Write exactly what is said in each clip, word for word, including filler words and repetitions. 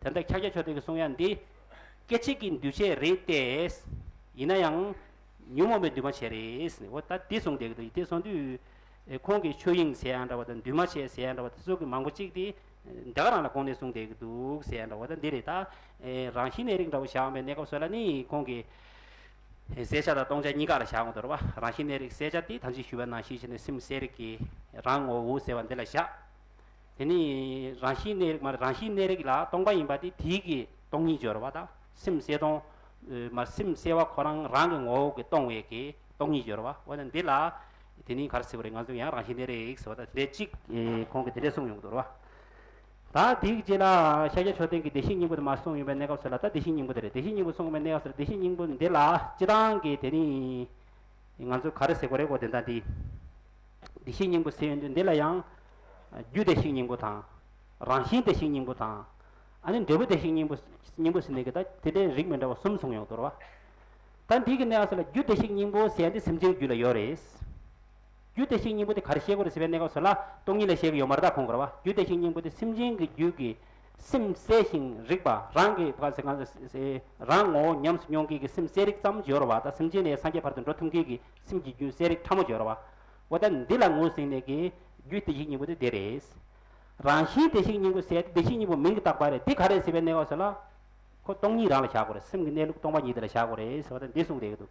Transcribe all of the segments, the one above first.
ད་ལྟ་ཕྱག་རྒྱ་མཆོག་ལྡན་གྱིས་གསུང་ཡ་འདི་སྐད་ཅིག་གི་འདུས་བྱས་རེད་དེ། ཡིན་ན་ཡང་ཉོན་མོངས་པའི་འདུས་མ་བྱས་རེད་ཟེར་ནས། འོ་ད་འདི་གསུངས་བསྡད་ཀྱི་འདུག་དེ་གསུངས་དུས་ཁོང་གིས་ཆོས་དབྱིངས་ཟེར་ཡ་འདྲ་བ་དང་འདུས་མ་བྱས་ཟེར་ཡ་འདྲ་བ་དེ་ཚོ་གི་མང་པོ་ཅིག་དེ་འདི་ག་རང་ལ་དགོངས་ནས་གསུངས་བསྡད་ཀྱི་འདུག་ཟེར་ཡ་འདྲ་བ། ད་འདི་རེད། ད་རང་བཞིན་གནས་རིགས་འདྲ་བོ་བཞག་པའི་གནས་སྐབས་སུ་ལ་ནི་ཁོང་གིས་གསལ་བྱ་དང་སྟོང་བྱ་གཉིས་ཀ་ལ་བཞག་འོང་དོ་རེད་བ། རང་བཞིན་གནས་རིགས་གསལ་བྱ་དེ་ད་ཅི་ཞུས་པ་ནང་བཞིན་བྱས་ནས་སེམས་གསལ་རིག་གི་རང་ངོ་བོ་ཟེར་བ་འདི་ལ་བཞག་དེ་ནི་རང་བཞིན་གནས་རིགས་མ་རེད། རང་བཞིན་གནས་རིགས་ལ་སྟོང་པ་ཡིན་པ་དེ་དེའི་གི་སྟོང་ཉིད་སྦྱོར་བ་དང་། སེམས་གསལ་སྟོང་། མ་སེམས་གསལ་བ་ཁོ་རང་རང་གི་ངོ་བོ་གི་སྟོང་བའི་གི་སྟོང་ཉིད་སྦྱོར་བ། འོ་ན་འདི་ལ་དེ་ནི་ག་རེ་ཟེར་བ་རེད། ང་ཚོ་ཡང་རང་བཞིན་གནས་རིགས་ཟེར་བ་དང་དེ་འདྲའི་གཅིག་ཁོང་གིས་དེ་འདྲས་གསུངས་ཡོང་གི་འདུག་རེད་བ། ད་དེའི་རྗེས་ལ་ཤཱཀྱ་མཆོག་ལྡན་གྱིས་བདེ་གཤེགས་སྙིང་པོ་དེ་མར་གསུངས་ཡོང་བའི་གནས་སྐབས་སུ་ལ། ད་བདེ་གཤེགས་སྙིང་པོ་དེ་རེད། བདེ་གཤེགས་སྙིང་པོ་གསུངས་པའི་གནས་སྐབས་སུ་ལ་བདེ་གཤེགས་སྙིང་པོ་འདི་ལ་སྤྱིར་བཏང་གི་དེ་ནི་ང་ཚོ་ག་རེ་ཟེར་དགོས་རེད་གོ་དེ་འདྲ་འདི། བདེ་གཤེགས་སྙིང་པོ་ཟེར་ཡོང་དུས་འདི་ལ་ཡང་རྒྱུ་བདེ་གཤེགས་སྙིང་པོ་དང་། རང་བཞིན་བདེ་གཤེགས་སྙིང་པོ་དང་། ཨ་ནི་འབྲས་བུ་བདེ་གཤེགས་སྙིང་པོ་སྙིང་པོ་ཟེར་ནས་གི་ད་དེ་འདྲའི་རིགས་མི་འདྲ་བ་གསུམ་གསུངས་ཡོང་དོ་རེད་བ། ད་འདི་གི་གནས་སྐབས་སུ་ལ་རྒྱུ་བདེ་གཤེགས་སྙིང་པོ་ཟེར་ཡ་འདི་སེམས་ཅན་རྒྱུད་ལ་ཡོད་རེད། རྒྱུ་བདེ་གཤེགས་སྙིང་པོ་དེ་ག་རེ་བཤད་དགོས་རེད་ཟེར་བའི་གནས་སྐབས་སུ་ལ་སྟོང་ཉིད་ལ་བཤད་ཀྱི་ཡོད་མ་རེད། ད་ཁོང་གི་རེད་བ། རྒྱུ་བདེ་གཤེགས་སྙིང་པོ་དེ་སེམས་ཅན་གྱི་རྒྱུད་ཀྱི་སེམས་གསལ་ཞིང་རིག་པ་རང་གི་བ་ཟེར་གང་ཟེར་རང་ངོ་བོ་ཉམས་སུ་མྱོང་མཁན་གྱི་སེམས་གསལ་རིག་ཙམ་ཡོད་རེད་བ། ད་སེམས་ཅན་ནས་སངས་རྒྱས་བར་དུ་འགྲོ་ཐུབ་མཁན་གྱི་སེམས་ཀྱི་རྒྱུད་གསལ་རིག་ཕྲ་མོ་ཡོད་རེད་བ། འོ་ད་འདི་ལ་ངོས་ཟིན་ནས་ཀྱི་རྒྱུ་བདེ་གཤེགས་སྙིང་པོ་དེ་དེ་རེད། རང་བཞིན་བདེ་གཤེགས་སྙིང་པོ་ཟེར་ཏེ་བདེ་གཤེགས་སྙིང་པོ་མིང་གིས་བཏགས་པ་རེད། དེ་ག་རེད་ཟེར་བའི་གནས་སྐབས་སུ་ལ། ཁོ་སྟོང་ཉིད་རང་ལ་བཞག་དགོས་རེད། སེམས་ཀྱི་གནས་ལུགས་སྟོང་པ་ཉིད་དེ་ལ་བཞག་དགོས་རེད་ཟེར་བ་དང་འདི་གསུངས་བསྡད་ཀྱི་འདུག་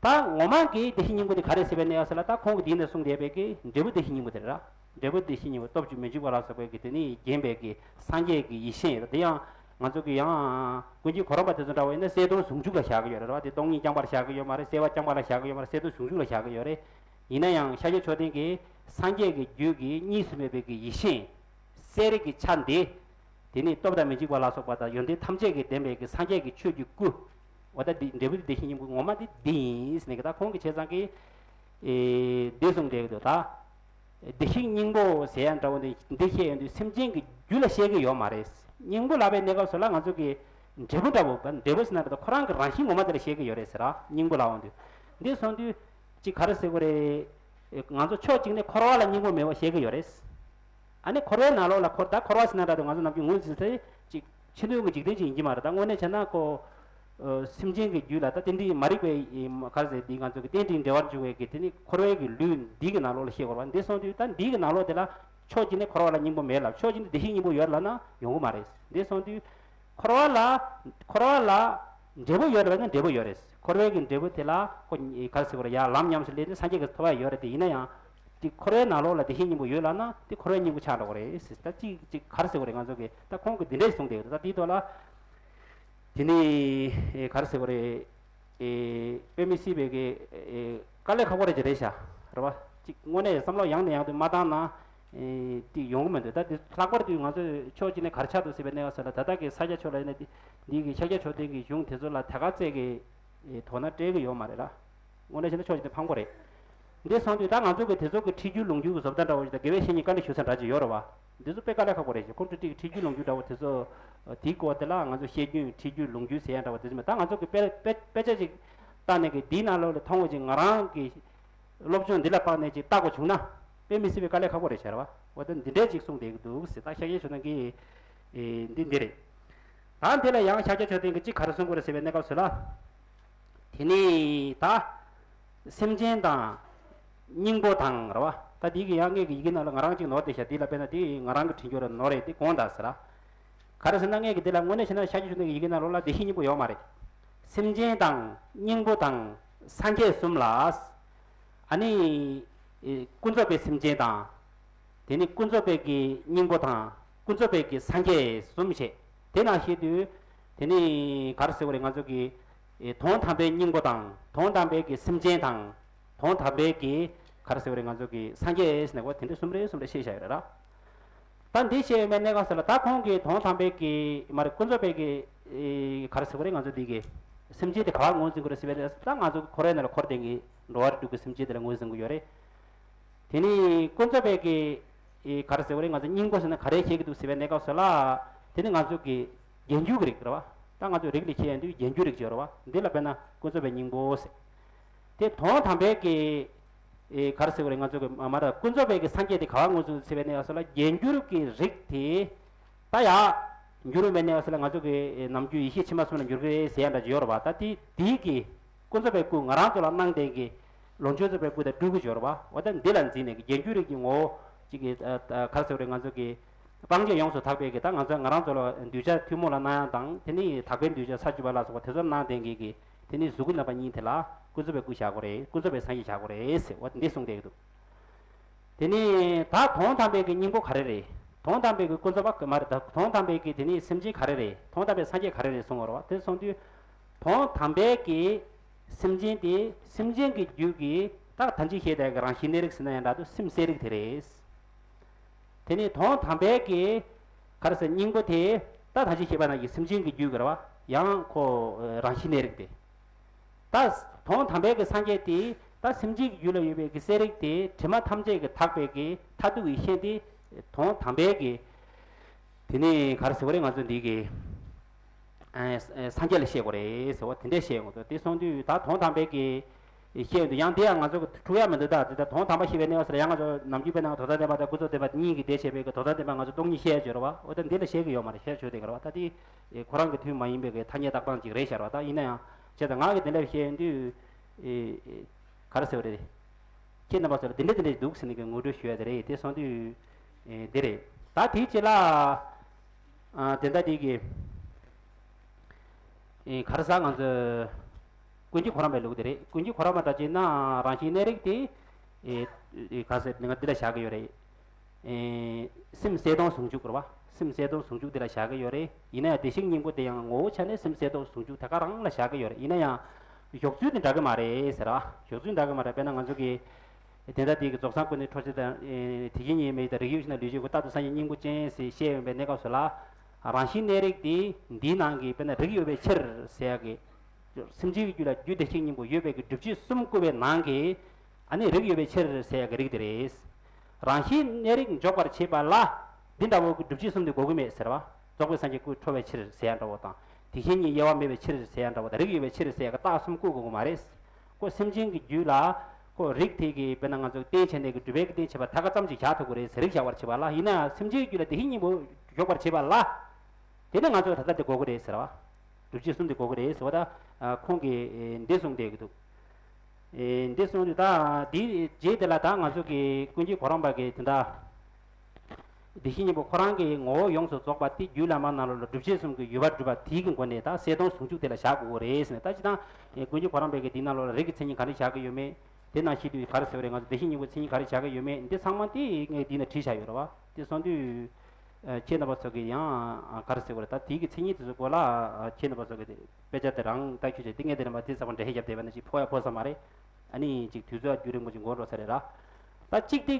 ད་ངོ་མ་གི་བདེ་གཤེགས་སྙིང་པོ་དེ་ག་རེད་ཟེར་བའི་གནས་སྐབས་སུ་ལ། ད་ཁོང་གིས་འདིའི་ནང་གསུངས་བསྡད་པའི་གི་འབྲས་བུ་བདེ་གཤེགས་སྙིང་པོ་དེ་རེད། འབྲས་བུ་བདེ་གཤེགས་སྙིང་པོ་སྟོབས་བཅུ་མི་འཇིགས་པ་ལ་སོགས་པའི་གི་དེ་ནི་བརྒྱན་པའི་གི་སངས་རྒྱས་ཀྱི་ཡེ་ཤེས་རེད། དེ་ཡང་ང་ཚོ་གི་ཡང་ཀུན་མཁྱེན་གོ་རམས་པ་དེ་ཚོ་འདྲ་བ་ཡིན་ན་གསལ་སྟོང་ཟུང་འཇུག་ལ་བཞག་གི་ཡོད་རེད་བ། དེ་སྟོང་ཉིད་རྐྱང་པར་བཞག་གི་ཡོད་མ་རེད། གསལ་བ་རྐྱང་པ་ལ་བཞག་གི་ཡོད་མ་རེད། གསལ་སྟོང་ཟུང་འཇུག་ལ་བཞག་གི་ཡོད་རེད། ཡིན་ན་ཡང་ཤཱཀྱ་མཆོག་ལྡན་གྱིས་སངས་རྒྱས་ཀྱི་རྒྱུད་ཀྱི་གཉིས་སུ་མེད་པའི་གི་ཡེ་ཤེས་གསལ་རིག་གི་ཆ་འདི། དེ་ནི་སྟོབས་དང་མི་འཇིགས་པ་ལ་སོགས་པ་དང་ཡོན་ཏན་ཐམས་ཅད་ཀྱིས་ལྡན་པའི་གི་སངས་རྒྱས་ཀྱི་ཆོས་ཀྱི་སྐུ། འོ་ད་འདི་འབྲས་བུ་བདེ་གཤེགས་སྙིང་པོ་ངོ་མ་འདི་འདི་ཡིན་ཟེར་ནས་གི་ད་ཁོང་གིས་བྱས་ཙང་གི་ཨེ་འདི་གསུངས་བསྡད་ཀྱི་འདུག་ད་བདེ་གཤེགས་སྙིང་པོ་ཟེར་ཡ་འདྲ་བོ་འདི་འདི་བཤད་ཡོང་དུས་སེམས་ཅན་གྱི་རྒྱུད་ལ་བཤད་ཀྱི་ཡོད་མ་རེད། སྙིང་པོ་ལབ་པའི་གནས་སྐབས་སུ་ལ་ང་ཚོ་གི་འབྲས་བུ་འདྲ་བོ། འབྲས་བུ་ཟེར་ན་འདྲ་ད་ཁོ་རང་གི་རང་བཞིན་ངོ་མ་དེ་ལ་བཤད་ཀྱི་ཡོད་རེད་ཟེར་ར། སྙིང་པོ་ལབ་འོང་དུས་འདི་གསུངས་དུས་ཅིག་ག་རེ་ཟེར་དགོས་རེད། ང་ཚོ་ཕྱོགས་གཅིག་ནས་འཁོར་བ་ལ་སྙིང་པོ་མེད་པ་བཤད་ཀྱི་ཡོད་རེད། ཨ་ནི་འཁོར་བའི་ནང་ལོགས་ལ་འཁོར་ད་འཁོར་བ་ཟེར་ན་འདྲ་འདུག་ང་ཚོ་ནམ་རྒྱུན་ངོས་འཛིན་ཚེ་ཅིག་ཕྱི་སྣོད་ཀྱི་འཇིག་རྟེན་ཅིག་ཡིན་གྱི་མ་རེད། ད་དངོས་གནས་བྱས་ན་ཁོ་སེམས་ཅན་གྱི་རྒྱུད་ལ་ད་རྟེན་འབྲེལ་མ་རིག་པའི་ག་རེ་ཟེར་འདི་ང་ཚོ་གི་རྟེན་འབྲེལ་འབྲེལ་བར་འབྱུང་བའི་གི་དེ་ནི་འཁོར་བའི་གི་ལུས་འདི་གི་ནང་ལོགས་ལ་བཤད་དགོས་པ་འདི་སོང་དུས་ད་འདི་གི་ནང་ལོགས་དེ་ལ་ཕྱོགས་གཅིག་ནས་འཁོར་བ་ལ་སྙིང་པོ་མེད་ལབ། ཕྱོགས་གཅིག་ནས་བདེ་གཤེགས་སྙིང་པོ་ཡོད་ལབ་ན་ཡོང་གི་མ་རེད། འདི་སོང་དུས་འཁོར་བ་ལ་འཁོར་བ་ལ་འབྲས་བུ་ཡོད་རེད་པས་ན་འབྲས་བུ་ཡོད་རེད། འཁོར་བའི་གི་འབྲས་བུ་དེ་ལ་ཁོ་ག་རེ་ཟེར་དགོས་རེད། ཡར་ལམ་ཉམས་སུ་ལེན་ནས་སངས་རྒྱས་ཀྱི་ཐོབ་པ་ཡོད་རེད། དེ་ཡིན་ན་ཡང་དེ་འཁོར་བའི་ནང་ལོགས་ལ་བདེ་གཤེགས་སྙིང་པོ་ཡོད་ལབ་ན་དེ་འཁོར་བའི་སྙིང་པོ་ཆགས་འགྲོ་གི་རེད་ཟེར། ད་ཅིག་ཅིག་ག་རེ་ཟེར་དགོས་རེད། ང་ཚོ་གི་ད་ཁོང་གི་འདི་འདྲས་གསུངས་བསྡད་ཡོད། ད་དེའི་ཐོག་ལ་དེ་ནི་ག་རེ་ཟེར་དགོས་རེད། དཔེ་མི་སྲིད་པའི་གི་དཀའ་ལས་ཁག་པོ་རེད་ཅིག་རེད་ཤག་རེད་པ། ཅིག་དངོས་གནས་བསམ་བློ་ཡང་ནས་ཡང་དུ་མ་བཏང་ན་དེ་ཡོང་གི་མི་འདུག་ད་དེ་ལྷག་པར་དུ་ང་ཚོས་ཕྱོགས་གཅིག་ནས་ག་རེ་ཆགས་འདུག་ཟེར་བའི་གནས་སྐབས་སུ་ལ་ད་ལྟ་གི་ས་སྐྱ་ཕྱོགས་ལ་ཡིན་ན་དེ་འདི་གི་ཤཱཀྱ་མཆོག་ལྡན་གྱི་གཞུང་དེ་ཚོ་ལ་ད་ག་ཚད་ཀྱི་དོ་སྣང་སྤྲད་ཀྱི་ཡོད་མ་རེད་ར། དངོས་གནས་བྱས་ན་ཕྱོགས་གཅིག་ནས་ཕངས་པོ་རེད། འདི་སོང་དུས་ད་ང་ཚོ་གི་དེ་ཚོ་གི་ཁྲིད་རྒྱུན་ལུང་རྒྱུན་གི་བཟོ་ལྟ་འདྲ་བོ་ཞིག་དང་དགེ་བའི་བཤེས་གཉེན་བཀའ་འདྲི་ཞུ་ས་འདྲ་ཅིག་ཡོད་རེད་བ། འདི་ཚོ་དཔེ་དཀའ་ལས་ཁག་པོ་རེད་ཅེས། ཁོང་ཚོ་ཁྲིད་ཀྱི་ཁྲིད་རྒྱུན་ལུང་རྒྱུན་འདྲ་བོ་དེ་ཚོ་དེའི་སྐོར་དེ་ལ་ང་ཚོ་བཤད་རྒྱུན་ཁྲིད་རྒྱུན་ལུང་རྒྱུན་ཟེར་ཡ་འདྲ་བོ་དེ་ཚོ་མེད། ད་ང་ཚོ་གི་དཔེ་དཔེ་དཔེ་ཆ་ཅིག་བལྟས་ནས་གི་འདིའི་ནང་ལོགས་ལ་མཐོང་བ་ཅིག་ང་རང་གི་སློབ་སྦྱོང་འདི་ལ་དཔག་ནས་ཅིག་བལྟ་དགོས་བྱུང་ན་དཔེ་མི་སྲིད་པའི་དཀའ་ལས་ཁག་པོ་རེད་ཟེར་བ། འོ་ད་འདི་འདྲས་ཅིག་གསུངས་བསྡད་ཀྱི་འདུག་ཟེར། ད་ཤཱཀྱ་མཆོག་ལྡན་གྱིས་འདི་འདི་རེད། ད་འདི་ལ་ཡང་ཤཱཀྱ་མཆོག་ལྡན་གྱིས་ཅིག་ག་རེ་གསུང་གི་རེད་ཟེར་བའི་གནས་སྐབས་སུ་ལ། དེ་ནི་ད་སེམས་ཅན་དང་སྙིང་པོ་དང་རེད་བ། ད་འདི་གི་ཡང་ངེད་ཀྱི་ཡི་གེ་ནང་ལ་ང་རང་ཅིག་ནོར་བསྡད་ཤག་འདི་ལ་དཔེར་ན་འདི་ང་རང་གི་དྲན་རྒྱུ་ལ་ནོར་རེད། འདི་དགོངས་དག་ཟེར་ར། ག་རེ་ཟེར་ན་ངེད་ཀྱི་འདི་ལ་དངོས་གནས་བྱས་ན་ཤཱཀྱ་མཆོག་ལྡན་གྱི་ཡི་གེ་ནང་ལོགས་ལ་བདེ་གཤེགས་སྙིང་པོ་ཡོད་མ་རེད། སེམས་ཅན་དང་སྙིང་པོ་དང་སངས་རྒྱས་གསུམ་ལ། ཨ་ནི་ཀུན་རྫོབ་པའི་སེམས་ཅན་དང་། དེ་ནི་ཀུན་རྫོབ་པའི་གི་སྙིང་པོ་དང་ཀུན་རྫོབ་པའི་གི་སངས་རྒྱས་གསུམ་བྱས། དེ་ནང་བཞིན་དུ་དེ་ནི་ག་རེ་ཟེར་དགོས་རེད། ང་ཚོ་གི་དོན་དམ་པའི་སྙིང་པོ་དང་དོན་དམ་པའི་གི་སེམས་ཅན་དང་དོན་དམ་པའི་གི་ག་རེ་ཟེར་དགོས་རེད། ང་ཚོ་གི་སངས་རྒྱས་ཟེར་ནས་གོ་དེ་འདྲ་གསུམ་རེ་གསུམ་རེ་བཤད་བཞག་ཡོད་རེད་ར། ད་འདི་བཤད་ཡོད་མེད་གནས་སྐབས་སུ་ལ་ད་ཁོང་གིས་དོན་དམ་པའི་གི་མ་རེད། ཀུན་རྫོབ་པའི་གི་ག་རེ་ཟེར་དགོས་རེད། ང་ཚོ་འདི་གི་སེམས་ཅན་དེ་ག་པར་ངོས་འཛིན་དགོས་རེད་ཟེར་བའི་གནས་སྐབས་སུ་ད་ང་ཚོ་འཁོར་བའི་ནང་ལ་འཁོར་བསྡད་མཁན་འགྲོ་བ་རིགས་དྲུག་གི་སེམས་ཅན་དེ་ལ་ངོས་འཛིན་དགོས་ཡོད་རེད། དེ་ནི་ཀུན་རྫོབ་པའི་གི་ག་རེ་ཟེར་དགོས་རེད། ང་ཚོ་སྙིང་པོ་ཟེར་ན་ག་རེ་བཤད་ཀྱི་འདུག་ཟེར་བའི་གནས་སྐབས་སུ་ལ་དེ་ནི་ང་ཚོ་གི་རྒྱན་འགྱུར་གྱི་རིགས་རེད་བ། ད་ང་ཚོ་རིགས་ལ་བཤད་ཡོང་དུས་རྒྱན་འགྱུར་རིགས་ཅིག་ཡོད་རེད་བ། འདི་ལ་དཔེར་ན་ཀུན་རྫོབ་པའི་སྙིང་པོ་ཟེར། དེ་དོན་དམ་པའི་གི་ཨེ་ག་རེ་ཟེར་དགོས་རེད། ང་ཚོ་གི་མ་མ་ར་ཀུན་རྫོབ་པའི་གི་སངས་རྒྱས་དེ་ག་བ་ངོས་འཛིན་ཟེར་བའི་གནས་སྐབས་སུ་ལ་རྒྱན་འགྱུར་གྱི་རིགས་དེ་ད་ཡ་ འགྱུར་བ་མེད་ནས་ཟེར་ལ་ང་ཚོ་གི་ནམ་རྒྱུན་ཡེ་ཤེས་ཕྱི་མ་གསུམ་ལ་འགྱུར་གི་རེད་ཟེར་ཡ་འདྲ་ཅིག་ཡོད་རེད་བ། ད་དེ་དེའི་གི་ཀུན་རྫོབ་པའི་སྐུ་ང་རང་ཚོ་ལ་སྣང་བསྟན་གི་ལོངས་སྤྱོད་རྫོགས་པའི་སྐུ་དང་སྤྲུལ་སྐུ་ཅིག་ཡོད་རེད་བ། འོ་ད་འདི་ལ་འཛིན་ནས་གི་རྒྱན་གྱུར་རིགས་ཀྱི་ངོ་བོ་ཅིག་གི་ག་རེ་ཟེར་བ་རེད། ང་ཚོ་གི་སྤང་བྱ་ཡོངས་སུ་དག་པའི་གི་ད་ང་ཚོ་ང་རང་ཚོ་ལ་གདུལ་བྱ་ཐུན་མོང་ལ་སྣང་ཡ་དང་དེ་ནི་དག་པའི་གདུལ་བྱ་ས་བཅུ་པ་ལ་སོགས་པ་དེ་ཚོར་སྣང་བསྟན་གི་གི་དེ་ནི་གཟུགས་སྐུ་རྣམ་པ་གཉིས་དེ་ལ་ཀུན་རྫོབ་པའི་སྐུ་བཞག་དགོས་རེད། ཀུན་རྫོབ་པའི་སངས་རྒྱས་བཞག་དགོས་རེད་ཟེར་འོ་འདི་གསུངས་བསྡད་ཀྱི་འདུག་དེ་ནས་ད་དོན་དམ་པའི་གི་སྙིང་པོ་ག་རེ་རེད། དོན་དམ་པའི་གི་ཀུན་རྫོབ་པ་མ་རེད། ད་དོན་དམ་པའི་གི་དེ་ནས་སེམས་ཅན་ག་རེ་རེད། དོན་དམ་པའི་སངས་རྒྱས་ག་རེ་རེད་གསུང་བ་རེད་བ། དེ་གསུང་དུས་དོན་དམ་པའི་གི་སེམས་ཅན་དེ་སེམས་ཅན་གྱི་རྒྱུད་ཀྱི་ད་ད་ཅི་བཤད་བསྡད་གི་རང་བཞིན་གནས་རིགས་ཟེར་ན་ཡང་འདྲ་འདུག་སེམས་གསལ་རིགས་དེ་རེད། དེ་ནས་དོན་དམ་པའི་གི་ག་རེ་ཟེར་སྙིང་པོ་དེ་ད་ད་ཅི་བཤད་པ་ན་གི་སེམས་ཅན་གྱི་རྒྱུད་ཀྱི་རེད་བ། ཡང་ཁོ་རང་བཞིན་གནས་རིགས་དེ། ད་དོན་དམ་པའི་གི་སངས་རྒྱས་དེ་ད་སེམས་ཅན་གྱི་རྒྱུད་ལ་ཡོད་པའི་གི་གསལ་རིགས་དེ་དྲི་མ་ཐམས་ཅད་ཀྱི་དག་པའི་གི་མཐར་ཐུག་གི་ཤེས་དེ་དོན་དམ་པའི་གི་དེ་ནི་ག་རེ་ཟེར་བ་རེད། ང་ཚོ་འདི་གི་ཨ་ཨ་སངས་རྒྱས་ལ་བཤད་དགོས་རེད་ཟེར་བ་དེ་འདྲས་བཤད་དགོས་འདུག་དེ་སོང་དུས་ད་དོན་དམ་པའི་གི་བཤད་འདུག་ཡང་དེ་ཡང་ང་ཚོ་འཁྲུག་ཡ་མི་འདུག་ད་དེ་ད་དོན་དམ་པ་ཞེས་པའི་གནས་བབ་སར་ཡང་ང་ཚོ་ནམ་རྒྱུན་དཔེར་ན་དོན་དམ་བདེན་པ་དང་ཀུན་རྫོབ་བདེན་པ་གཉིས་ཀྱི་སྡེ་བྱས་པའི་གི་དོན་དམ་བདེན་པ་ང་ཚོ་སྟོང་ཉིད་བཤད་ཡ་ཡོད་རེད་བ། འོ་ད་འདི་ལ་བཤད་གི་ཡོད་མ་རེད། བཤད་ཆོག་དེ་གི་རེད་བ། ད་དེ་ཁོ་རང་གི་དུས་མ་ཡིན་པའི་གི་ཐ་སྙད་བཏགས་སྟངས་ཅིག་རེད་ཤག་རེད་བ། ད་ཡིན་ན་ཡང་བྱས་ཙང་ང་གི་དེ་འདྲ་བཤད་ཡོང་དུས་ག་རེ་ཟེར་བ་རེད། ཁྱེད་རྣམ་པ་ཚོ་ལ་དེ་འདྲ་དེ་འདྲ་འདུག་ཟེར་ནས་གི་ངོ་སྤྲོད་ཞུ་ཡ་དེ་རེད། དེ་སོང་དུས་འདི་རེད། ད་དེའི་རྗེས་ལ་དེ་འདྲ་དེ་གི་ག་རེ་ཟ་ང་ཚོ་ཀུན་མཁྱེན་གོ་རམས་པའི་ལུགས་དེ་རེད། ཀུན་མཁྱེན་གོ་རམས་པ་འདྲ་བྱས་ན་རང་བཞིན་གནས་རིགས་དེ་ག་ཟེར་ང་འདི་ལ་བཞག་གི་ཡོད་རེད། སེམས་གསལ་སྟོང་ཟུང་འཇུག་རེད་བ། སེམས་གསལ་སྟོང་ཟུང་འཇུག་དེ་ལ་བཞག་གི་ཡོད་རེད། ཡིན་ན་ཡང་བདེ་གཤེགས་སྙིང་པོ་དེ་ཡང་ངོ་བོ་ཆ་ནས་སེམས་གསལ་སྟོང་ཟུང་འཇུག་དེ་ག་རང་ལ་བཞག་གི་ཡོད་རེད། ཡིན་ན་ཡང་འཇོག་ཚུལ་དེ་འདྲ་གི་མ་རེད་ཟེར་བ། འཇོག་ཚུལ་འདྲ་གི་མ་རེད། དཔེར་ན་ང་ཚོ་གི་དེ་འདྲ་དེ་གི་རྫོགས་སངས་སྐུ་ནི་འཕྲོ་ཕྱིར་དང་དེ་བཞིན་ཉིད་མེད་དང་རིགས་དབྱེ་ཕྱིར་ན་ལུས་ཅན་སྐུ་རྟག་ཏུ་སངས་རྒྱས་སྙིང་པོ་ཅན་ཟེར་བཤད་ཡོང་པའི་གནས་སྐབས་སུ་ལ་རང་བཞིན་གནས་རིགས་དེ་འདིའི་ནང་གི་དཔེར་ན་རིགས་ཡོད་པའི་ཕྱིར་ཟེར་ཡ་གི་སེམས་ཅན་གྱི་རྒྱུད་ལ་རྒྱུ་བདེ་གཤེགས་སྙིང་པོ་ཡོད་པའི་གི་སྒྲུབ་བྱེད་གསུམ་བཀོད་པའི་ནང་གི་ཨ་ནི་རིགས་ཡོད་པའི་ཕྱིར་ཟེར་ཡ་གི་རིགས་དེ་རེད། རང་བཞིན་གནས་རིགས་འཇོག་པར་བྱེད་པ་ལ་འདི་འདྲ་བོ་གི་སྒྲུབ་བྱེད་གསུམ་དེ་དགོས་ཀྱི་མེད་ཟེར་བ། རྫོགས་པའི་སངས་རྒྱས་སྐུ་འཕྲོ་བའི་ཕྱིར་ཟེར་ཡ་འདྲ་བོ་དང་། དེ་བཞིན་ཉིད་དབྱེ་བ་མེད་པའི་ཕྱིར་ཟེར་ཡ་འདྲ་བོ་དང་། རིགས་ཡོད་པའི་ཕྱིར་ཟེར་ཡ་གི་རྟགས་གསུམ་བཀོད་དགོས་ཀྱི་མ་རེད། ཁོ་སེམས་ཅན་གྱི་རྒྱུད་ལ་ཁོ་རིགས་དེ་གི་དཔེར་ན་ང་ཚོ་རྟེན་བྱས་ནས་གི་སྒྲུབ་པའི་གི་རྟེན་བྱེད་པ་ཐད་ཀ་ཙམ་ཅིག་བཞག་ཐུབ་ཀྱི་རེད་ཟེར། རིགས་བཞག་པར་བྱེད་པ་ལ། ཡིན་ན་ཡང་སེམས་ཅན་གྱི་རྒྱུད་ལ་བདེ་གཤེགས་སྙིང་པོ་འཇོག་པར་བྱེད་པ་ལ། དེ་ནི་ང་ཚོ་ད་ལྟ་དེ་དགོས་ཀྱི་རེད་ཟེར་བ། སྒྲུབ་བྱེད་གསུམ་དེ་དགོས་ཀྱི་རེད་ཟེར་བ། ད་ཁོང་གིས་འདི་གསུངས་བསྡད་ཀྱི་འདུག་འདི་གསུངས་དུས་ད་འདིའི་རྗེས་དེ་ལ་ད་ང་ཚོ་གི་ཀུན་མཁྱེན་གོ་རམས་པ་གིས་དེ་འདྲ་བདེ་གཤེགས་སྙིང་པོ་ཁོ་རང་གི་ངོ་བོ་ཡོངས་སུ་རྫོགས་པ་དེ་རྒྱུད་བླ་མ་ནང་ལོགས་ལ་སྒྲུབ་བྱེད་གསུམ་གྱི་ཡོད་པར་སྒྲུབ་པ་དེའི་གི་སྒོ་ནས་ད་གསལ་སྟོང་ཟུང་འཇུག་དེ་ལ་བཞག་དགོས་ཀྱི་རེད་ཟེར་ནས། ད་སྤྱིར་བཏང་ཀུན་མཁྱེན་གོ་རམས་པ་གིས་འདི་ནང་ལོགས་ལ་རིགས་ཀྱི་མཚན་ཉིད་ག་རེ་བཞག་གི་ཡོད་མེད། དེ་ནང་བཞིན་དུ་ག་རེ་ཟེར་བ་རེད། ང་ཚོ་བདེ་གཤེགས་སྙིང་པོའི་མཚན་ཉིད་ག་རེ་བཞག་གི་ཡོད་མེད་འདི་ཚང་མ་དེ་ངས་འདི་ནས་བྲིས་བཞག་ཡོད་རེད་བ། དེ་སོང་དུས་ཁྱེད་རྣམ་པ་ཚོ་གིས་ཡང་ག་རེ་ཟེར་བ་རེད། ད་དེའི་གི་མཚན་ཉིད་དེ་ཚོ་སྐོར་ལ་ཁྱེད་རྣམ་པ་ཚོ་གིས་དཔེ་ཆ་དེ་རང་ལྟ་རྒྱུ་བྱས། འདི་ངས་དེ་རིང་མ་དེ་ཚ་པོ་འདྲ་ཧེ་རྒྱབ་བསྡད་པ་ན་ཅིག་ཕོག་ཡ་ཕོག་ས་མ་རེད། ཨ་ནི་ཅིག་དུས་ཚོད་རྒྱུན་རིང་པོ་ཅིག་འགོར་འགྲོ་ས་རེད་ར། ད་གཅིག་དེ་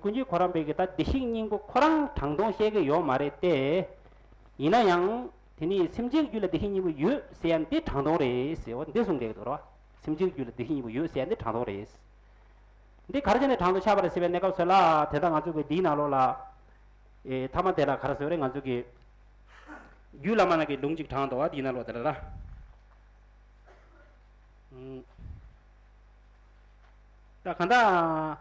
ཀུན་མཁྱེན་གོ་རམས་པ་གིས་ད་བདེ་གཤེགས་སྙིང་པོ་ཁོ་རང་དྲང་དོན་བཤད་གི་ཡོད་མ་རེད་དེ། ཡིན་ན་ཡང་དེ་ནི་སེམས་ཅན་གྱི་རྒྱུད་ལ་བདེ་གཤེགས་སྙིང་པོ་ཡོད་ཟེར་ཡ་འདི་དྲང་དོན་རེད་ཟེར་བ་འདི་གསུངས་བསྡད་ཀྱི་འདུག་ར། སེམས་ཅན་གྱི་རྒྱུད་ལ་བདེ་གཤེགས་སྙིང་པོ་ཡོད་ཟེར་ཡ་འདི་དྲང་དོན་རེད། འདི་ག་རེ་བྱས་ནས་དྲང་དོན་ཆགས་པ་རེད་ཟེར་བའི་གནས་སྐབས་སུ་ལ་དེ་ལྟར་ང་ཚོ་གི་འདིའི་ནང་ལོགས་ལ། ཨེ་ཐ་མ་དེ་ལ་ག་རེ་ཟེར་བ་རེད། ང་ཚོ་གི་རྒྱུད་བླ་མ་ནང་གི་ལུང་གཅིག་དྲངས་འདུག་བ། འདིའི་ནང་ལོགས་དེ་ལ་ར། ཨུམ། ད་གང་ལྟར་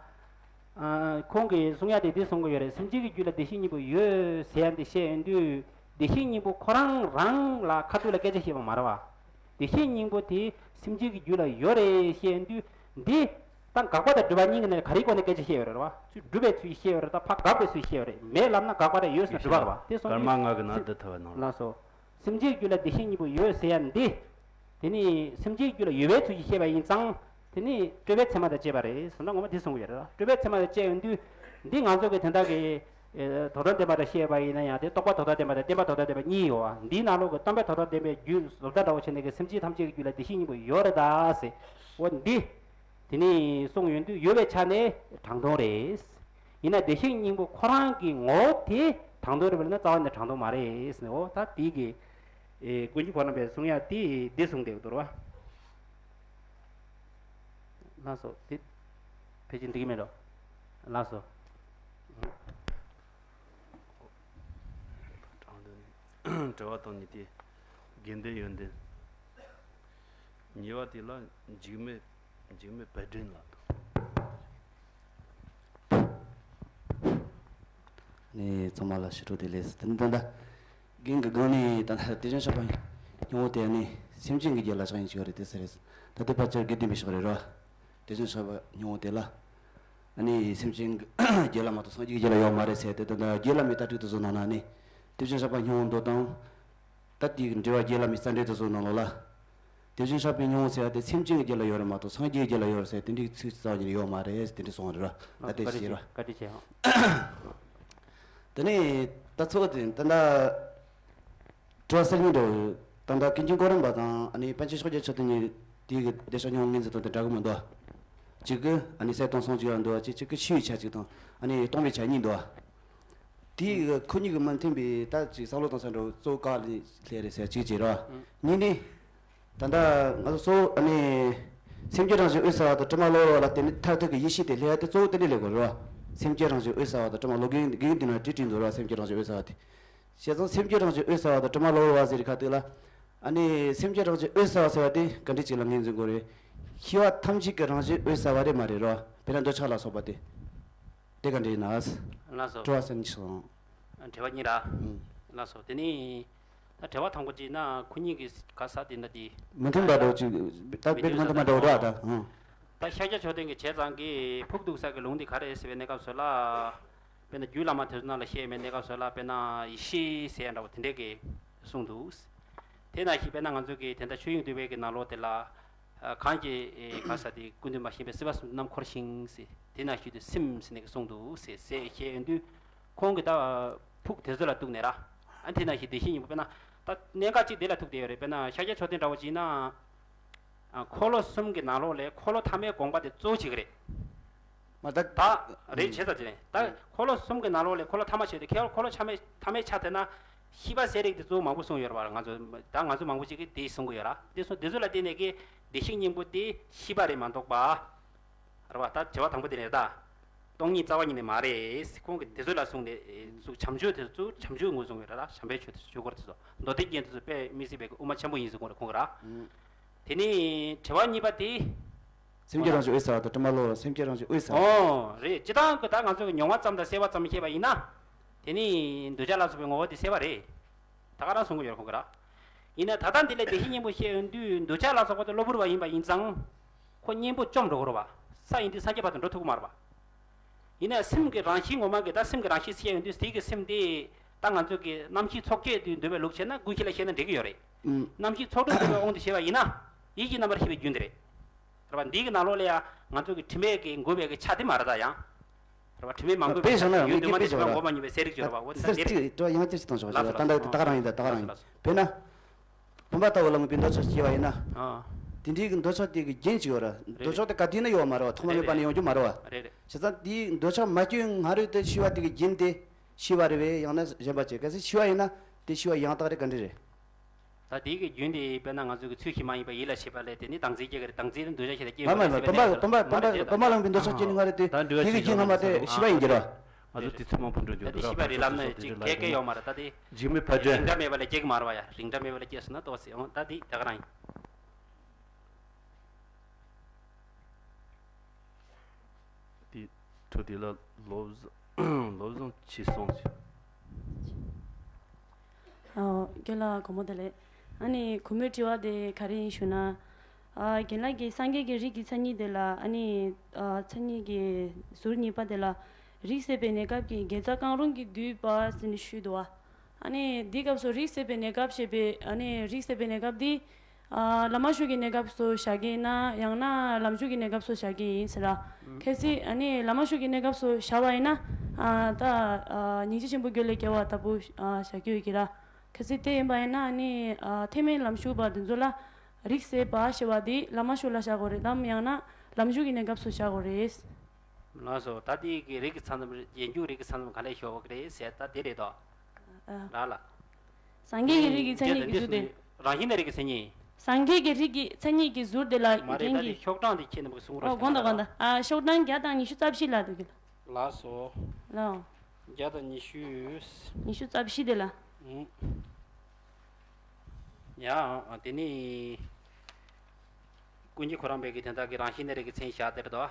ཁོང་གིས་གསུང་ཡ་དེ་འདི་གསུང་གི་ཡོད་རེད། སེམས་ཅན་གྱི་རྒྱུད་ལ་བདེ་གཤེགས་སྙིང་པོ་ཡོད་ཟེར་ཡ་འདི་བཤད་ཡོང་དུས་བདེ་གཤེགས་སྙིང་པོ་ཁོ་རང་རང་ལ་ཁ་ཐུག་ལ་སྐད་ཆ་བཤད་པ་མ་རེད་བ། བདེ་གཤེགས་སྙིང་པོ་དེ་སེམས་ཅན་གྱི་རྒྱུད་ལ་ཡོད་རེད་བཤད་ཡོང་དུས་འདི། ད་དགག་པ་དང་སྒྲུབ་པ་གཉིས་ཀྱི་ནང་ནས་ག་རེའི་སྒོ་ནས་སྐད་ཆ་བཤད་ཡོད་རེད་བ། ཚུར་སྒྲུབ་པའི་ཚུལ་བཤད་ཡོད་རེད། ད་ཕར་དགག་པའི་ཚུལ་བཤད་ཡོད་རེད། མེད་ལབ་ན་དགག་པ་རེད། ཡོད་ཟེར་ན་སྒྲུབ་པ་རེད་བ། དེ་སོང་ཀརྨ་ང་གི་ན་འདི་ཐུབ་པ་ནང་ལ། ལགས་སོ། སེམས་ཅན་རྒྱུད་ལ་བདེ་གཤེགས་སྙིང་པོ་ཡོད་ཟེར་ཡ་འདི། དེ་ནི་སེམས་ཅན་རྒྱུད་ལ་ཡོད་པའི་ཚུལ་གྱིས་བཤད་པ་ཡིན་ཙང་། དེ་ནི་སྤྲོས་པའི་མཚན་མ་དང་བཅས་པ་རེད་ཟེར་ན་ངོ་མ་དེ་གསུང་གི་ཡོད་རེད་བ། སྤྲོས་པའི་མཚན་མ་དང་བཅས་ཡོང་དུས། འདི་ང་ཚོ་གི་དེ་འདྲ་གི་ཨེ་དོན་དམ་བདེན་པ་དང་བཤད་པ་ཡིན་ན་ཡང་དེ་རྟོག་པ་དོན་དམ་བདེན་པ་དང་བརྟེན་པ་དོན་དམ་བདེན་པ་གཉིས་ཡོད་བ། འདིའི་ནང་ལོགས་ཀྱི་སྟོང་པ་དོན་དམ་བདེན་པའི་རྒྱུད་བཟོ་ལྟ་འདྲ་བོ་བྱས་ནས་ཀྱི་སེམས་ཅན་ཐམས་ཅད་ཀྱི་རྒྱུད་ལ་བདེ་གཤེགས་སྙིང་པོ་ཡོད་རེད་ད་ཟེར། འོ་འདི། དེ་ནས་གསུངས་ཡོང་དུས་ཡོད་པའི་ཆ་ནས་དྲང་དོན་རེད། ཡིན་ན་བདེ་གཤེགས་སྙིང་པོ་ཁོ་རང་གི་ངོ་བོ་དེ་དྲང་དོན་རེད་པས་ན་རྩ་བ་ནས་དྲང་དོན་མ་རེད་ཟེར་ནས། འོ་ད་དེ་གི་ཨེ་ཀུན་མཁྱེན་གོ་རམས་པས་གསུང་ཡ་དེ་འདི་གསུངས་བསྡད་ཡོད་རེད་བ། ལགས་སོ། དེ་ཕལ་ཆེར་འགྲིག་གི་མེད་འགྲོ། ལགས་སོ། དྲང་དོན་ནི་དྲི་བ་དང་ནི་དེ་དགེ་འདུན་ཡོན་ཏན། ཉེ་བ་དེ་ལ་འཇིགས་མེད་འཇིགས་མེད་བད་སྒྲོན་ལ་དང་། ནི་ཚང་མ་ལ་ཕྱི་དྲོ་བདེ་ལེགས། དེ་ནི་ད་ལྟ་ རྒན་གྱི་སྒང་ནས་ད་ལྟ་དེ་བཞིན་གཤེགས་པ་སྙིང་པོ་དེ་ནི་སེམས་ཅན་གྱི་རྒྱུད་ལ་བཞག་ཡིན་ཅིག་ཡོད་རེད་དེ་ཟེར་རེད། ད་ལྟ་ཕལ་ཆེར་དགེ་ལྡན་པའི་ཕྱོགས་རེད་རོ། དེ་བཞིན་གཤེགས་པ་སྙིང་པོ་དེ་ལ། ཨ་ནི་སེམས་ཅན་གྱི་རྒྱུད་ལ་མ་གཏོགས་སངས་རྒྱས་ཀྱི་རྒྱུད་ལ་ཡོད་མ་རེད་ཟེར་ཏེ་ད་ལྟ་རྒྱུད་བླ་མའི་ལྟ་གྲུབ་དེ་ཚོ་ནང་ན་ནི། དེ་བཞིན་གཤེགས་པ་སྙིང་པོ་མདོ་དང་། ད་དེའི་འགྲེལ་པ་རྒྱུད་བླ་མའི་རྩ་འགྲེལ་དེ་ཚོ་ནང་ལོགས་ལ། དེ་བཞིན་གཤེགས་པའི་སྙིང་པོ་ཟེར་བ་དེ་སེམས་ཅན་གྱི་རྒྱུད་ལ་ཡོད་རེད་མ་གཏོགས་སངས་རྒྱས་ཀྱི་རྒྱུད་ལ་ཡོད་རེད་ཟེར་དེ་འདྲའི་ཚིག་རྩ་བ་ཉིད་ནས་ཡོད་མ་རེད་དེ་འདྲ་གསུངས་པ་རེད་ར། ད་དེ་བཀའ་དྲིན་ཆེ་ཞེས་ར། བཀའ་དྲིན་ཆེ་ཨང་། དེ་ནས་ད་ཚོགས་དེ་ད་ལྟ་དྲི་བ་གསར་རྙིང་འདྲ་བོ་ད་ལྟ་ཀུན་མཁྱེན་གོ་རམས་པ་དང་ཨ་ནི་པཎ་ཆེན་ཤཱཀྱ་མཆོག་ལྡན་གཉིས་དེའི་གི་བདེ་མཆོག་སྙིང་པོ་ངོས་འཛིན་དང་དེ་འདྲ་གི་མི་འདུག་གཅིག་གི་ཨ་ནི་གསལ་སྟོང་སངས་རྒྱས་ཡང་འདུག་གཅིག་གཅིག་གི་ཤེས་པའི་ཆ་གཅིག་དང་ཨ་ནི་སྟོང་པའི་ཆ་གཉིས་འདུག་དེའི་གི་ཁོ་གཉིས་ཀྱི་མི་མཐུན་པའི་ད་ཅིག་བསམ་བློ་གཏོང་ས་འདྲ་བོ་གཙོ་བོ་ག་ལ་སླེབས་རེད་ཟེར་གཅིག་བྱས་ར། གཉིས་ནི། ད་ལྟ་ང་ཚོ་གཙོ་བོ་ཨ་ནི། སེམས་བསྐྱེད་རང་བཞིན་འོད་གསལ་བ་དང་དྲི་མ་གློ་བུར་བ་ལ་བརྟེན་ནས་མཐར་ཐུག་གི་ཡེ་ཤེས་དེ་སླེབས་ཡ་དེ་གཙོ་བོ་དེ་འདྲ་སླེབས་དགོས་རེད་བ། སེམས་བསྐྱེད་རང་བཞིན་འོད་གསལ་བ་དང་དྲི་མ་གློ་རྒན་རྒན་དེ་ན་བྲིས་བྲིས་འདུག་ར་སེམས་བསྐྱེད་རང་བཞིན་འོད་གསལ་བ་དེ། བྱས་ཙང་སེམས་བསྐྱེད་རང་བཞིན་འོད་གསལ་བ་དང་དྲི་མ་གློ་བུར་བ་ཟེར་ཁ་ཐུག་ལ། ཨ་ནི་སེམས་བསྐྱེད་རང་བཞིན་འོད་གསལ་བ་ཟེར་བ་དེ་ག་འདྲ་ཅིག་ལ་ངོས་འཛིན་དགོས་རེད། ཤེས་པ་ཐམས་ཅད་ཀྱི་རང་བཞིན་འོད་གསལ་བ་རེད་མ་རེད་རོ། དཔེར་ན་འདོད་ཆགས་ལ་སོགས་པ་དེ། དེ་ག་འདྲ་ཡིན་ན། ལགས་སོ། དྲི་བ་གསར་རྙིང་སོང་། དྲི་བ་གཉིས་ར། ཨང་། ལགས་སོ་དེ་ནི། ད་དྲི་བ་དང་པོ་གཅིག་ན་ཁོ་གཉིས་ཀྱི་ག་ས་དེ་འདྲ་དེ། མི་མཐུན་པ་འདྲ་བོ་ཅིག་ད་དཔེ་མི་མཐུན་པ་འདྲ་བོ་འདྲ་བ་ད། ཨང་། ད་ཤཱཀྱ་མཆོག་ལྡན་གྱི་བྱས་ཙང་གི་ཕུགས་གཏུགས་ས་གི་ལུང་འདི་ག་རེ་ཟེར་བའི་གནས་སྐབས་སུ་ལ། དཔེར་ན་རྒྱུད་བླ་མ་དེ་ཚོ་ནང་ལ་བཤད་མེད་གནས་སྐབས་སུ་ལ་དཔེར་ན་ཡེ་ཤེས་ཟེར་ཡ་འདྲ་བོ་དེ་འདྲས་ཀྱི་གསུངས་འདུག་དེ་ནང་བཞིན་དཔེར་ན་ང་ཚོ་གི་དེ་འདྲ་ཆོས་དབྱིངས་འདུས་པའི་གི་ནང་ལོགས་དེ་ལ། གང་གིས་ག་ས་དེ་ཀུན་འདུས་མ་ཞེན་པའི་སྲིད་པ་གསུམ་དུ་རྣམ་འཁོར་ཞིང་ཟེར་དེ་ནང་བཞིན་དུ་སེམས་ཟེར་ནས་གསུངས་འདུག་ཟེར་ཟེར་བཤད་ཡོང་དུས། ཁོང་གིས་ད་ཕུགས་དེ་ཚོ་ལ་གཏུགས་ནས་ར། ཨ་དེ་ནང་བཞིན་བདེ་གཤེགས་སྙིང་པོ་དཔེར་ན་ད་གནད་འགག་ཅིག་དེ་ལ་ཐུག་བསྡད་ཡོད་རེད། དཔེར་ན་ཤཱཀྱ་མཆོག་ལྡན་འདྲ་བོ་ཅིག་ཡིན་ན། ཨ་འཁོར་ལོ་གསུམ་གྱི་ནང་ལོགས་ལས་འཁོར་ལོ་ཐ་མའི་དགོངས་པ་དེ་གཙོ་བོ་བྱེད་ཀྱི་རེད། མ་ད། ད་རེད་བྱས་ཙང་བྱས་ནས་ད་འཁོར་ལོ་གསུམ་གྱི་ནང་ལོགས་ལས་འཁོར་ལོ་ཐ་མ་བྱས་ཏེ་ཁྱེད་འཁོར་ལོ་ཐ་མའི་ཐ་མའི་ཆ་དེ་ན་ཤེས་པ་ཟེར་རིགས་དེ་གཙོ་བོ་མང་པོ་གསུངས་ཡོད་རེད་བ། ང་ཚོ་ད་ང་ཚོ་མང་པོ་ཞིག་གིས་དེ་གསུང་གི་ཡོད་ར། དེ་གསུང་དེ་ཚོ་ལ་བརྟེན་ནས་ཀྱི་བདེ་གཤེགས་སྙིང་པོ་དེ་ཤེས་པ་རེད་མ་གཏོགས་པ། རེད་བ། ད་དྲི་བ་དང་པོ་དེ་རེད་ད། སྟོང་ཉིད་རྩ་བ་ཉིད་ནས་མ་རེད། ཁོང་གིས་དེ་ཚོ་ལ་གསུངས་ནས་ཚུར་བྱམས་ཆོས་དེ་ཚོ་བྱམས་ཆོས་ངོས་བཟུང་བའི་རེད་ད། བྱམས་པའི་ཆོས་དེ་ཆོས་སྐོར་དེ་ཚོ་མདོ་སྡེ་རྒྱན་དེ་ཚོ་དཔེ་མི་སྲིད་པའི་དབུ་མ་ཆེན་པོ་ཡིན་ཟེར་གོ་རེད་ཁོང་གིས་ར། དེ་ནས་དྲི་བ་གཉིས་པ་དེ། སེམས་ཀྱི་རང་བཞིན་འོད་གསལ་བ་དང་དྲི་མ་གློ་བུར་སེམས་ཀྱི་རང་བཞིན་འོད་གསལ་བ། ཨོ་རེད། སྤྱིར་བཏང་གི་ད་ང་ཚོ་གི་མྱོང་བ་ཙམ་དང་སེལ་བ་ཙམ་ཤེས་པ་ཡིན་ན། དེ་ནི་འདོད་ཆགས་ལ་སོགས་པའི་ངོ་བོ་དེ་སེལ་བ་རེད། ད་ག་རང་གསུང་གི་ཡོད་རེད་ཁོང་གིས་ར། ཡིན་ན་ད་ལྟ་འདི་ལས་བདེ་གཤེགས་སྙིང་པོ་བཤད་ཡོང་དུས་འདོད་ཆགས་ལ་སོགས་པ་དེ་གློ་བུར་བ་ཡིན་པ་ཡིན་ཙང་། ཁོ་གཉེན་པོ་བཅོམ་འགྲོ་གི་རེད་བ། ས་ཡིན་དུས་སངས་རྒྱས་བར་དུ་འགྲོ་ཐུབ་ཀྱི་མ་རེད་བ། ཡིན་ན་སེམས་ཀྱི་རང་བཞིན་ངོ་མ་གི་ད་སེམས་ཀྱི་རང་བཞིན་བཤད་ཡོང་དུས་དེ་གི་སེམས་དེ་ད་ང་ཚོ་གི་རྣམ་ཤེས་ཚོགས་བརྒྱད་དུ་འདོད་པའི་ལུགས་བྱས་ན་ཀུན་གཞི་ལ་བཤད་ན་འགྲིག་གི་ཡོད་རེད། ཨུམ། རྣམ་ཤེས་ཚོགས་དྲུག་འདོད་པའི་དབང་དུ་བྱས་པ་ཡིན་ན། ཡིད་ཀྱི་རྣམ་པར་ཤེས་པའི་རྒྱུན་དེ་རེད། རེད་བ། འདིའི་གི་ནང་ལོགས་ལ་ཡང་ང་ཚོ་གི་དྲི་མེད་ཀྱི་འགོད་པའི་གི་ཆ་དེ་མ་རེད་ད་ཡང་། རེད་བ། དྲི་མེད་མ་འགོད་པའི་དཔེ་བཞག་ན་ཡང་ཡོད་དུས་མ་དེ་དྲི་མ་འགོད་པ་ཉིད་པའི་གསལ་རིག་བརྗོད་རེད་བ། འོ་དེ་ཟེར་ཅིག་དྲི་བ་ཡང་ཅིག་གཏོང་ཆོག་ལགས་སོ། ད་ལྟ་ད་ག་རང་ཡིན་ད་ད་ག་རང་ཡིན། ལགས་སོ། དཔེར་ན། བུམ་པ་ལྟ་བུ་ལ་མོས་པའི་འདོད་ཆགས་སྐྱེ་བ་ཡིན་ན། ཨ། དེ་འདྲའི་གི་འདོད་ཆགས་དེ་གི་རྒྱུན་ཅིག་ཡོད་ར། རེད། འདོད་ཆགས་དེ་ག་དུས་ན་ཡོད་མ་རེད་བ། ཐོག་མ་མེད་པ་ནས་ཡོང་རྒྱུ་མ་རེད་བ། རེད་རེད། བྱས་ཙང་དེའི་འདོད་ཆགས་མ་སྐྱེ་བའི་སྔ་རོལ་དུ་ཤེས་པ་དེ་གི་རྒྱུན་དེ་ཤེས་པ་རེད་བས་ཡང་ན་གཞན་པ་ཅིག་གལ་སྲིད་ཤེས་པ་ཡིན་ན་དེ་ཤེས་པ་ཡང་དག་རེད་ག་འདྲ་རེད། ད་དེའི་གི་རྒྱུན་དེ་དཔེར་ན་ང་ཚོ་གི་ཚུལ་བཞིན་མ་ཡིན་པ་ཡིད་ལ་བྱེད་པ་ལས་དེ་ནི་བདག་འཛིན་སྐྱེ་གི་རེད། བདག་འཛིན་ནི་འདོད་ཆགས་ཤེས་རབ་སྐྱེ་མ་མ་མ་བུམ་པ་བུམ་པ་བུམ་པ་ལ་མོས་པའི་འདོད་ཆགས་སྐྱེ་ནི་སྔ་རོལ་དུ་དེ་གི་རྒྱུན་སྔ་མ་དེ་ཤེས་པ་ཡིན་གྱི་རེད་བ། ང་ཚོ་དེ་ཚོ་མང་པོ་འགྲོ་རྒྱུ་འདུག་ད་དེ་ཤེས་པ་རིགས་ལམ་ནི་ཅིག་གལ་གལ་ཡོད་མ་རེད། ད་དེ་འཇིགས་མེད་ཕ་སྒྲོན་རིགས་འདྲ་མེད་པ་ལས་སྐྱེ་གི་མ་རེད་བ་ཡ། རིགས་འདྲ་མེད་པ་ལས་སྐྱེས་སོང་ན་ཏོག་ཙམ་འོང་ད་དེ་ད་ག་རང་ཡིན། དེ་ཁྲོད་དེ་ལ་ལོ་བཟང་ལོ་བཟང་ཆེ་སོང་ཟེར། ཨོ། རྒན་ལགས་དགོང་མོ་བདེ་ལེགས། ཨ་ནི་གུས་མོའི་དྲི་བ་དེ་ག་རེ་ཡིན་ཞུ་ན། ཨ་རྒན་ལགས་ཀྱིས་སངས་རྒྱས་ཀྱི་རིགས་ཀྱི་མཚན་ཉིད་དེ་ལ་ཨ་ནི་ཨ་མཚན་ཉིད་ཀྱི་ཟུར་གཉིས་པ་དེ་ལ་རིགས་ཟད་པའི་གནས་སྐབས་ཀྱི་དགེ་རྩ་གང་རུང་གིས་བསྡུས་པ་ཟེར་ནས་ཞུས་འདུག་བ། ཨ་ནི་འདི་སྐབས་སུ་རིགས་ཟད་པའི་གནས་སྐབས་ཞེས་པའི་ཨ་ནི་རིགས་ཟད་པའི་གནས་སྐབས་འདི། ཨ་བླ་མ་ཞུགས་ཀྱི་གནས་སྐབས་སུ་བཞག་གི་ཡིན་ན་ཡང་ན་ལམ་ཞུགས་ཀྱི་གནས་སྐབས་སུ་བཞག་གི་ཡིན་ཟེར་ལ། ཨུམ། གལ་སྲིད་ཨ་ནི་བླ་མ་ཞུགས་ཀྱི་གནས་སྐབས་སུ་བཞག་པ་ཡིན་ན། ཨ་ད་ཨ་སྙིང་རྗེ་ཆེན་པོ་རྒྱུད་ལ་སྐྱེ་བ་ལྟ་བུ་ཨ་བཞག་གི་ཡོད་ཀྱི་ར། གལ་སྲིད་དེ་ཡིན་པ་ཡིན་ན་ཨ་ནི་ཨ་ཐེག་དམན་ལམ་ཞུགས་པ་འདི་ཚོ་ལ་རིགས་ཟད་པ་ཞེས་པ་འདི་བླ་མ་ཞུགས་ལ་བཞག་དགོས་རེད་དམ་ཡང་ན་ལམ་ཞུགས་ཀྱི་གནས་སྐབས་སུ་བཞག་དགོས་རེད། ལགས་སོ། ད་ལྟའི་གི་རིགས་ཀྱི་ཚང་འཛོམས་རྗེས་འཇུག་རིགས་ཀྱི་ཚང་འཛོམས་ག་ལས་ཤོག་གི་རེད་ཟེར་ད་དེ་རེད་དོ། ཨ། རག་ལ། སངས་རྒྱས་ཀྱི་རིགས་ཀྱི་མཚན་ཉིད་ཀྱི་ཟུར་དེ། རང་བཞིན་གནས་རིགས་ཀྱི་མཚན་ཉིད། སངས་རྒྱས་ཀྱི་རིགས་ཀྱི་མཚན་ཉིད་ཀྱི་ཟུར་དེ་ལ་མ་རེད། རྒན་ད་དེ་གྱིས། ཤོག་གྲངས་དེ་ཁྱེད་རྣམ་པ་གསུང་རོགས་ཨོ་དགོངས་དག་དགོངས་དག་ཨ་ཤོག་གྲངས་བརྒྱ་དང་ཉི་ཤུ་རྩ་བཞི་ལ་འདུག་གི། ལགས་སོ། ལགས། བརྒྱ་དང་ཉི་ཤུ། ཉི་ཤུ་རྩ་བཞི་དེ་ལ། ཨུམ། ཡ་ཨ་དེ་ནི། ཀུན་མཁྱེན་གོ་རམས་པའི་གི་དོན་དག་གི་རང་བཞིན་གནས་རིགས་ཀྱི་མཚན་བཞག་དེར་དོ།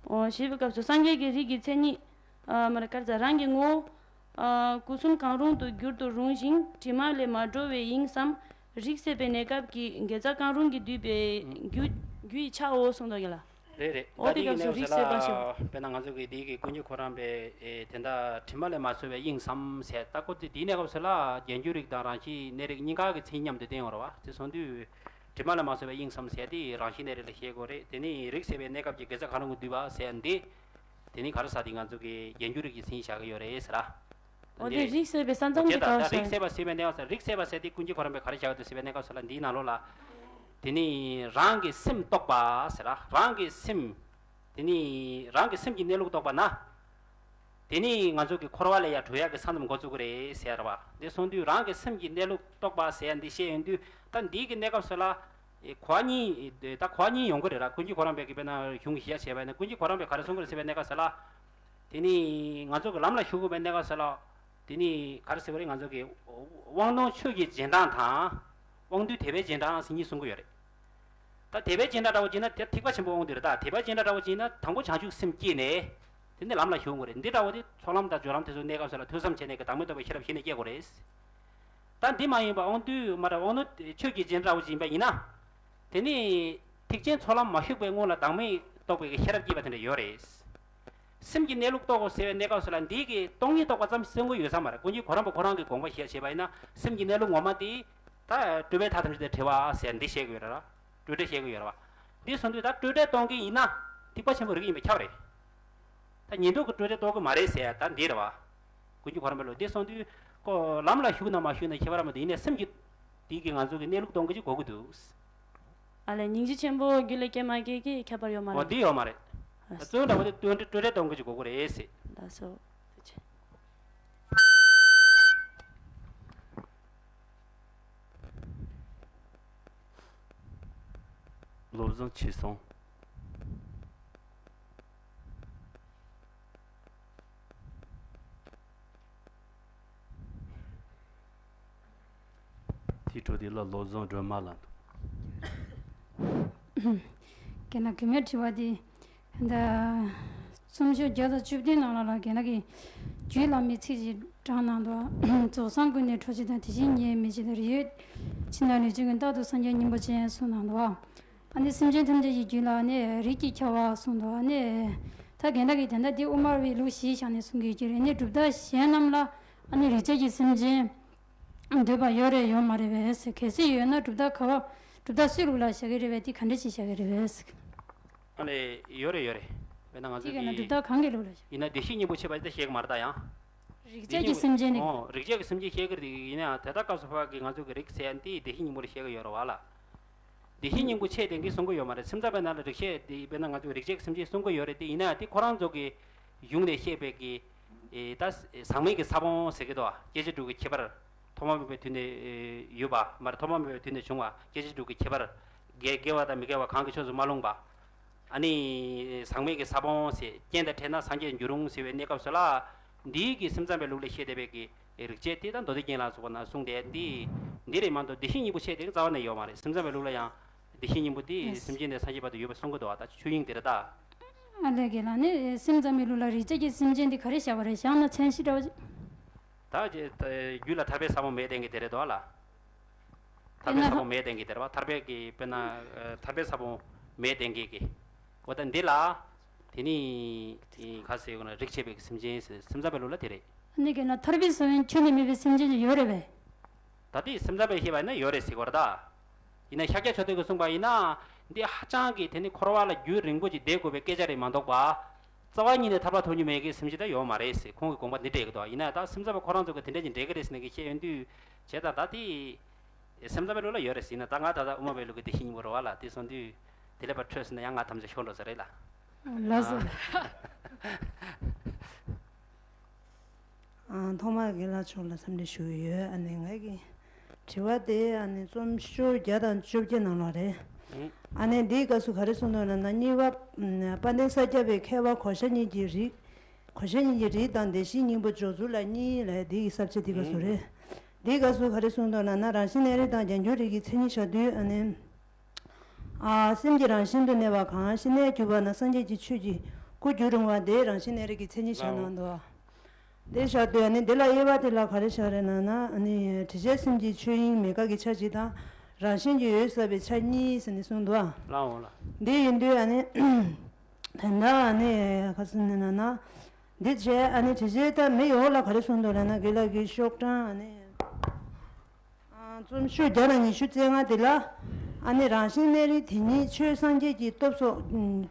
ཨོ་ཞེས་པའི་སྐབས་སུ་སངས་རྒྱས་ཀྱི་རིགས་ཀྱི་མཚན་ཉིད། ཨ་མ་རེད་དཀར་རྫ་རང་གི་ངོ་བོ། ཨ། སྐུ་གསུམ་གང་རུང་དུ་འགྱུར་དུ་རུང་ཞིང་དྲི་མ་ལས་མ་གྲོལ་བའི་དབྱིངས་སམ། རིགས་སད་པའི་གནས་སྐབས་ཀྱི་དགེ་རྩ་གང་རུང་གིས་བསྡུས་པའི་རྒྱུ་རྒྱུ་ཡི་ཆའོ་གསུངས་འདུག་ག་ལ། རེད་རེད། འོ་ད་དེ་དེའི་སྐབས་སུ་གནས་རིགས་སད་པ་ཞེས་པ། དཔེར་ན་ང་ཚོ་གི་དེའི་གི་ཀུན་མཁྱེན་གོ་རམས་པའི་ཨེ་དེ་འདྲ་དྲི་མ་ལས་མ་གྲོལ་བའི་དབྱིངས་སམ་ཟེར། ད་ཁོ་ཚོས་དེའི་གནས་སྐབས་སུ་ལ་རྒྱས་འགྱུར་རིགས་དང་རང་བཞིན་གནས་རིགས་གཉིས་ཀ་གི་མཚན་ཉིད་མཉམ་དུ་བསྟན་ཡོད་རེད་བ། དེ་སོང་དུས་དྲི་མ་ལས་མ་གྲོལ་བའི་དབྱིངས་སམ་ཟེར་དེ་རང་བཞིན་གནས་རིགས་ལ་བཤད་དགོས་རེད། དེ་ནི་རིགས་སད་པའི་གནས་སྐབས་ཀྱི་དགེ་རྩ་གང་རུང་གིས་བསྡུས་པ་ཟེར་འདི། དེ་ནི་ག་རེ་ཟེར། དེ་ང་ཚོ་གི་རྒྱས་འགྱུར་རིགས་ཀྱི་མཚན་ཉིད་བཞག་གི་ཡོད་རེད་ཟེར་ར། འོ་དེ་རེད། རིགས་སད་པའི་ས་མཚམས་ཀྱི་བྱས་ཙང་སྐབས་ད་སུ། རིགས་སད་པ་ཟེར་བའི་གནས་སྐབས་སུ། རིགས་སད་པ་ཟེར་དེ་ཀུན་མཁྱེན་གོ་རམས་པས་ག་རེ་བཞག་འདུག་ཟེར་བའི་གནས་སྐབས་སུ་ལ་འདིའི་ནང་ལོགས་ལ། དེ་ནི་རང་གི་སེམས་རྟོགས་པ་ཟེར་ར། རང་གི་སེམས། དེ་ནི་རང་གི་སེམས་ཀྱི་གནས་ལུགས་རྟོགས་པ་ན། དེ་ནི་ང་ཚོ་གི་འཁོར་བ་ལས་ཡར་གྲོལ་ཡག་གི་ས་མཚམས་འགོ་བཙུགས་ཀྱི་རེད་ཟེར་བ། འདི་སོང་དུས་རང་གི་སེམས་ཀྱི་གནས་ལུགས་རྟོགས་པ་ཟེར་ཡ་འདི་བཤད་ཡོང་དུས། ད་འདིའི་གི་གནས་སྐབས་སུ་ལ། ཨེ་གོ་བ་གཉིས། ད་གོ་བ་གཉིས་ཡོང་གི་རེད་ར། ཀུན་མཁྱེན་གོ་རམས་པའི་གི་དཔེར་ན་གཞུང་གི་གཞི་བྱས་པ་ཡིན་ན། ཀུན་མཁྱེན་གོ་རམས་པས་ག་རེ་གསུང་གི་རེད་ཟེར་བའི་གནས་སྐབས་སུ་ལ། དེ་ནི་ང་ཚོ་གི་ལམ་ལ་ཞུགས་དགོས་པའི་གནས་སྐབས་སུ་ལ། དེ་ནི་ག་རེ་ཟེར་བ་རེད། ང་ཚོ་གི་དབང་རྣོན་ཆོས་ཀྱི་རྗེས་འབྲང་དང་། དབང་རྟུལ་དད་པའི་རྗེས་འབྲང་ཟེར་གཉིས་གསུང་གི་ཡོད་རེད། ད་དད་པའི་རྗེས་འབྲང་འདྲ་བོ་བྱས་ན་དེ་ཐེག་པ་ཆེན་པོའི་དབང་རྟུལ་རེད། ད་དད་པའི་རྗེས་འབྲང་འདྲ་བོ་བྱས་ན་དང་པོ་བྱང་ཆུབ་སེམས་བསྐྱེད་ནས། དེ་ནས་ལམ་ལ་ཞུགས་དགོས་རེད། འདི་འདྲ་བོ་དེ་ཚོགས་ལམ་དང་སྦྱོར་ལམ་དེ་ཚོའི་གནས་སྐབས་སུ་ལ་ཐོས་བསམ་བྱས་ནས་ཀྱི་བདག་མེད་རྟོགས་པའི་ཤེས་རབ་གཞི་ནས་སྐྱེ་དགོས་རེད། ད་འདི་མ་ཡིན་པ་དབང་རྟུལ་མ་རེད། དབང་རྣོན་ཆོས་ཀྱི་རྗེས་འབྲང་འདྲ་བོ་ཅིག་ཡིན་པ་ཡིན་ན། དེ་ནི་ཐེག་ཆེན་ཚོགས་ལམ་མ་ཞུགས་པའི་སྔོན་ལ་བདག་མེད་རྟོགས་པའི་ཤེས་རབ་སྐྱེས་པ་དེ་འདྲ་ཡོད་རེད། སེམས་ཀྱི་གནས་ལུགས་རྟོགས་དགོས་ཟེར་བའི་གནས་སྐབས་སུ་ལ་འདིའི་གི་སྟོང་ཉིད་རྟོགས་པ་ཙམ་གསུང་གི་ཡོད་ས་མ་རེད། ཀུན་མཁྱེན་གོ་རམས་པ་ཁོ་རང་གི་དགོངས་པ་བཞེས་བྱས་པ་ཡིན་ན། སེམས་ཀྱི་གནས་ལུགས་ངོ་མ་དེ་ད་སྤྲོས་པའི་མཐའ་ཐམས་ཅད་དང་བྲལ་བ་ཟེར་འདི་བཤད་གི་ཡོད་རེད་ར། སྤྲོས་བྲལ་བཤད་གི་ཡོད་རེད་བ། འདི་སོང་དུས་ད་སྤྲོས་བྲལ་གཏོང་གི་ཡིན་ན་ཐེག་པ་ཆེན་པོའི་རིགས་ཡིན་པས་ཁྱབ་རེད། ད་ཉན་ཐོས་ཀྱི་སྤྲོས་བྲལ་གཏོང་གི་མ་རེད་ཟེར་ཡ་ད་འདི་རེད་བ། ཀུན་མཁྱེན་གོ་རམས་པའི་ལུགས་འདི་སོང་དུས་ཁོ་ལམ་ལ་ཞུགས་ན་མ་ཞུགས་ན་ཁྱད་པར་མི་འདུག་ཡིན་ནའི་སེམས་ཀྱི་འདི་གི་ང་ཚོ་གི་གནས་ལུགས་གཏོང་གི་ཅིག་གོ་གི་འདུག་ཨ་ལས། སྙིང་རྗེ་ཆེན་པོ་རྒྱུད་ལ་སྐྱེས་མ་སྐྱེས་ཀྱི་ཁྱད་པར་ཡོད་མ། འོ་རེད། འདི་ཡོད་མ་རེད། ཨ། བཙོན་འདྲ་བོ་དེ་སྤྲོས་བྲལ་གཏོང་གི་ཅིག་གོ་གི་རེད་ཟེར། ལགས་སོ། ཐུགས་རྗེ་ཆེ། བློ་བཟང་ཆོས་བཟང་། དེའི་འཕྲོ་དེ་ལ་བློ་བཟང་སྒྲོལ་མ་ལ་འདུག་རྒན་ལགས་གུས་མོས་དྲི་བ་དེ། ད་རྩོམ་ཤོག་བརྒྱ་དང་བཅུ་བདུན་ནང་ལ་ལ་རྒན་ལགས་ཀྱིས་རྒྱུད་བླ་མའི་ཚིག་ཅིག་དྲངས་གནང་འདུག་རྫོགས་སངས་སྐུ་ནི་འཕྲོག་བྱེད་དང་། དེ་བཞིན་ཉེས་མི་བྱེད་དང་། རིགས་ཡོད་ཕྱིར་ན་ལུས་ཅན་ཀུན། རྟག་ཏུ་སངས་རྒྱས་སྙིང་པོ་ཅན། གསུངས་གནང་འདུག་ཨ་ནི་སེམས་ཅན་ཐམས་ཅད་ཀྱི་རྒྱུད་ལ་ནི་རིགས་ཀྱི་ཁྱབ་པ་གསུངས་འདུག་ཨ་ནི་ད་རྒན་ལགས་ཀྱིས་དེ་འདྲ་འདི་དབུ་མ་པའི་ལུགས་གཞིར་བཞག་ནས་གསུང་གི་ཡོད་ཀྱི་རེད། ནི་གྲུབ་མཐའ་གཞན་རྣམས་ལ་ཨ་ནི་རིགས་ཆད་ཀྱི་སེམས་ཅན་འདོད་པ་ཡོད་རེད་ཡོད་མ་རེད་པས་ཟེར། གལ་སྲིད་ཡོད་ན་གྲུབ་མཐའ་ག་བ། གྲུབ་མཐའ་སུའི་ལུགས་ལ་བཞག་གི་རེད་པས། དེ་ག་འདྲ་ཞིག་བཞག་གི་རེད་པས་ཟེར། ཨ་ནི་ཡོད་རེད་ཡོད་རེད། དཔེར་ན་ང་ཚོ་གཅིག་གིས་ན་གྲུབ་གི་མཐའ་གང་གི་ལུགས་ལ་བཞག་ཡིན་ན་བདེ་གཤེགས་སྙིང་པོ་ཆེ་བ་དེ་བཤད་གི་མ་རེད་ད་ཡང་། རིགས་ཆད་ཀྱི་སེམས་ཅན་ནི། ཨོ། རིགས་ཆད་ཀྱི་སེམས་ཅན་བཤད་གི་རེད། ཡིན་ན་ཡང་དེ་ལྟར་སྐབས་སུ་བབ་པའི་ང་ཚོ་གི་རིགས་ཟེར་ཡ་འདི་བདེ་གཤེགས་སྙིང་པོ་ལ་བཤད་གི་ཡོད་རེད་བ་ལ། བདེ་གཤེགས་སྙིང་པོ་ཆེ་ལྡན་གྱི་གསུང་གི་ཡོད་མ་རེད། སེམས་ཙམ་པའི་ནང་ལ་རིགས་ཆད་དེ་དཔེར་ན་ང་ཚོ་རིགས་ཆད་ཀྱི་སེམས་ཅན་གསུང་གི་ཡོད་རེད་དེ། ཡིན་ན་ཡང་དེ་ཁོ་རང་ཚོ་གི་གཞུང་ནས་བཤད་པའི་གི་ཨེ་ད་ཟག་མེད་ཀྱི་ས་བོན་ཟེར་གི་འདུག་སྐྱེ་མཆེད་དྲུག་གི་ཁྱད་པར་ཐོག་མ་མེད་པའི་དུས་ནས་ཨེ་ཡོད་པ་མ་རེད། ཐོག་མ་མེད་པའི་དུས་ནས་བྱུང་བ། སྐྱེ་མཆེད་དྲུག་གི་ཁྱད་པར་དགེ་དགེ་བ་དང་མི་དགེ་བ་གང་གི་ཕྱོགས་སུ་མ་ལྷུང་བ། ཨ་ནི་ཟག་མེད་ཀྱི་ས་བོན་ཟེར། རྐྱེན་དང་འཕྲད་ན་སངས་རྒྱས་འགྱུར་རུང་ཟེར་བའི་གནས་སྐབས་སུ་ལ། འདིའི་གི་སེམས་ཙམ་པའི་ལུགས་ལ་བཤད་བསྡད་པའི་གི་རིགས་ཆད་དེ་ད་མདོ་སྡེ་རྒྱན་ལ་སོགས་པ་ན་གསུངས་བསྡད་འདི་འདི་རེད་མ་གཏོགས་བདེ་གཤེགས་སྙིང་པོ་ཆེ་དེ་རྩ་བ་ནས་ཡོད་མ་རེད། སེམས་ཙམ་པའི་ལུགས་ལ་ཡང་བདེ་གཤེགས་སྙིང་པོ་དེ་ཡེས། སེམས་ཅན་དེ་སངས་རྒྱས་བར་དུ་ཡོད་པ་གསུང་གི་འདུག་ད་ཆོས་དབྱིངས་དེ་རེད་ད། ཨ་ལས་རྒན་ལགས་ནི་སེམས་ཙམ་པའི་ལུགས་ལ་རིགས་ཆད་ཀྱི་སེམས་ཅན་དེ་ག་རེ་བཞག་པ་རེད། བཞག་ན་མཚན་གཞི་འདྲ་བ་ཅིག་ད་ཅེ་ད་རྒྱུད་ལ་ཐར་པའི་ས་བོན་མེད་བསྡད་མཁན་དེ་རེད་དོ་ཨ་ལ། ཐར་པའི་ས་བོན་མེད་བསྡད་མཁན་དེ་རེད་བ། ཐར་པའི་གི་དཔེར་ན་ཨ་ཐར་པའི་ས་བོན་མེད་བསྡད་མཁན་གི། འོ་ད་འདི་ལ། དེ་ནི་ཁ་ཟེར་ཡོང་ན་རིགས་ཆད་པའི་སེམས་ཅན་ཟེར། སེམས་ཙམ་པའི་ལུགས་ལ་དེ་རེད། ནི་རྒན་ལགས་ཐར་པའི་ས་བོན་ཁྱོན་ནས་མེད་པའི་སེམས་ཅན་ཅིག་ཡོད་རེད་པས། ད་དེ་སེམས་ཙམ་པས་བཤད་པ་ཡིན་ན་ཡོད་རེད་ཟེར་གི་རེད་ད། ཡིན་ན་ཤཱཀྱ་མཆོག་ལྡན་གྱིས་གསུངས་པ་ཡིན་ན། འདི་ཧ་ཅང་གི་དེ་ནི་འཁོར་བ་ལ་རྒྱུན་རིང་པོ་ཅིག་བསྡད་དགོས་པའི་སྐད་ཆ་རེད་མ་གཏོགས་པ། རྩ་བ་ཉིད་ནས་ཐར་པ་ཐོབ་མྱོང་མེད་མཁན་སེམས་ཅན་ད་ཡོད་མ་རེད་ཟེར། ཁོང་གི་དགོངས་པ་འདི་འགྲེལ་གི་འདུག་ཡིན་ན་ད་སེམས་ཙམ་པ་ཁོ་རང་ཚོ་གིས་དེ་འདྲ་ཅིག་འགྲེལ་གི་རེད་ཟེར་ནས་གི་བཤད་ཡོང་དུས། བྱས་ཙང་ད་དེ། སེམས་ཙམ་པའི་ལུགས་ལ་ཡོད་རེད་ཟེར་ན། ད་ང་ད་ལྟ་དབུ་མ་པའི་ལུགས་ཀྱི་བདེ་གཤེགས་སྙིང་པོ་རེད་བ་ལ། དེ་སོང་དུས་དེ་ལས་ཕར་འཕྲོས་ཟེར་ན་ཡང་ང་ཐམས་ཅད་ཤོར་འགྲོ་ས་རེད་ལ། ལགས་སོ། ཨ། ཨ། ཐོག་མར་རྒན་ལགས་མཆོག་ལ་འཚམས་འདྲི་ཞུ་གི་ཡོད། ཨ་ནི་ང་གི་དྲི་བ་དེ་ཨ་ནི་རྩོམ་ཤོག་བརྒྱ་དང་བཅོ་བརྒྱད་ནང་ལོགས་རེད། ཨ་ནི་འདིའི་སྐབས་སུ་ག་རེ་གསུངས་འདུག་ལབ་ན། གཉིས་པ་དཔལ་ལྡན་ས་སྐྱ་པའི་མཁས་པ་གོ་ཆ་གཉིས་ཀྱི་རིགས། གོ་ཆ་གཉིས་ཀྱི་རིགས་དང་བདེ་གཤེགས་སྙིང་པོ་འཇོག་ཚུལ་ལ་གཉིས་ལབ་འདི་གི་ས་བཅད་འདི་སྐབས་སུ་རེད། འདིའི་སྐབས་སུ་ག་རེ་གསུངས་འདུག་ལབ་ན། རང་བཞིན་གནས་རིགས་དང་རྒྱས་འགྱུར་རིགས་ཀྱི་མཚན་ཉིད་བཞག་དུས་ཨ་ནི། ཨ། སེམས་ཀྱི་རང་བཞིན་དུ་གནས་པ་གང་ཤེས་ནས་གྱུར་པ་ན། སངས་རྒྱས་ཀྱི་ཆོས་ཀྱི་སྐུར་འགྱུར་རུང་བ་དེ་རང་བཞིན་གནས་རིགས་ཀྱི་མཚན་ཉིད་བཞག་གནང་འདུག་དེ་བཞག་དུས་ཨ་ནི་འདི་ལ་དབྱེ་བ་དེ་ལ་ག་རེ་བཞག་རེད་ན་ན། ཨ་ནི་དྲི་བཅས་སེམས་ཀྱི་ཆོས་དབྱིངས་མེད་དགག་གི་ཆ་གཅིག་དང་། རང་བཞིན་གྱིས་འོད་གསལ་བའི་ཆ་གཉིས་ཟེར་ནས་གསུངས་འདུག་ཨ། ལའོ་ལ། འདི་ཡིན་དུས་ཨ་ནི་ད་ལྟ་ཨ་ནི་ག་ཟེར་ནས་ན་ན། འདི་བྱས་ཨ་ནི་དྲི་བཅས་ད་མེ་ཡོག་ལ་ག་རེ་གསུངས་འདུག་ལབ་ན། དགེ་ལགས་ཀྱི་ཤོག་གྲངས་ཨ་ནི། རྩོམ་ཤོག་བརྒྱ་དང་ཉི་ཤུ་རྩ་ལྔ་དེ་ལ། ཨ་ནི་རང་བཞིན་གནས་རིགས་དེ་ཉིད་ཆོས་སངས་རྒྱས་ཀྱི་སྟོབས་སོགས་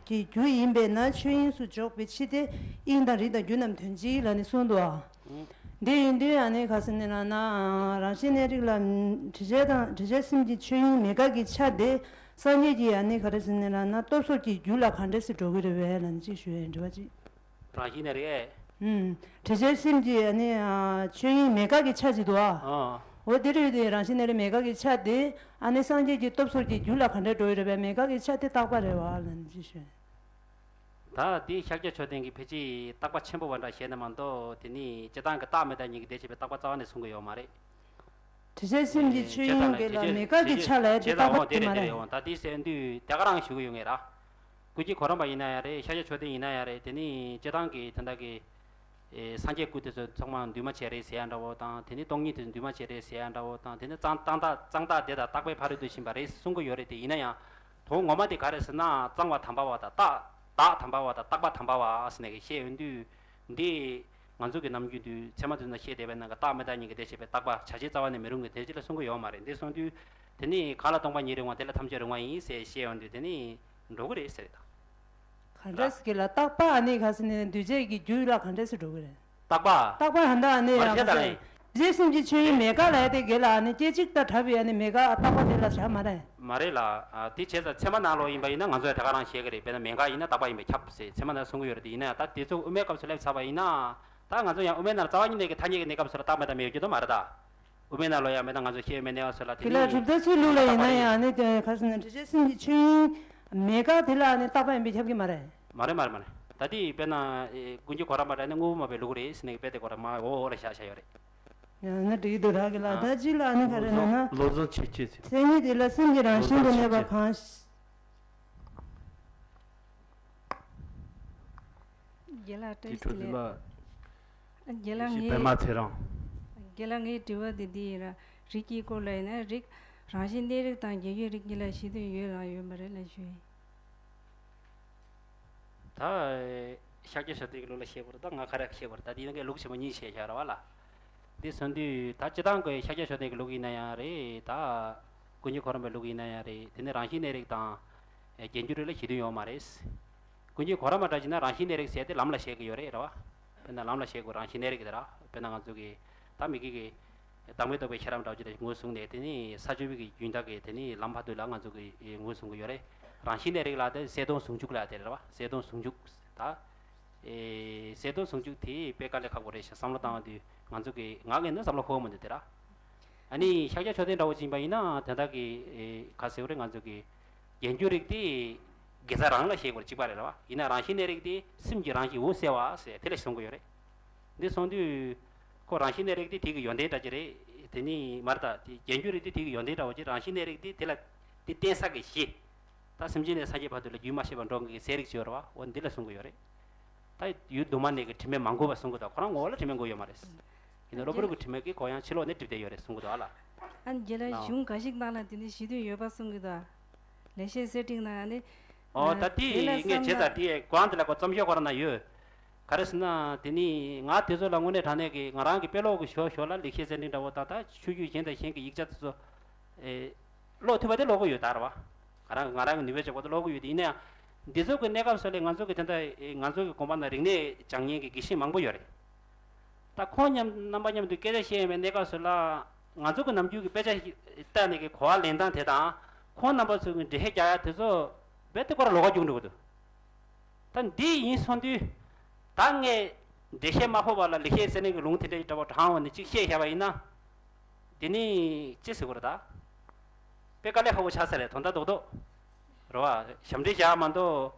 ཀྱི་རྒྱུ་ཡིན་པས་ན། ཆོས་དབྱིངས་སུ་འཇོག་པའི་ཕྱིར་ཏེ། དབྱིངས་དང་རིགས་དང་རྒྱུ་རྣམས་དོན་གཅིག་ལབ་ནས་གསུངས་འདུག་ཨ། འདི་ཡིན་དུས་ཨ་ནི་ག་ཟེར་ནས་ལབ་ན། རང་བཞིན་གནས་རིགས་ལ་དྲི་བཅས་དང་དྲི་བཅས་སེམས་ཀྱི་ཆོས་དབྱིངས་མེད་དགག་གི་ཆ་དེ། སངས་རྒྱས་ཀྱི་ཨ་ནི་ག་རེ་ཟེར་ནས་ལབ་ན། སྟོབས་སོགས་ཀྱི་རྒྱུ་ལ་ག་འདྲས་སེ་འགྲོ་གི་རེད་པས་ལབ་ནས་ཅིག་ཞུ་ཡས་འདྲི་བ་ཅིག་རང་བཞིན་གནས་རིགས། ཨུམ། དྲི་བཅས་སེམས་ཀྱི་ཨ་ནི་ཨ། ཆོས་དབྱིངས་མེད་དགག་གི་ཆ་ཅིག་འདུག་ཨ། ཨ། འོ་དེ་རེད་དེ། རང་བཞིན་གནས་རིགས་མེད་དགག་གི་ཆ་དེ་ཨ་ནི་སངས་རྒྱས་ཀྱི་སྟོབས་སོགས་ཀྱི་རྒྱུ་ལ་ག་འདྲ་འགྲོ་ཡི་རེད་པས། མེད་དགག་གི་ཆ་དེ་རྟག་པ་རེད་བ་ལབ་ནས་ཅིག་ཞུ། ད་དེ་ཤཱཀྱ་མཆོག་ལྡན་གྱི་ཕལ་ཆེར་རྟག་པ་ཆེན་པོ་བ་འདྲ་བཤད་ན་མ་གཏོགས། དེ་ནི་སྤྱིར་བཏང་གི་རྟག་མི་རྟག་གཉིས་ཀྱི་དེ་བྱས་པའི་རྟག་པ་རྩ་བ་ནས་གསུང་གི་ཡོད་མ་རེད། དྲི་བཅས་སེམས་ཀྱི་ཆོས་དབྱིངས་དགེ་ལ་མེད་དགག་གི་ཆ་ལ་དེ་རྟག་པ་དེ་མ་རེད། ད་དེ་ཟེར་དུས་དེ་ག་རང་ཞུ་གི་ཡོད་ངེས་ར། ཀུན་མཁྱེན་གོ་རམས་པ་ཡིན་ན་ཡང་རེད། ཤཱཀྱ་མཆོག་ལྡན་ཡིན་ན་ཡང་རེད། དེ་ནི་སྤྱིར་བཏང་གི་དེ་འདྲ་གི་ཨེ། སངས་རྒྱས་སྐུ་དེ་ཚོ་ཚང་མ་འདུས་མ་བྱས་རེད་ཟེར་ཡ་འདྲ་བོ་དང་། དེ་ནི་སྟོང་ཉིད་དེ་ཚོ་འདུས་མ་བྱས་རེད་ཟེར་ཡ་འདྲ་བོ་དང་། དེ་ནི་གཙང་གཙང་དག་གཙང་དག་དེ་དང་རྟག་པའི་ཕ་རོལ་ཏུ་ཕྱིན་པ་རེད་གསུང་གི་ཡོད་རེད། དེ་ཡིན་ན་ཡང་དོན་ངོ་མ་དེ་ག་རེད་ཟེར་ན། གཙང་བ་དམ་པ་བ་དང་། རྟག་བདག་དམ་པ་བ་དང་རྟག་པ་དམ་པ་བ་ཟེར་ནས་བཤད་ཡོང་དུས། འདི་ང་ཚོ་གི་ནམ་རྒྱུན་དུ་ཚད་མ་དུ་ན་བཤད་བསྡད་པའི་ནང་གི་རྟག་མི་རྟག་གཉིས་ཀྱི་དེ་བྱས་པའི་རྟག་པ་བྱ་བྱེད་རྩ་བ་ནས་མི་རུང་གི་དེ་ཅི་ལ་གསུང་གི་ཡོད་མ་རེད། འདི་གསུང་དུས་དེ་ནི་གང་ལ་སྟོང་པ་ཉིད་རུང་བ་དེ་ལ་ཐམས་ཅད་རུང་བ་ཡིན་ཟེར་བཤད་ཡོང་དུས། དེ་ནི་འགྲོ་གི་རེད་ཟེར་ད། ག་འདྲ་ཟེར་གི་ལ། རྟག་པ་ཨ་ནི་ག་ཟེར་ནས་འདུས་བྱས་ཀྱི་རྒྱུ་ལ་ག་འདྲ་ཟེར་འགྲོ་གི་རེད། རྟག་པ། རྟག་པ་ཧ་འདྲ་ཨ་ནི་མ་ཡང་བཤད་ད་རེད། འདུས་བྱས་སེམས་ཀྱི་ཆོས་དབྱིངས་མེད་དགག་ལ་ཡ་དེ་དགེ་ལ་ཨ་ནི་སྐད་ཅིག་ད་གྲགས་པའི་ཨ་ནི་མེད་དགག་རྟག་པ་དེ་ལ་བྱ་མ་རེད། མ་རེད་ལ། ཨ། དེ་བྱས་ཙང་ཚད་མ་ནང་ལོགས་ཡིན་པ་ཡིན་ན་ང་ཚོ་ཡང་དེ་ག་རང་བཤད་གི་རེད། དཔེར་ན་མེད་དགག་ཡིན་ན་རྟག་པ་ཡིན་པས་ཁྱབ་ཟེར་ཚད་མ་ནང་གསུང་གི་ཡོད་རེད། དེ་ཡིན་ན་ཡང་ད་དེ་ཚོ་དབུ་མའི་སྐབས་སུ་སླེབས་ཚར་བ་ཡིན་ན། ད་ང་ཚོ་ཡང་དབུ་མའི་ནང་རྩ་བ་ཉིད་ནས་ཀྱི་ཐ་སྙད་ཀྱི་གནས་སྐབས་སུ་ལ་རྟག་མེད་དགག་མེད་ཡོད་རྒྱུ་དེ་མ་རེད་ད། དབུ་མའི་ནང་ལོགས་ཡང་མེད་ན་ང་ཚོ་བཤད་ཡོད་མེད་གནས་སྐབས་སུ་ལ་དེ་དེ་ལ་ནི་གྲུབ་མཐའ་ཚུལ་ལུགས་ལ་ཡིན་ན་ཡང་ནི་དེ་ག་ཟེར་ན་འདུས་བྱས་སེམས་ཀྱི་ཆོས་དབྱིངས་མེད་དགག་དེ་ལ་ནི་རྟག་པ་ཡིན་པས་ཁྱབ་ཀྱི་མ་རེད། མ་རེད་མ་རེད་མ་རེད། ད་དེ་དཔེར་ན་ཨེ། ཀུན་མཁྱེན་གོ་རམས་པ་འདྲ་ནི་དངོས་པོ་མ་པའི་ལུགས་རེད་ཟེར་ནས་དཔེ་དེ་ཁོ་རང་མ་འོ་འོ་ལ་བཞག་བཞག་ཡོད་རེད། ཡང་ན་འགྲིག་འདུག་ར་གི་ལ། ཨ། ད་ཅི་ལ་ཨ་ནི་ག་རེ་ལབ་ན། བློ་བཟང་ཆོས་སྐྱིད་ཟེར། མཚན་ཉིད་དེ་ལ་སེམས་ཀྱི་རང་བཞིན་དུ་གནས་པ་གང་། དགེ་ལགས་དེ་བཀྲ་ཤིས་བདེ་ལེགས། དགེ་ལགས་ངའི་པདྨ་ཚེ་རིང་། དགེ་ལགས་ངའི་དྲི་བ་དེ་འདི་ཡིན་ར། རིགས་ཀྱི་སྐོར་ལ་ཡིན་ན་རིགས། རང་བཞིན་གནས་རིགས་དང་རྒྱས་ཡོད་རིགས་གཉིས་ལ་གཞི་མཐུན་ཡོད་དང་ཡོད་མ་རེད་ལ་ཞུ་ཡིན། ད་ཤཱཀྱ་མཆོག་ལྡན་གྱི་ལུགས་ལ་བཤད་དགོས་རེད། ད་ང་ཁ་ར་བཤད་དགོས་རེད། ད་འདི་ཡིན་ན་ལུགས་ཆེན་པོ་གཉིས་བཤད་བཞག་ར་བ་ལ། འདི་སོང་དུས་ད་སྤྱིར་བཏང་གི་ཤཱཀྱ་མཆོག་ལྡན་གྱི་ལུགས་ཡིན་ན་ཡང་རེད། ད་ཀུན་མཁྱེན་གོ་རམས་པའི་ལུགས་ཡིན་ན་ཡང་རེད། དེ་ནི་རང་བཞིན་གནས་རིགས་དང་རྒྱས་འགྱུར་རིགས་ལ་གཞི་མཐུན་ཡོད་མ་རེད། ཀུན་མཁྱེན་གོ་རམས་པ་འདྲ་བྱས་ན་རང་བཞིན་གནས་རིགས་ཟེར་ཏེ་ལམ་ལ་བཤད་ཀྱི་ཡོད་རེད་ར་བ། དཔེར་ན་ལམ་ལ་བཤད་དགོས། རང་བཞིན་གནས་རིགས་དེ་ར། དཔེར་ན་ང་ཚོ་གི་ད་མི་དགེ་གི་བདག་མེད་རྟོགས་པའི་ཤེས་རབ་འདྲ་བོ་ཅིག་ལ་ངོས་བཟུང་ནས། དེ་ནི་ས་བཅུ་པའི་གི་རྒྱུན་དག་གི་དེ་ནི་ལམ་བར་དུ་ལ་ང་ཚོ་གི་ངོས་བཟུང་གི་ཡོད་རེད། རང་བཞིན་གནས་རིགས་ལ་དེ་གསལ་སྟོང་ཟུང་འཇུག་ལ་དེ་རེད་བ། གསལ་སྟོང་ཟུང་འཇུག་ད། ཨེ། གསལ་སྟོང་ཟུང་འཇུག་དེ་དཔེ་དཀའ་ལས་ཁག་པོ་རེད་ཤག་བསམ་བློ་བཏང་བ་དུས་ང་ཚོ་གི་ངག་གི་ནི་བསམ་བློ་འཁོར་མི་འདུག་དེ་ར། ཨ་ནི་ཤཱཀྱ་མཆོག་ལྡན་འདྲ་བོ་ཅིག་ཡིན་པ་ཡིན་ན་དེ་དག་གི་ཨེ། ག་ཟེར་བ་རེད། ང་ཚོ་གི་རྒྱས་འགྱུར་རིགས་དེ་དགེ་རྩ་རང་ལ་བཤད་དགོས་རེད། གཅིག་པ་རེད་ར་བ། ཡིན་ན་རང་བཞིན་གནས་རིགས་དེ་སེམས་ཀྱི་རང་བཞིན་འོད་གསལ་བ་ཟེར་དེ་ལ་གསུང་གི་ཡོད་རེད། འདི་སོང་དུས་ཁོ་རང་བཞིན་གནས་རིགས་དེ་དེ་གི་ཡོན་ཏན་འདྲ་ཅིག་རེད། དེ་ནི་མ་རེད་ད། དེ་རྒྱས་འགྱུར་རིགས་དེ་དེ་གི་ཡོན་ཏན་འདྲ་བོ་ཅིག་རང་བཞིན་གནས་རིགས་དེ་དེ་ལ་དེ་བརྟེན་ས་གི་གཞི། ད་སེམས་ཅན་ནས་སངས་རྒྱས་བར་དུ་ལ་རྒྱུན་མ་ཆད་པར་འགྲོ་མཁན་གྱི་གསལ་རིག་ཅིག་ཡོད་རེད་བ། འོ་འདི་ལ་གསུང་གི་ཡོད་རེད། ད་ཡུལ་དུ་མ་གནས་ཀྱི་དྲི་མས་མ་གོས་པ་གསུང་གི་འདུག་ཁོ་རང་ངོ་བོ་ལ་དྲི་མས་གོས་ཡོད་མ་རེད། ཡིན་ན་གློ་བུར་གྱི་དྲི་མས་ཀྱིས་གོས་ཡང་ཕྱི་ལོགས་ནས་བསྒྲིབས་བསྡད་ཡོད་རེད་གསུང་གི་འདུག་ཨ་ལ། ཨ་ནི་རྒན་ལགས་གཞུང་འགའ་ཞིག་ནང་ལ་དེ་ནི་གཞི་མཐུན་ཡོད་པ་གསུང་གི་འདུག་ལེགས་བཤད་གསེར་ཕྲེང་ནང་ནི། ཨོ་ད་དེ་ངས་བྱས་ཙང་དེ་གོང་དེ་ལ་ཁོ་རྩོམ་ཤོག་ཁོ་རང་ན་ཡོད། ག་རེ་ཟེར་ན་དེ་ནི་ང་དེ་ཚོ་ལ་དངོས་གནས་དྲང་གནས་ཀྱི་ང་རང་གི་དཔེ་ཀློག་གི་ཞོར་ཞོར་ལ་ལེགས་བཤད་གསེར་ཕྲེང་འདྲ་བོ་དང་ད་ཆོས་བརྒྱུད་གཞན་དང་གཞན་གྱི་ཡིག་ཆ་དེ་ཚོ། ཨེ། ཀློག་ཐུབ་པ་དེ་ཀློག་གི་ཡོད་ད་ར་བ། ང་རང་ང་རང་གི་ནུས་པའི་ཆེད་དུ་ཀློག་གི་ཡོད་དེ། ཡིན་ན་ཡང་འདི་ཚོ་གི་གནས་སྐབས་སུ་ལས་ང་ཚོ་གི་དེ་འདྲ་ང་ཚོ་གི་དགོན་པ་ནང་རིག་གནས་སྦྱང་མཁན་གྱི་དགེ་བཤེས་མང་པོ་ཡོད་རེད། ད་ཁོང་མཉམ་རྣམ་པ་མཉམ་དུ་སྐད་ཆ་བཤད་ཡོང་བའི་གནས་སྐབས་སུ་ལ་ང་ཚོ་གི་ནམ་རྒྱུན་གྱི་དཔེ་ཆ་ཞིག་ལྟ་ནས་ཀྱི་གོ་བ་ལེན་སྟངས་དེ་དང་ཁོང་རྣམ་པ་ཚོ་གི་འགྲེལ་བཤད་རྒྱག་ཡ་དེ་ཚོ་རྦད་དེ་ཁོ་རང་ལོགས་ཀ་རྒྱུག་འགྲོ་གི་འདུག་ད་འདི་ཡིན་སོང་དུས་ད་ངས་འགྲེལ་བཤད་མ་ཕོག་པ་ལ་ལེགས་བཤད་གསེར་ཕྲེང་གི་ལུང་དེ་འདྲ་ཞིག་འདྲ་བོ་དྲངས་འོང་ནས་ཅིག་བཤད་བཞག་པ་ཡིན་ན། དེ་ནི་ཅི་ཟེར་དགོས་རེད་ད། དཔེ་དཀའ་ལས་ཁག་པོ་ཆགས་ས་རེད། དོན་དག་རྡོག་རྡོག་རེད་བ། ཞབས་འདྲེན་བྱ་མ་གཏོགས་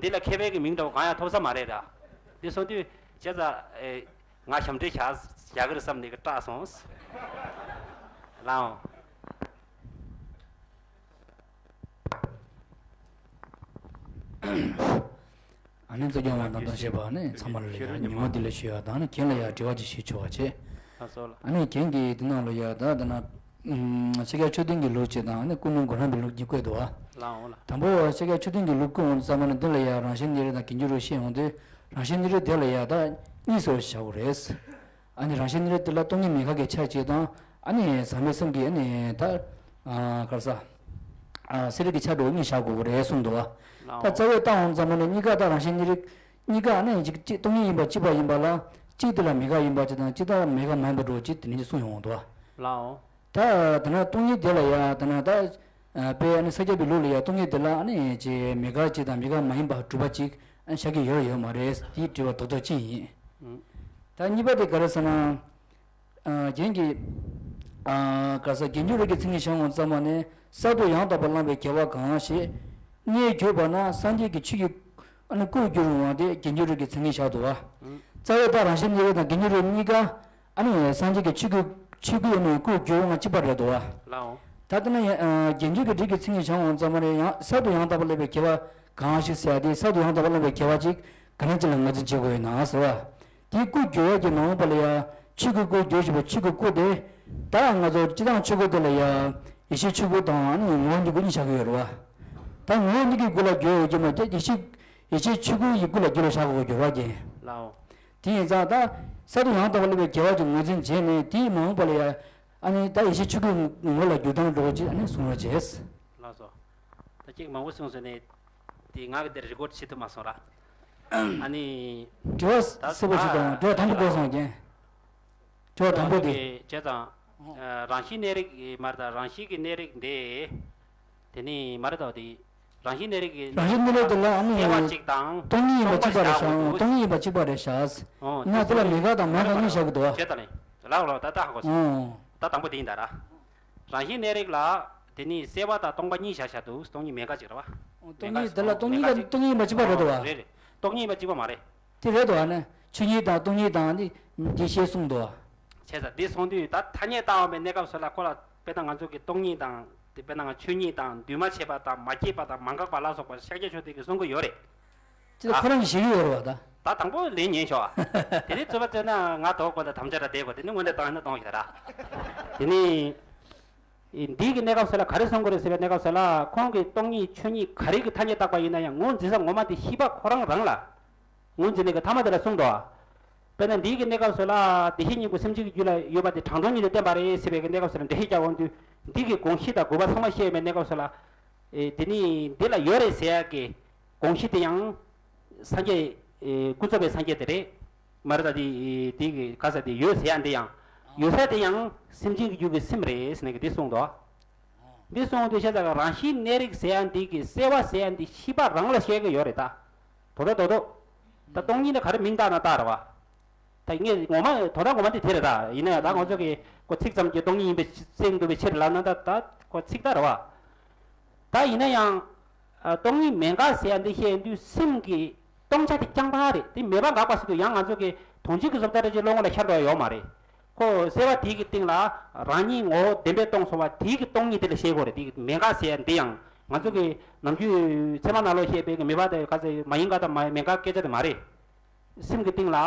འདི་ལ་མཁས་པའི་གི་མིང་འདྲ་བོ་གང་ཡང་ཐོབ་ས་མ་རེད་ར། འདི་སོང་དུས་བྱས་ཙང་ཨེ། ང་ཞབས་འདྲེན་བྱ་བཞག་གི་རེད་བསམ་ནས་གི་སྐྲག་སོང་། ལའོ། ཨ་ནི་རྩ་རྒྱུད་དབང་དང་དང་བཅས་པ་ནི་ཚང་མ་ལ་ཡ་ཉིན་མོ་འདི་ལ་ཞུ་ཡ་དང་ནི་རྒན་ལ་ཡ་དྲི་བ་ཅིག་ཞུ་ཆོག་པ་བྱས། ཨ་ནི་རྒན་གྱིས་འདི་ནང་ལ་ཡ་ད་ད་ན་ཤཱཀྱ་མཆོད་རྟེན་གྱི་ལུགས་ཅིག་དང་ནི་ཀུན་སློང་བགྲོད་ལམ་པའི་ལུགས་གཉིས་བཀོད་འདུག་བ། དང་པོ་ཤཱཀྱ་མཆོད་རྟེན་གྱི་ལུགས་བཀོད་འོང་ཙམ་པ་ནི་འདི་ལ་ཡ་རང་བཞིན་གནས་རིགས་དང་རྒྱས་འགྱུར་རིགས་བཤད་འོང་དུས་རང་བཞིན་གནས་རིགས་དེ་ལ་ཡ་ད་གཉིས་སུ་བཞག་དགོས་རེད། ཨ་ནི་རང་བཞིན་གནས་རིགས་དེ་ལ་སྟོང་ཉིད་མེད་དགག་གི་ཆ་གཅིག་དང་ཨ་ནི་ཟག་མེད་གསུམ་གྱི་ཨ་ནི་ད་ག་རེ་ཟ། གསལ་རིག་གི་ཆ་འགྲོ་གཉིས་བཞག་དགོས་ཀྱི་རེད་གསུངས་འདུག་བ། ད་རྩ་བའི་ལྟ་འོང་ཙམ་པ་ནི་གཉིས་ཀ་ད་རང་བཞིན་གནས་རིགས་གཉིས་ཀ་ཨ་ནི་གཅིག་གཅིག་སྟོང་ཉིད་ཡིན་པ་གཅིག་པ་ཡིན་པ་ལ་གཅིག་དེ་ལ་མེད་དགག་ཡིན་པ་གཅིག་དང་གཅིག་ད་མེད་དགག་མ་ཡིན་པ་འགྲོ་གཅིག་དེ་ནི་གཅིག་གསུངས་ཡོང་འདུག་བ། ད་ད་ནི་སྟོང་ཉིད་དེ་ལ་ཡ་ད་ནི་ད་དཔེ་ཨ་ནི་ས་སྐྱ་པའི་ལུགས་ལ་ཡ་སྟོང་ཉིད་དེ་ལ་ཨ་ནི་ཅེ་མེད་དགག་གཅིག་དང་མེད་དགག་མ་ཡིན་པ་གྲུབ་པ་གཅིག་ཨ་ནི་བཞག་གི་ཡོད་ཡོད་མ་རེད། དེའི་དྲི་བ་རྡོག་རྡོག་གཅིག་ཡིན། ད་གཉིས་པ་དེ་ག་རེ་ཟེར་ན། རྒྱན་གྱི་ག་ས་རྒྱས་འགྱུར་རིགས་ཀྱི་མཚན་ཉིད་བྱ་འོང་ཙམ་པ་ནི་གསར་དུ་ཡང་དག་པར་བླངས་པའི་དགེ་བ་གང་ཞིག་གནས་གྱུར་པ་ན་སངས་རྒྱས་ཀྱི་ཆོས་ཀྱི་ཨ་ནི་སྐུར་འགྱུར་འོང་སྟེ་རྒྱས་འགྱུར་རིགས་ཀྱི་མཚན་ཉིད་བྱ་འདུག་བ། རྩ་བའི་ད་རང་བཞིན་གནས་རིགས་དང་རྒྱས་འགྱུར་རིགས་གཉིས་ཀ་ཨ་ནི་སངས་རྒྱས་ཀྱི་ཆོས་ཀྱི་ཆོས་སྐུའི་ཨ་ནི་སྐུར་འགྱུར་འོང་གཅིག་པ་རེད་འདུག་བ། ལའོ། ད་ལྟ་ན་རྒྱས་འགྱུར་གྱི་རིགས་ཀྱི་མཚན་ཉིད་བྱ་འོང་ཙམ་པ་ནི་ཡང་གསར་དུ་ཡང་དག་པར་བླངས་པའི་དགེ་བ་གང་ཞིག་ཟེར་ཏེ་གསར་དུ་ཡང་དག་པར་བླངས་པའི་དགེ་བ་ཅིག་ག་ནས་ཅི་ལ་ངོས་འཛིན་བྱེད་དགོས་ཡོད་ན་ཟེར་བ། དེའི་སྐུར་འགྱུར་བ་གྱི་མ་འོངས་པ་ལ་ཡང་ཆོས་ཀྱི་སྐུར་འགྱུར་བཞིན་པའི་ཆོས་ཀྱི་སྐུ་དེ། ད་ང་ཚོ་སྤྱིར་བཏང་ཆོས་སྐུ་དེ་ལ་ཡང་ཡེ་ཤེས་ཆོས་སྐུ་དང་ནི་ངོ་བོ་ཉིད་སྐུ་གཉིས་བཞག་གི་ཡོད་རེད་བ། ད་ངོ་བོ་ཉིད་ཀྱི་སྐུ་ལ་འགྱུར་ཡོད་ཀྱི་མ་རེད། ཡེ་ཤེས་ཡེ་ཤེས་ཆོས་སྐུ་ཡི་སྐུ་ལ་འགྱུར་བ་བཞག་དགོས་ཀྱི་རེད་བ་རྒན། ལའོ། དེ་ཡིན་ཙང་ད་གསར་དུ་ཡང་དག་པར་བླངས་པའི་དགེ་བ་ཅིག་ངོས་འཛིན་བྱས་ནས་དེའི་མ་འོངས་པ་ལ་ཡང་ཨ་ནི་ད་ཡེ་ཤེས་ཆོས་སྐུའི་ངོ་ལ་འགྱུར་སྟངས་འགྲོ་བ་ཅིག་ཨ་ནི་གསུང་རོགས་བྱས། ལགས་སོ། ད་ཅིག་མང་པོ་གསུངས་སོང་ནས་དེ་ང་གི་དེར་རི་ཀོར་བྱེད་ཐུབ་མ་སོང་ར། ཨ་ནི། དྲི་བ་ད་གསལ་པོ་ཞིག་དང་དྲི་བ་དང་པོ་འགོད་སོང་རྒན། དྲི་བ་དང་པོ་དེ། བྱས་ཙང་། རང་བཞིན་གནས་རིགས་མ་རེད་ད་རང་བཞིན་གྱི་གནས་རིགས་འདི། དེ་ནི་མ་རེད་ད་དེ། རང་བཞིན་གནས་རིགས་ཀྱི་རང་བཞིན་གནས་རིགས་དེ་ལ་ཨ་ནི་གསལ་བ་གཅིག་དང་སྟོང་ཉིད་ཡིན་པ་གཅིག་པ་རེད་ཤག་སྟོང་ཉིད་ཡིན་པ་གཅིག་པ་རེད་ཤག་ཨོ་ཡིན་ན་དེ་ལ་མེད་དགག་དང་མེད་དགག་གཉིས་བཞག་གི་འདུག་བ། བྱས་ཙང་ནི། ལགས་ལགས་ད་ལྟ་ཧ་གོ་སོང་། ཨོ། ད་དང་པོ་དེ་ཡིན་ད་ར། རང་བཞིན་གནས་རིགས་ལ། དེ་ནི་གསལ་བ་དང་སྟོང་པ་གཉིས་བཞག་བཞག་འདུག་སྟོང་ཉིད་མེད་དགག་ཅིག་རེད་བ། སྟོང་ཉིད་དེ་ལ་སྟོང་ཉིད་ལ་སྟོང་ཉིད་ཡིན་པ་གཅིག་པ་རེད་འདུག་བ། རེད་རེད། སྟོང་ཉིད་ཡིན་པ་གཅིག་པ་མ་རེད། དེ་རེད་འདུག་བ་ནི་ཆོས་ཉིད་དང་སྟོང་ཉིད་དང་ནི་འདི་ཤེས་གསུངས་འདུག་བ། བྱས་ཙང་འདི་སོང་དུས་ད་ཐ་སྙད་བཏགས་འོང་པའི་གནས་སྐབས་སུ་ལ་ཁོ་ལ་དཔེར་ན་ང་ཚོ་གི་སྟོང་ཉིད་དང་དེ་དཔེར་ན་ང་ཆོས་ཉིད་དང་འདུས་མ་བྱས་པ་དང་མ་སྐྱེས་པ་དང་མ་འགགས་པ་ལ་སོགས་པ་ཤཱཀྱ་མཆོག་ལྡན་གྱིས་གསུང་གི་ཡོད་རེད། ཅི་ལ་ཁོ་རང་གིས་ཤེས་ཀྱི་ཡོད་རེད་བ་ད། ད་དང་པོ་ལན་ཉན་ཤོག་ཨ། དེ་ནས་རྩོད་པ་རྩོད་ན་ང་དོགས་དགོས་ད་དམ་བཅའ་ར་བསྡད་དགོས་དེ་ནས་དངོས་གནས་བཏང་ན་གཏོང་ཞིག་ད་ར། དེ་ནས། འདིའི་གི་གནས་སྐབས་སུ་ལ་ག་རེ་གསུང་གི་རེད་ཟེར་བའི་གནས་སྐབས་སུ་ལ་ཁོང་གིས་སྟོང་ཉིད་ཆོས་ཉིད་ག་རེ་གི་ཐ་སྙད་བཏགས་པ་ཡིན་ན་ཡང་ངོས་འཛིན་ས་ངོ་མ་དེ་ཤེས་པ་ཁོ་རང་རང་ལ། ངོས་འཛིན་ནས་གི་ཐ་མ་དེ་ལ་གསུངས་འདུག་དཔེར་ན་འདིའི་གི་གནས་སྐབས་སུ་ལ་བདེ་གཤེགས་སྙིང་པོ་སེམས་ཅན་གྱི་རྒྱུད་ལ་ཡོད་པ་དེ་དྲང་དོན་ཉིད་དུ་བསྟན་པ་རེད་ཟེར་བའི་གི་གནས་སྐབས་སུ་ལ་འགྲེལ་བཤད་རྒྱག་འོང་དུས་འདི་གི་དགོངས་གཞི་དང་དགོས་པ་ཚང་མ་བཤད་ཡོད་པའི་གནས་སྐབས་སུ་ལ། ཨེ་དེ་ནི་འདི་ལ་ཡོད་རེད་ཟེར་ཡག་གི་དགོངས་གཞི་དེ་ཡང་སངས་རྒྱས་ཨེ་ཀུན་རྫོབ་པའི་སངས་རྒྱས་དེ་རེད། མ་རེད་ད་དེ་དེ་གི་ག་ས་དེ་ཡོད་ཟེར་ཡག་འདི་ཡང་ཡོད་ས་དེ་ཡང་སེམས་ཅན་གྱི་རྒྱུད་ཀྱི་སེམས་རེད་ཟེར་ནས་གི་འདི་གསུངས་འདུག་འདི་གསུངས་དུས་བཤད་ས་ག་རང་བཞིན་གནས་རིགས་ཟེར་ཡག་འདི་གི་གསལ་བ་ཟེར་ཡག་འདི་ཤེས་པ་རང་ལ་བཤད་གི་ཡོད་རེད་ད། དོ་དོ་དོ་དོ། ད་སྟོང་ཉིད་ལ་ག་རེ་མིང་བཏགས་ན་བཏགས་རེད་བ། ད་ངས་ངོ་མ་དོ་ད་ངོ་མ་འདི་དེ་རེད་ད་ཡིན་ན་ཡང་ད་ང་ཚོ་གི་ཁོ་ཚིག་ཙམ་གྱི་སྟོང་ཉིད་ཡིན་པའི་སེམས་འདུག་པའི་ཕྱིར་ལབ་ན་ད་ད་ཁོ་ཚིག་ད་རེད་བ། ད་ཡིན་ན་ཡང་། ཨ་སྟོང་ཉིད་མེད་དགག་ཟེར་ཡ་འདི་བཤད་དུས་སེམས་ཀྱི་སྟོང་ཆ་དེ་རྐྱང་པ་རེད་དེ་མེད་པ་འགག་པ་ཟེར་དུས་ཡང་ང་ཚོ་གི་དོན་སྤྱི་གི་བཟོ་ལྟ་རེ་ཅིག་བློ་ངོ་ལ་ཤར་འགྲོ་ཡ་ཡོད་མ་རེད། ཁོ་གསལ་བ་དེའི་གི་སྟེང་ལ་རང་ཉིད་ངོ་བོ་བདེན་པས་སྟོང་སོང་བ་དེའི་གི་སྟོང་ཉིད་དེ་ལ་བཤད་དགོས་རེད་དེ་མེད་དགག་ཟེར་ཡ་འདི་ཡང་ང་ཚོ་གི་ནམ་རྒྱུན་ཚད་མ་ནང་ལོགས་བཤད་པའི་གི་མེད་པ་དེ་ག་ཚོད་མ་ཡིན་དགག་དང་མ་མེད་དགག་སྐད་ཆ་དེ་མ་རེད། སེམས་ཀྱི་སྟེང་ལ་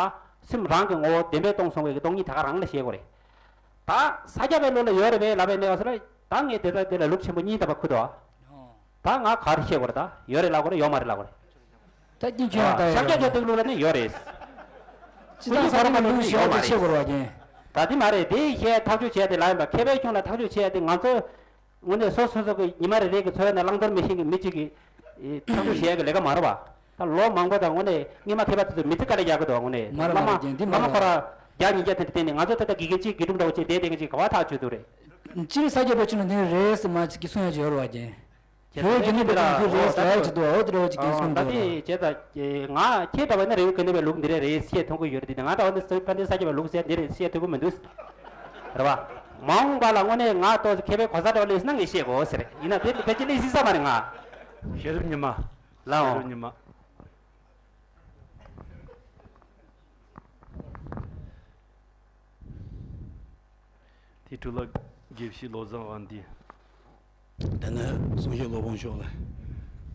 སེམས་རང་གི་ངོ་བོ་བདེན་པས་སྟོང་སོང་བའི་གི་སྟོང་ཉིད་ད་ག་རང་ལ་བཤད་དགོས་རེད། ད་ས་སྐྱ་པའི་ལུགས་ལ་ཡོད་རེད་པས་ལབ་པའི་གནས་སྐབས་སུ་ལ་ད་ངས་དེ་ལྟར་དེ་ལ་ལུགས་ཆེན་པོ་གཉིས་ལྡན་པ་ཁུར་ཏོ། ད་ང་ག་རེ་བཤད་དགོས་རེད་ད་ཡོད་རེད་ལབ་དགོས་རེད་ཡོད་མ་རེད་ལབ་དགོས་རེད། ད་ཀྱི་ཁྱོད་ཡང་ད་ཤཱཀྱ་མཆོག་ལྡན་ལུགས་ལ་ནི་ཡོད་རེད། སྤྱི་དང་ས་སྐྱ་པའི་ལུགས་ཡོད་མ་རེད། ད་དེ་མ་རེད་དེ་ཡི་ཞལ་ཐག་གཅོད་བྱས་ཏེ་ལབ་ཡིན་པ་མཁས་པའི་ཁྱུང་ལ་ཐག་གཅོད་བྱས་ཏེ་ང་ཚོ། དངོས་གནས་སོ་སོ་སོ་གི་ཉི་མ་རེ་རེ་གི་འཚོ་བའི་ནང་བླང་དོར་མི་ཤེས་མཁན་མི་གཅིག་གིས་ཨེ་ཐག་གཅོད་བྱེད་ཡ་གི་ལས་ཀ་མ་རེད་བ། ད་ལོ་མང་པོ་དང་དངོས་གནས་སྔོན་མ་མཁས་པ་དེ་ཚོ་མི་ཚེ་དཀའ་ལས་རྒྱག་གི་འདུག་དངོས་གནས་མ་རེད་མ་རེད་རེད་རྒན་འདི་མ་བླ་མ་རེད། ཁོ་ར་བརྒྱ་ཉིས་བརྒྱ་དེ་འདྲ་བསྟན་ནས་ང་ཚོ་ད་ལྟ་དགེ་རྒན་གཅིག་དགེ་སྒྲུབ་འདྲ་བོ་བྱས་བསྡད་བསྡད་མཁན་གཅིག་ག་བ་ཐག་ཆོད་འདུག་རེད། སྤྱིར་ས་སྐྱ་པའི་ཆོས་ནི་འདི་རེད་ཟེར་མ་གཅིག་གིས་གསུང་ཡ་ཅིག་ཡོད་རེད་བ་རྒན། བོད་ཀྱི་ནི་དེ་དང་དེ་རེད་ཟེར་ཡ་ཅིག་འདུག་འོ་དེ་འདྲ་བ་ཅིག་རྒན་གསུང་འདུག་རེད། ད་དེ་བྱས་ད་ང་ཁྱེད་འདྲ་བ་ནི་རེ་བའི་ག་ནི་བའི་ལུགས་འདི་རེད་རེད་བཤད་ཐུབ་ཀྱི་ཡོད་རེད་དེ་ང་འདྲ་བ་ནི་ས་སྐྱ་པའི་ལུགས་ཟེར་འདི་རེད་བཤད་ཐུབ་ཀྱི་མི་འདུག་རེད་བ། མ་འོངས་པ་ལ་དངོས་གནས་ང་ཏོག་ཙམ་མཁས་པའི་གོ་ས་འདྲ་བ་སླེབས་ན་ངས་བཤད་དགོས་ཟེར། ཡིན་ན་དེ་ཕལ་ཆེར་སླེབས་སྲིད་ས་མ་རེད་ང་། ཤེས་རབ་ཉི་མ། ལའོ། ཤེས་རབ་ཉི་མ། དེ་གྲུབ་ལ་དགེ་བཤེས་བློ་བཟང་དབང་ལྡན། དེ་ནས་གསུང་བཤད་སློབ་དཔོན་མཆོག་ལ་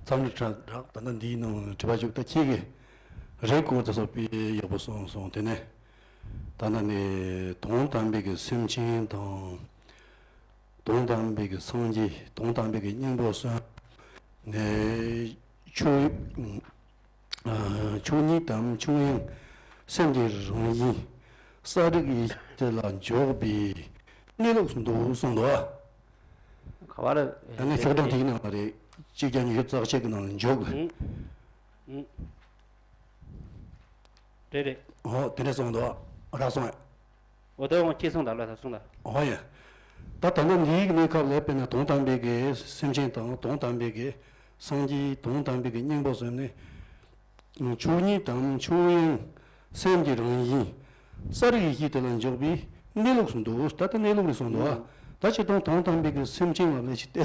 མཚམས་རེ་ཁྲ་བསྒྲགས། ད་ལྟ་འདིའི་ནང་དྲི་བ་ཞུ། ད་ཁྱེད་ཀྱིས་ རེད། སྐོར་དེ་ཚོ་དཔེ་ཡག་པོ་གསུངས་སོང་། དེ་ནས་ད་ལྟ་ནས་དོན་དམ་པའི་གི་སེམས་ཅན་དང་། དོན་དམ་པའི་གི་སངས་རྒྱས། དོན་དམ་པའི་གི་སྙིང་པོ་གསུམ་ནས་ཆོས། ཨ། ཆོས་ཉིད་དམ་ཆོས་དབྱིངས་སེམས་ཀྱི་རང་བཞིན་གསལ་རིག་ཡེ་ཤེས་དེ་ལ་འཇོག་པའི་གནས་ལུགས་སུ་འདུག་གསུངས་འདུག་ཨ། ག་བ་རེད། ད་ནི་ཤོག་གྲངས་དེའི་ནང་ལ་རེད། གཅིག་བརྒྱ་ཉི་ཤུ་རྩ་གཅིག་གི་ནང་ལ་འཇོག་ཨུ། ཨུ། རེད་རེད། ཨོ། དེ་འདྲ་གསུངས་འདུག་ཨ། རག་སོང་ཨ། འོ། ད་འོང་ཅི་གསུངས་དང་ལ་ད་གསུངས་དང་། ཨོ་ཡ། ད་ད་ལྟ་འདིའི་གནས་སྐབས་ལ་དཔེར་ན་དོན་དམ་པའི་གི་སེམས་ཅན་དང་། དོན་དམ་པའི་གི་སངས་རྒྱས། དོན་དམ་པའི་གི་སྙིང་པོ་གསུམ་ནི། ཆོས་ཉིད་དམ་ཆོས་དབྱིངས་སེམས་ཀྱི་རང་བཞིན་གསལ་རིག་ཡེ་ཤེས་དེ་ལ་འཇོག་པའི་གནས་ལུགས་སུ་འདུག་ད་ལྟ་གནས་ལུགས་ནས་གསུངས་འདུག་ཨ། ད་སྤྱིར་བཏང་དོན་དམ་པའི་གི་སེམས་ཅན་ལ་ལས་ཅི་སྟེ།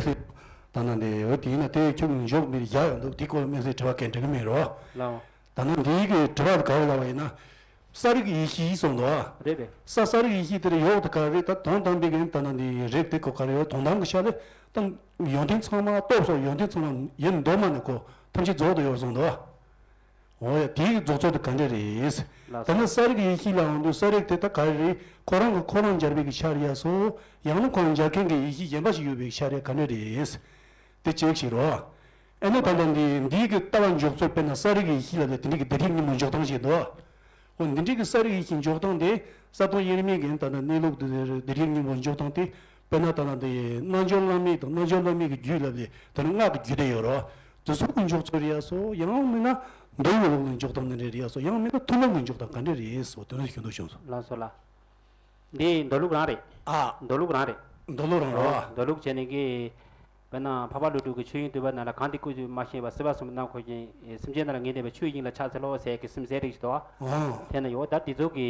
ད་ན་འདི་འོ་དེ་ཡིན་ན་དེ་ཁྱོད་ཀྱི་འཇོག་མིར་བཞག་ཡོང་འདུག་དེ་སྐོར་ལ་དམིགས་བསལ་དྲི་བ་གང་དྲི་གི་མེད་རོ། ལའོ། ད་ནི་འདིའི་གི་དྲི་བ་ག་རེ་ལབ་པ་ཡིན་ན། གསལ་རིག་ཡེ་ཤེས་གསུངས་འདུག་ཨ། རེད་པས། ས་གསལ་རིག་ཡེ་ཤེས་དེར་ཡོག་དེ་ག་རེ། ད་དོན་དམ་པའི་གི་ད་ན་འདི་རིག་དེ་གོ་ག་རེ་ཡོད། དོན་དམ་གི་ཆ་ལས་ད་ཡོན་ཏན་ཚང་མ། སྟོབས་སོགས་ཡོན་ཏན་ཚང་མ་ཡེ་གདོད་མ་ནས་གོ་ཐམས་ཅད་རྫོགས་ཏུ་ཡོད་གསུངས་འདུག་ཨ། འོ་ཡ། དེའི་རྫོགས་ཚུལ་དེ་ག་འདྲ་རེད། ལགས་སོ། ད་ནི་གསལ་རིག་ཡེ་ཤེས་ལབ་ཡོང་དུས་གསལ་རིག་དེ་ད་ག་རེ་རེད། ཁོ་རང་གི་ཁོ་རང་འཇལ་བའི་གི་ཆ་རེད་ཡ་སོ། ཡང་ན་ཁོ་རང་འཇལ་མཁན་གི་ཡེ་ཤེས་གཞན་པ་ཞིག་ཡོད་པའི་ཆ་རེད། ག་འདྲ་རེད། དེ་གཅིག་བྱེད་རོགས། ཨེ་ནས་ད་ལྟ་འདི་འདིའི་གི་ལྟ་བ་འཇོག་ཚུལ་དཔེར་ན་གསལ་རིག་ཡེ་ཤེས་ལབ་ནས་དེ་འདྲའི་གི་བདེ་གཤེགས་སྙིང་པོ་འཇོག་སྟངས་ཤིག་འདུག་འོ་འདི་འདྲའི་གི་གསལ་རིག་ཡེ་ཤེས་འཇོག་སྟངས་དེ་གསར་གཏོད་དབྱེར་མེད་ཀྱི་ད་ལྟ་གནས་ལུགས་འདི་བདེ་གཤེགས་སྙིང་པོ་འཇོག་སྟངས་དེ། དཔེར་ན་ད་ལྟ་འདི་རྣལ་འབྱོར་བླ་མེད་དང་། རྣལ་འབྱོར་བླ་མེད་ཀྱི་རྒྱུད་ལབ་ནས་དེ་ནི་སྔགས་ཀྱི་རྒྱུད་དེ་ཡོད་རོ། དེ་ཚོ་གི་འཇོག་ཚུལ་རེད་ཡ་སོ། ཡང་མིན་ན་མདོའི་ལུགས་ལ་འཇོག་སྟངས་འདི་འདྲ་རེད་ཡ་སོ། ཡང་མིན་ན་ཐུན་མོང་གི་འཇོག་སྟངས་ག་འདྲ་རེད་སོ། དེ་ནི་ཞུ་འདོད་བྱུང་སོང་། ལགས་སོ་ལགས། འདི་མདོ་ལུགས་རང་རེད། ཨ། མདོ་ལུགས་རང་རེད། མདོ་ལུགས་རང་རེད་བ། མདོ་ལུགས་བྱས་ནས་ཀྱི། དཔེར་ན་འཕགས་པ་ཀླུ་སྒྲུབ་ཀྱི་ཆོས་དབྱིངས་བསྡུས་པ་ནང་ལ། གང་དེ་སྐུ་དུས་མ་ཤེས་པ། སྲིད་པ་གསུམ་པོ་ནང་འཁོད་ཅིང་། སེམས་ཅན་རྣམས་ལ་ངེས་བསྟན་པའི། ཆོས་དབྱིངས་ལ་ཕྱག་འཚལ་ལོ་ཟེར་གྱི་སེམས་གསལ་རིག་ཞིག་འདུག་བ། ཨོ། དེ་ན་ཡོད། ད་འདི་ཚོ་གི་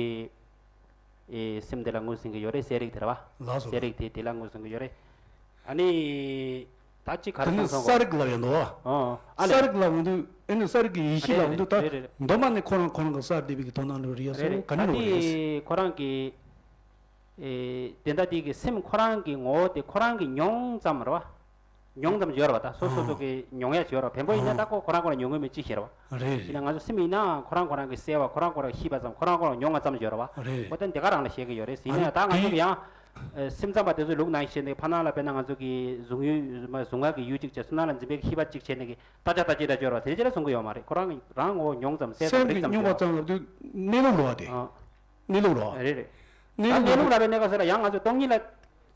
ཨེ་སེམས་དེ་ལ་ངོས་ཟིན་གྱི་ཡོད་རེད། གསལ་རིག་དེ་རེད་བ། ལགས་སོ། གསལ་རིག་དེ་དེ་ལ་ངོས་ཟིན་གྱི་ཡོད་རེད། ཨ་ནི། ད་ཅི་ག་རེ་དེ་ནི་གསུངས་སོང་གསལ་རིག་ལབ་ཡོད་འདུག་བ། ཨོ། ཨ་ལས། གསལ་རིག་ལབ་ཡོང་དུས། ཨེ་ནི་གསལ་རིག་གི་ཡེ་ཤེས་ལབ་ཡོང་དུས། ད་རེད་རེད་རེད། མདོ་མ་ནས་ཁོ་རང་ཁོ་རང་གི་གསལ་བསྡད་པའི་གི་དོན་དག་འདྲ་རེད་ཡ་སོ། རེད་རེད། ག་ནས་ཨ་ནི་ནོ་རེད། ཁོ་རང་གི་ཨེ་དེ་འདྲ་དེ་གི་སེམས་ཁོ་རང་གི་ངོ་བོ་དེ་ཁོ་རང་གི་མྱོང་ཙམ་རེད་བ། མྱོང་ཙམ་ཡོད་རེད་བ། ད་སོ་སོ་སོ་གི་མྱོང་ཡ་ཡོད་རེད་བ། བེམ་པོ་ཡིན་ན་ད་ཁོ་ཁོ་རང་ཁོ་རང་མྱོང་གི་མེད་ཅི་ཤེས་རེད་བ། རེད་རེད། ཡིན་ན་ང་ཚོ་སེམས་ཡིན་ན་ཁོ་རང་ཁོ་རང་གི་གསལ་བ། ཁོ་རང་ཁོ་རང་ཤེས་པ་ཙམ། ཁོ་རང་ཁོ་རང་མྱོང་བ་ཙམ་ཡོད་རེད་བ། རེད་རེད། ཁོ་ད་འདི་ག་རང་ལ་བཤད་གི་ཡོད་རེད། ཡིན་ན་ད་ང་ཚོ་གི་ཡང་སེམས་ཙམ་པ་དེ་ཚོའི་ལུགས་ནང་བཤད་ནས་ཕ་ནང་ལ་དཔེར་ན་ང་ཚོ་གི་གཟུང་ཡུལ་གཟུང་ངག་གི་ཡུལ་གཅིག་བྱས། སོ་ནང་ལ་འཛིན་པའི་ཤེས་པ་གཅིག་བྱས་ནས་གི་ད་ཆ་ད་ཅི་འདྲ་སྦྱོར་བ་དེ་ཅི་ལ་གསུང་གི་ཡོད་མ་རེད། ཁོ་རང་རང་ངོ་བོ་མྱོང་ཙམ་གསལ་ཙམ་སེམས་རིག་ཀྱི་ཙམ་མྱོང་བ་ཡོད་རེད། ཙམ་ལབ་དུས་གནས་ལུགས་རེད་བ། དེ། ཨ། གནས་ལུགས་རེད་བ། རེད་རེད། ད་གནས་ལུགས་རེད་བ། གནས་ལུགས་ལབ་པའི་གནས་སྐབས་སུ་ལ་ཡང་ང་ཚོ་སྟོང་ཉིད་ལ།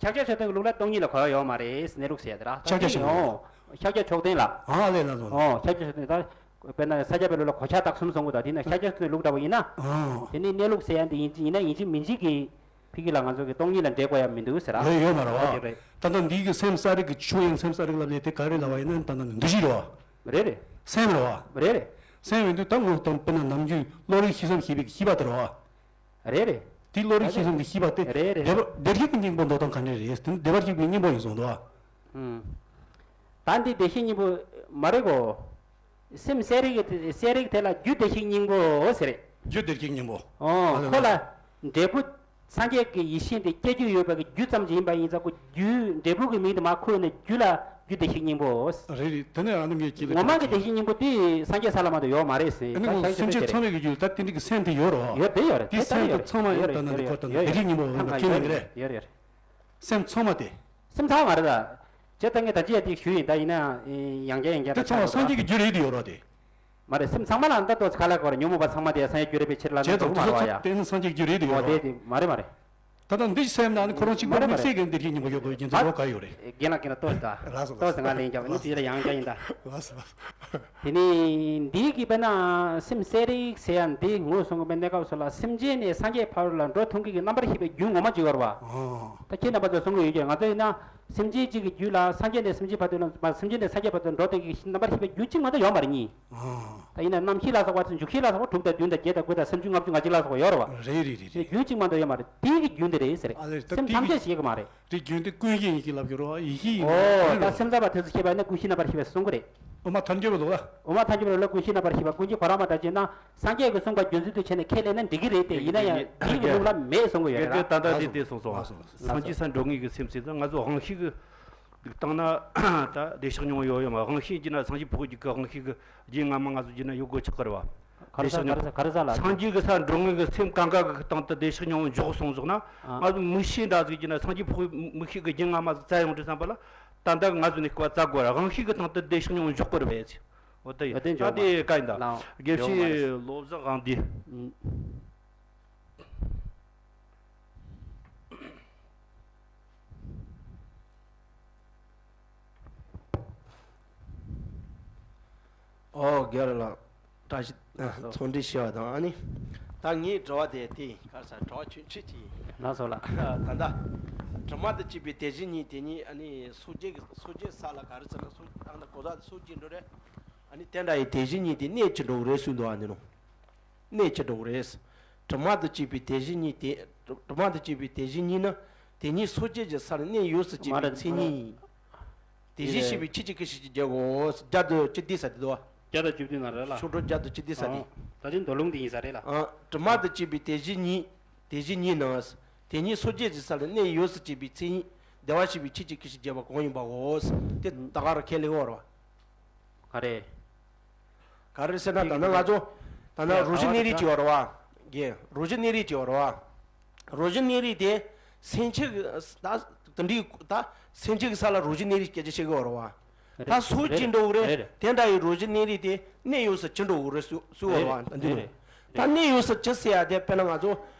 ཕྱག་རྒྱ་མཆོག་ལྡན་གྱི་ལུགས་ལ་སྟོང་ཉིད་ལ་གོ་ཡ་ཡོད་མ་རེད། གནས་ལུགས་ཟེར་ཡ་དེ་ར། ཕྱག་རྒྱ་མཆོག་ལྡན། ཨོ། ཕྱག་རྒྱ་མཆོག་ལྡན་ལ། ཨ་ལས་ལ་ལོ་ལོ། ཨོ། ཕྱག་རྒྱ་མཆོག་ལྡན་ད། དཔེར་ན་ས་སྐྱ་པའི་ལུགས་ལ་གོ་ཆ་དག་གསུམ་གསུང་གི་འདུག་དེ་ན་ཕྱག་རྒྱ་མཆོག་ལྡན་ལུགས་འདྲ་པོ་ཡིན་ན། ཨོ། དེ་ནི་གནས་ལུགས་ཟེར་ཡ་འདི་ཡིན་གཅིག་ཡིན་ན་ཡིན་གཅིག་མིན་གཅིག་གི་ཕི་གི་ལ་ང་ཚོ་གི་སྟོང་ཉིད་ལ་འདྲེས་དགོས་ཡ་མི་འདུག་ཟེར་ར། ཡོད་ཡོད་མ་རེད་བ། ཨ་དེ་རེད། ད་ལྟ་འདི་གི་སེམས་གསལ་རིག་གི་ཆོས་དབྱིངས་སེམས་གསལ་རིག་ལབ་ལས་དེ་ག་རེ་ལབ་པ་ཡིན་ན་ད་ལྟ་འདི་ཞིག་རེད་བ། རེད་རེད། སེམས་རེད་བ། རེད་རེད། སེམས་ཡིན་དུས་ད་ངོ་དང་དཔེར་ན་ནམ་རྒྱུན་བློ་རིག་ཤེས་ཙམ་ཤེས་པའི་ཤེས་པ་དེ་རེད་བ། རེད་རེད། དེ་བློ་རིག་ཤེས་ཙམ་གྱི་ཤེས་པ་དེ། རེད་རེད། བདེ་བ་བདེ་གཤེགས་ཀྱི་སྙིང་པོ་འདོད་སྟངས་ག་འདྲ་རེད། དེ་ནི་བདེ་བར་གཤེགས་པའི་སྙིང་པོ་ཡིན་གསུངས་འདུག་བ། ཨུམ། ད་འདི་བདེ་གཤེགས་སྙིང་པོ་མ་རེད་གོ། སེམས་གསལ་རིག་གི་གསལ་རིག་དེ་ལ་རྒྱུ་བདེ་གཤེགས་སྙིང་པོ་ཟེར་རེད། རྒྱུ་བདེ་གཤེགས་སྙིང་པོ། ཨོ། ཨ་ལས་ཁོ་ལ་ལ། འབྲས་བུ། སངས་རྒྱས་ཀྱི་ཡེ་ཤེས་དེ་སྐྱེ་རྒྱུ་ཡོད་པ་གི་རྒྱུ་ཙམ་ཞིག་ཡིན་པ་ཡིན་ཙང་ཁོ་རྒྱུ་འབྲས་བུ་གི་མིང་དེ་མར་འཁུར་ནས་རྒྱུ་ལ་རྒྱུ་བདེ་གཤེགས་སྙིང་པོ། རེད་རེད། དེ་ནས་ཨ་ནི་ངས་ཁྱེད་ལ། ངོ་མ་གི་བདེ་གཤེགས་སྙིང་པོ་དེ་སངས་རྒྱས་ས་ལ་མ་གཏོགས་ཡོད་མ་རེད་ཟེར། ཨ་ནི་ད་ངོ་ཤག་སེམས་ཅན་ཤག་ཚང་མའི་གི་རྒྱུད་ད་དེ་འདྲ་གི་སེམས་དེ་ཡོད་རེད་བ། ཡོད་དེ་ཡོད་རེད། དེ་དེ་ད་སེམས་ཡོད་དེ་རེད། ཚང་མ་ཡོད་ཡིན་རེད། ད་ན་ཡོད་འདི་རེད། ཁོ་ད་ཡོད་བདེ་རེད། གཤེགས་སྙིང་པོ་ཡོད་ཡོད་རེད། ཁྱེད་ལ་ཡོད་རེད། ཡོད་རེད། སེམས་ཚང་མ་དེ། སེམས་ཚང་མ་རེད་ད། ཅེ་ད་ངས་ད་ཅི་ཡ་དེ་ཞུ་ཡིན་ད། ཡིན་ན་ཡང་བསྐྱར་ཡང་བསྐྱར་དེ་ཚང་མ་སངས་རྒྱས་ཀྱི་རྒྱུད་རེད་དེ་ཡོད་རེད་དེ། མ་རེད། སེམས་ཚང་མ་ལ་ཨ་ནི་ད་ཏོག་ཙམ་ཁ་ལག་སྐོར་ཉོན་མོངས་པ་ཚང་མ་དེ་སངས་རྒྱས་རྒྱུད་རེད་པའི་ཕྱིར་ལ་ཅེས་ན་དང་དུ་མ་རེད་བ་ཡ། དེ་ནི་སངས་རྒྱས་རྒྱུད་རེད་དེ་ཡོད་ཨོ་རེད། དེ་མ་རེད་མ་རེད། ད་ལྟ་འདི་སེམས་ནང་ནི་ཁོ་རང་གཅིག་པུ་མ་རེད་མ་དམིགས་བསལ་གྱི་འདིར་གྱི་སྙིང་པོ་ཡོད་དགོས་ཀྱི་འཛིན་གྲོགས་ག་ཡོད་རེད། རྒན་ལགས་རྒན་ལགས་ཏོག་ཙམ་ད། ལགས་སོ་ཏོག་ཙམ་ལགས་ང་ལན་རྒྱབ་ནི་དེ་ལ་ཡང་བསྐྱར་ཡིན་ད། ལགས་སོ་ལགས་སོ། དེ་ནི་འདི་གི་དཔེར་ན་སེམས་གསལ་རིག་ཟེར་ཡ་འདི་ངོས་བཟུང་གི་མེད་གནས་སྐབས་སུ་ལ་སེམས་ཅན་ནས་སངས་རྒྱས་ཕ་རོལ་ལ་འགྲོ་ཐུབ་མཁན་གྱི་རྣམ་པར་ཤེས་པའི་རྒྱུ་ངོ་མ་ཅིག་ཡོད་རེད་བ། ཨོ། ད་ཁྱེད་རྣམ་པ་ཚོས་གསུང་གི་ཡོད་ཀྱི་ང་ཚོ་ཡིན་ན། སེམས་ཅན་གཅིག་གི་རྒྱུད་ལ་སངས་རྒྱས་ནས་སེམས་ཅན་བར་དུ་ལ་མ་སེམས་ཅན་ནས་སངས་རྒྱས་བར་དུ་འགྲོ་བསྟན་གྱི་རྣམ་པར་ཤེས་པའི་རྒྱུ་གཅིག་མ་གཏོགས་ཡོད་མ་རེད་གཉིས། ཨ། ད་ཡིན་ན་རྣམ་ཤེས་ལ་སོགས་པ་དང་འཇུག་ཤེས་ལ་སོགས་པ་དྲུག་དང་བདུན་དང་བརྒྱད་དང་དགུ་དང་སུམ་ཅུ་ལྔ་བཅུ་ང་གཅིག་ལ་སོགས་པ་ཡོད་རེད་བ། རེད་རེད་རེད་རེད། རྒྱུ་གཅིག་མ་གཏོགས་ཡོད་མ་རེད། དེའི་གི་རྒྱུ་འདི་རེད་ཟེར། ཨ་ལས་ད་སེམས་དེའི་ཐམས་ཅད་ཤེས་ཀྱི་མ་རེད། རེད། རྒྱུ་འདི་ཀུན་ཤེས་ཡིན་ཞེས་ལབ་ཀྱི་རེད་བ། ཡེ་ཤེས་ཡིན་ཨོ་ད་རེད་བ། སེམས་ཙམ་པ་དེ་ཚོ་ཤེས་པ་ཡིན་ན་ཀུན་ཤེས་རྣམ་པར་ཤེས་པས་གསུང་གི་རེད། དབུ་མ་ཐལ་འགྱུར་བའི་ལུགས་ལ། དབུ་མ་ཐལ་འགྱུར་བའི་ལུགས་ཀུན་ཤེས་རྣམ་པར་ཤེས་པ་ཀུན་གཞི་གོ་ར་མ་འདྲ་བྱས་ན། སངས་རྒྱས་ཀྱི་གསུངས་པ་རྒྱུ་མཚན་དུ་བྱས་ནས་ཁས་ལེན་ན་འགྲིག་གི་རེད་དེ། ཡིན་ན་ཡང་འདིའི་གི་ལུགས་ལ་མེད་གསུང་གི་ཡོད་རེད། ད་ལྟ་འདི་དེ་གསུངས་སོང་། སངས་རྒྱས་ས་འགྲོ་ངེས་ཀྱི་སེམས་ཟེར་ད་ང་ཚོ་དབང་ཤེས་ཀྱི་བཏང་ན་ད་བདེ་གཤེགས་སྙིང་པོ་ཡོད་ཡོད་མ། དབང་ཤེས་བགྱིས་ན་སངས་རྒྱས་ཕུག་གི་དབང་ཤེས་ཀྱི་རྗེས་སྔ་མ་ང་ཚོ་བགྱིས་ན་ཡོད་དགོས་ཆགས་ཀྱི་རེད་བ། ག་རེ་ཟེར་ག་རེ་ཟེར་ག་རེ་ཟེར་ལ། སངས་རྒྱས་ཀྱི་ས་འགྲོ་ངེས་ཀྱི་སེམས་གང་ག་གི་སྟེང་དུ་བདེ་གཤེགས་སྙིང་པོ་འཇོག་སོང་ཟོག་ན། ཨ། ང་ཚོ་མིག་ཤེས་འདྲ་ཟིག་གྱིས་ན་སངས་རྒྱས་ཕོ་མིག་ཤེས་ཀྱི་རྒྱན་ང་མ་ཟིག་བཙལ་ཡོང་དུས་བསམ་པ་ལ། ད་ལྟ་ང་ཚོ་ནས་སྐུ་བ་བཙལ་དགོས་ར། དབང་ཤེས་ཀྱི་སྟེང་དུ་བདེ་གཤེགས་སྙིང་པོ་འཇོག་དགོས་ར་བས། འོ་དེ་ཡོད། ད་དེ་འཇོག་མ་དེ་ག་ཡིན་ད། ལའང་དགེ་ཡོད་མ་རེད། བཤེས་བློ་བཟང་དབང་འདུས། ཨུམ། ཨོ་རྒན་ལགས། བཀྲ་ཤིས། ལགས་སོ། འཚམས་འདྲི་ཞུ་བ་དང་ཨ་ནི། ད་ངའི་དྲི་བ་དེ་དེ་ག་རེ་ཟེར། དྲི་བ་ཆུང་ཆུང་ཅིག་ཡིན། ལགས་སོ་ལགས། ད་ལྟ་དྲི་མ་དང་བཅས་པའི་དེ་བཞིན་ཉིད་དེ་ཉིད་ཨ་ནི་སོ་སྐྱེ་གི་སོ་སྐྱེ་ས་ལ་ག་རེ་ཟེར་ན་སོ་ད་ལྟ་གོ་ས་སོ་སྐྱེ་འགྲོ་རེད། ཨ་ནི་དེ་འདྲ་ཡི་དེ་བཞིན་ཉིད་དེ་གནས་ཅི་འགྲོ་གི་རེད་གསུངས་འདུག་ཨ་ནི་ནོ། གནས་ཅི་འགྲོ་གི་རེད། དྲི་མ་དང་བཅས་པའི་དེ་བཞིན་ཉིད་དེ། དྲི་མ་དང་བཅས་པའི་དེ་བཞིན་ཉིད་ནི། དེ་ཉིད་སོ་སྐྱེ་གི་སར་གནས་ཡོད་ཟེར་བྱས་པའི་མཚན་ཉིད། དེ་བཞིན་གཤེགས་པའི་ཆོས་ཀྱི་སྐུ་ཞེས་བྱ་བའོ། བརྒྱ་དང་བཅུ་བདུན་ས་དེ་དོ། བརྒྱ་དང་བཅུ་བདུན་ན་རེད་ལ། ཤོག་གྲངས་བརྒྱ་དང་བཅུ་བདུན་ས་དེ། ཨང་། ད་དེ་མདོ་ལུང་དེ་ཡིན་ས་རེད་ལ། ཨང་། དྲི་མ་དང་བཅས་པའི་དེ་བཞིན་ཉིད། དེ་བཞིན་ཉིད་ནི། དེ་ཉིད་སོ་སྐྱེ་གི་སར་གནས་ཡོད་ཟེར་བྱས་པའི་མཚན་ཉིད། བདེ་བར་གཤེགས་པའི་ཆོས་ཀྱི་སྐུ་ཞེས་བྱ་བ་གང་ཡིན་པའོ། དེ་ད་ག་རང་ཁས་ལེན་འོར་བ། ག་རེ། ག་རེ་ཟེར་ན་ད་ནི་ང་ཚོ་ད་ནི་རོ་བཞི་གནས་རིས་ཀྱི་འོར་བ། རྒན། རོ་བཞི་གནས་རིས་ཀྱི་འོར་བ། རོ་བཞི་གནས་རིས་དེ་སེམས་ཅན་གྱི་ད་དེ་འདྲའི་ད་སེམས་ཅན་གྱི་ས་ལ་རོ་བཞི་གནས་རིས་སྐད་ཆ་བཤད་གི་འོར་བ། ད་སུ་ཅི་འགྲོ་གི་རེད། དེ་འདྲ་ཡི་རོ་བཞི་གནས་རིས་དེ་གནས་ཡོད་ས་ཅི་འགྲོ་གི་རེད་སུ་སུ་འོར་བ་འདི་ནོ། ད་གནས་ཡོད་ས་ཅི་ཟེར་ཡ་དེ་དཔེར་ན་ང་ཚོ་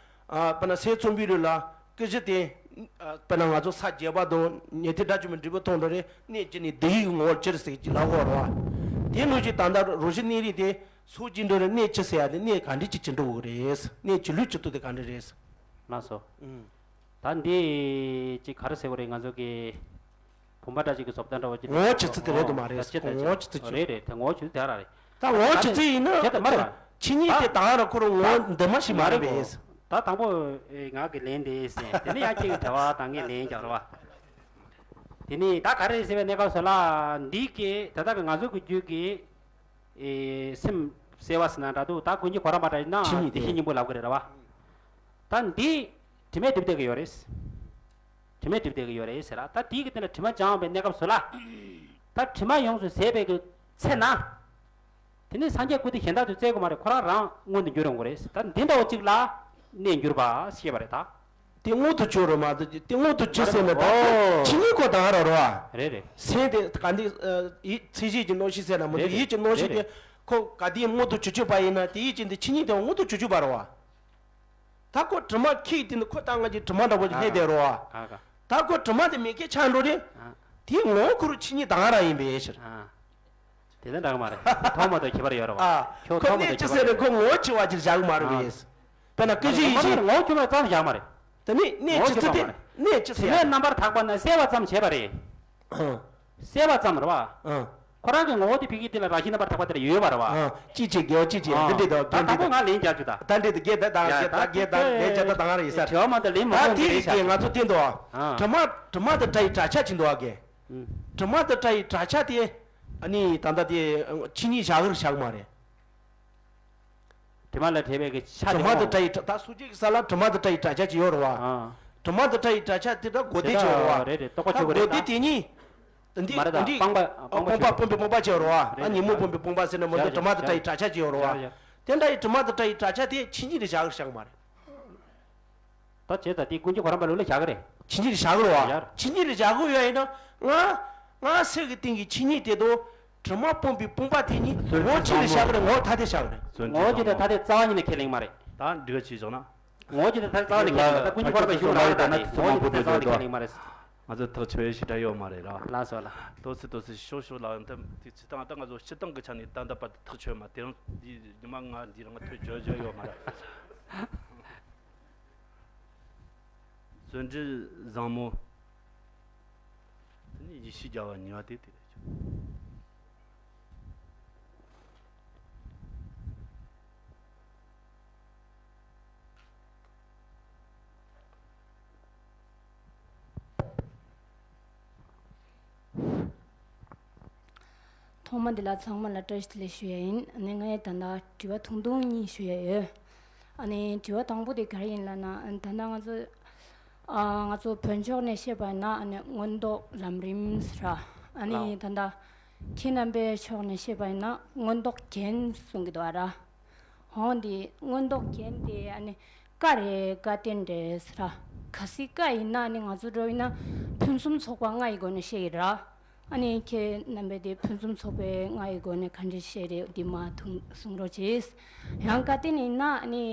དཔེར་ན་སའི་ཚོམ་བུའི་རི་ལ། སྐུ་བཞི་དེ། དཔེར་ན་ང་ཚོ་ས་བརྒྱད་པ་དང་ཉི་ཐིག་སྒྲ་གཅིག་མ་འགྲིག་པ་མཐོང་འགྲོ་རེད། གནས་ཀྱི་ནི་དེ་ཡི་ངོ་བོར་གྱུར་ཟེར་གྱི་ལབ་འོར་བ། དེ་ནང་བཞིན་ད་ལྟ་རོ་བཞི་གནས་རིས་དེ་སུ་ཅི་འགྲོ་རེད། གནས་ཅི་ཟེར་ཡ་དེ་གནས་ག་འདྲ་ཅིག་ཅི་འགྲོ་གི་རེད། གནས་ཅི་ལུས་ཅི་ཐུབ་དེ་ག་འདྲ་རེད། ལགས་སོ། ཨུམ། ད་འདི་ཅིག་ག་རེ་ཟེར་བ་རེད། ང་ཚོ་གི་བུམ་པ་འདྲ་ཅིག་གི་བཟོ་ལྟ་འདྲ་བོ་ཅིག་ངོ་བོ་ཇི་ཙི་དེ་རེད་འདུག་མ་རེད། ད་ཅི་ད་ཅི་ངོ་བོ་ཇི་ཙི་ཅིག་རེད་རེད། དེ་ངོ་བོ་ཇི་ཙི་དེ་ར་རེད། ད་ངོ་བོ་ཇི་ཙི་ཡིན་ན་ཁྱད་མ་རེད་བ། ཆོས་ཉིད་དེ་ད་ག་རང་ཁོ་རང་ངོ་བོ་འདི་མ་ཞིག་མ་རེད་པས། ད་དང་པོ་ཨེ་ང་གི་ལན་དེ་ཟེར། དེ་ནས་ཡང་གཅིག་གི་དྲི་བ་ད་ངས་ལན་རྒྱག་རེད་བ། དེ་ནས་ད་ག་རེ་ཟེར་བའི་གནས་སྐབས་སུ་ལ་འདི་གི་ད་ལྟ་གི་ང་ཚོ་གི་རྒྱུད་ཀྱི་ཨེ་སེམས་གསལ་བ་ཟེར་ན་འདྲ་འདུག་ད་ཀུན་གྱི་གོ་རམ་པ་འདྲ་ཡིན་ན་ཆོས་ཉིད་དེ་དེ་ཤེས་སྙིང་པོ་ལབ་གི་རེད་ར་བ། ད་འདི་དྲི་མས་སྒྲིབ་བསྡད་ཀྱི་ཡོད་རེད། དྲི་མས་སྒྲིབ་བསྡད་ཀྱི་ཡོད་རེད་ཟེར་ར། ད་དེའི་གི་སྟེང་ལ་དྲི་མ་སྦྱངས་པའི་གནས་སྐབས་སུ་ལ། ད་དྲི་མ་ཡོངས་སུ་ཟད་པའི་གི་ཚེ་ན། དེ་ནི་སངས་རྒྱས་སྐུ་དེ་གཞན་དག་ཏུ་བཙལ་དགོས་མ་རེད། ཁོ་རང་རང་མངོན་དུ་འགྱུར་ཡོང་གི་རེད། ད་འདི་འདྲ་བོ་གཅིག་ལ་གནས་འགྱུར་བ་ཞེས་པ་རེད་ད། དེ་མངོན་དུ་གྱུར་རོ་མ་གཏོགས་དེ་མངོན་དུ་གྱུར་ཟེར་ན་ད་ཨོ། ཆོས་ཉིད་ཁོ་ད་ར་རོ་བ། རེད་རེད། སེམས་དེ་ག་འདི་ཡིད་ཚད་གཞི་གི་རྣམ་ཤེས་ཟེར་ན་མ་གཏོགས་རེད་རེད། ཡིད་ཀྱི་རྣམ་ཤེས་རེད་དེ་རེད། ཁོ་ག་དེ་མངོན་དུ་གྱུར་གྱུར་པ་ཡིན་ན་དེ་ཡིད་ཀྱི་འདི་ཆོས་ཉིད་དེ་མངོན་དུ་གྱུར་གྱུར་པ་རོ་བ། ད་ཁོ་དྲི་མ་ཁྱེད་དེ་ནི་ཁོ་ལྟ་ང་གི་དྲི་མ་འདྲ་པོ་ཞིག་ལྷད་དེ་རོ་ཨ། ད་ཁོ་དྲི་མ་དེ་མེད་མཁན་ཆགས་འགྲོ་རེད། དེ་ངོ་ཁོ་རུ་ཆི་ཉི་ད་ང་ར་ཡིན་པའི་ཕྱིར། དེ་ལྟར་འདྲ་གི་མ་རེད། ཐོག་མ་དང་ཁྱད་པར་ཡོད་རེད་བ། ཨ། ཁྱོད་ཁོ་ཐོག་མ་དང་ཁྱད་པར་ཡོད་རེད་བ། ཁོ་ངོ་ཆི་བ་ཅིག་བཞག་གི་མ་རེད་པས། དཔེར་ན་སྐད་ཆ་ཡིན་ཞིང་། ངོ་ཆི་བ་ཙམ་བཞག་མ་རེད། དེ་ནི་གནས་ངོ་ཆི་ཆི་ཚུལ་དེ་པ་མ་རེད། གནས་ཆི་ཚུལ་ཡ། རྣམ་པར་དག་པ་ན་གསལ་བ་ཙམ་བྱས་པ་རེད། ཨ། གསལ་བ་ཙམ་རེད་བ། ཨ། ཁོ་རང་གི་ངོ་བོ་དེ་ཕ་གི་དེ་ལ་རང་བཞིན་རྣམ་པར་དག་པ་དེ་ལ་ཡོད་པ་རེད་བ། ཨ། ཅི་བྱེད་དགེ་བ་ཅི་བྱེད་ཨ། འདི་འདྲས་དང་ད་དང་པོ་ང་ལན་རྒྱག་རྒྱུ་ད། ད་འདྲས་དང་རྒྱས་ད་ད་ཡ་རྒྱས་ད་ད་རྒྱས་ད་ལན་རྒྱག་ད་ད་ང་ར་ཡིན་ས་རེད། དྲི་བ་མ་གཏོགས་ལན་མ་ད་གཏོང་དེ་རེད་ཤག་དེ་ང་ཚོ་བསྟན་འདུག་ཨ། ཨ། དྲི་མ་དྲི་མ་དང་བྲལ་བའི་བྲལ་ཆ་ཅི་འདུག་ཨ་གས། ཨུ། དྲི་མ་དང་བྲལ་བའི་བྲལ་ཆ་དེ་ཨ་ནི་ད་ལྟ་དེ་ཆི་ཉི་བཞག་གི་རེད་བཞག་གི་མ་རེད། དྲི་མ་ལ་བྲལ་བའི་གི་ཆ་དྲི་མ་དང་བྲལ་བའི་བྲལ་ད་སོ་སྐྱེ་གི་ས་ལ་དྲི་མ་དང་བྲལ་བའི་བྲལ་ཆ་ཅིག་ཡོད་རེད་བ། ཨ། དྲི་མ་དང་བྲལ་བའི་བྲལ་ཆ་དེ་ད་གོ་བདེ་ཅིག་ཡོད་རེད་བ། རེད་རེད། རྟོགས་པ་ཆོད་གི་རེད་ད། གོ་བདེ་དེ་གཉིས། འདི་མ་རེད་ད། འདི་སྤངས་པ་སྤངས་པ་སྤངས་པ་ཆོད་སྤོང་པའི་སྤོང་པ་ཅིག་ཡོད་རེད་བ། རེད་ཨ་ཉོན་མོངས་རེད། སྤོང་པའི་སྤོང་པ་ཟེར་ན་མ་གཏོགས་དྲི་མ་དང་བྲལ་བའི་བྲལ་ཆ་ཅིག་ཡོད་རེད་བ། དེ་འདྲ་ཡི་དྲི་མ་དང་བྲལ་བའི་བྲལ་ཆ་དེ་ཆི་ཉི་རེད་བཞག་གི་རེད་བཞག་གི་མ་རེད། ད་བྱས་ཙང་དེ་ཀུན་གྱི་གོ་རམས་པ་ལུགས་ལ་བཞག་གི་རེད། ཆི་ཉི་རེད་བཞག་གི་རེད་བ། ཆི་ཉི་རེད་བཞག་གི་ཡོད་ཡིན་ན་ང་ང་སེམས་ཀྱི་སྟེང་གི་ཆི་ཉི་དེ་དང་དྲི་མ་སྤོང་པའི་སྤོང་པ་དེ་གཉིས་ངོ་ཆི་རེད་བཞག་གི་རེད། ངོ་ཐ་དད་བཞག་གི་རེད། ངོ་ཆི་དང་ཐ་དད་རྩ་བ་ཉིད་ནས་ཁས་ལེན་མ་རེད། ད་འགྲིག་ཆེ་བཞག་ན། ངོ་ཆི་དང་ཐ་དད་རྩ་བ་ནས་ཁས་ལེན་མ་རེད། ད་ཀུན་གྱི་གོ་རམས་པའི་གཞུང་ལ་ད་དེ་ངོ་ཆི་དང་ཐ་དད་རྩ་བ་ནས་ཁས་ལེན་མ་རེད། ང་ཚོ་ཐག་ཆོད་ཡ་ཞིག་འདྲ་ཡོད་མ་རེད་ར། ལགས་སོ་ལགས། ཏོག་ཙི་ཏོག་ཙི་ཤོག་ཤོག་ལ་ཡང་ད་དེ་སྤྱི་བཏང་ད་ང་ཚོ་སྤྱི་བཏང་གི་ཆ་ནས་ད་ལྟ་བར་དུ་ཐག་ཆོད་མ་དེ་རང་འདི་ཉི་མ་ང་འདི་རང་ཐོས་བརྗོད་བརྗོད་ཡོད་མ་རེད། བརྩོན་འགྲུས་བཟང་མོ། དེ་ནས་ཡེ་ཤེས་རྒྱལ་བ་གཉིས་པ་དེ་དེ་རེད། ཐོག་མ་འདི་ལ་ཚང་མ་ལ་བཀྲ་ཤིས་བདེ་ལེགས་ཞུ་ཡ་ཡིན། ཨ་ནི་ངས་ད་ལྟ་དྲི་བ་ཐུང་ཐུང་གཉིས་ཞུ་ཡ་ཡོད། ཨ་ནི་དྲི་བ་དང་པོ་དེ་ག་རེ་ཡིན་ལབ་ན། ཨ་ནི་ད་ལྟ་ང་ཚོ་ཨ་ང་ཚོ་བོན་ཕྱོགས་ནས་བཤད་པ་ཡིན་ན་ཨ་ནི་མངོན་རྟོགས་ལམ་རིམ་ཟེར་ར། ཨ་ནི་ལའོ། ད་ལྟ་ཁྱེད་རྣམ་པའི་ཕྱོགས་ནས་བཤད་པ་ཡིན་ན་མངོན་རྟོགས་རྒྱན་གསུང་གི་འདུག་ཨ་ར། འོང་འདི་མངོན་རྟོགས་རྒྱན་དེ་ཨ་ནི་བཀའ་རེད་བཀའ་བསྟན་རེད་ཟེར། གལ་སྲིད་བཀའ་ཡིན་ན་ཨ་ནི་ང་ཚོ་འགྲོ་ཡིན་ན་ཕུན་སུམ་ཚོགས་པ་ལྔ་ཡི་སྒོ་ནས་བཤད་ཡི་ར། ཨ་ནི་ཁྱེད་རྣམ་པས་དེ་ཕུན་སུམ་ཚོགས་པའི་ལྔ་ཡི་སྒོ་ནས་ག་འདྲ་བཤད་རེད་འདི་མ་ཐུང་གསུང་རོགས་གྱིས། ཡང་བཀའ་བསྟན་ཡིན་ན་ཨ་ནི་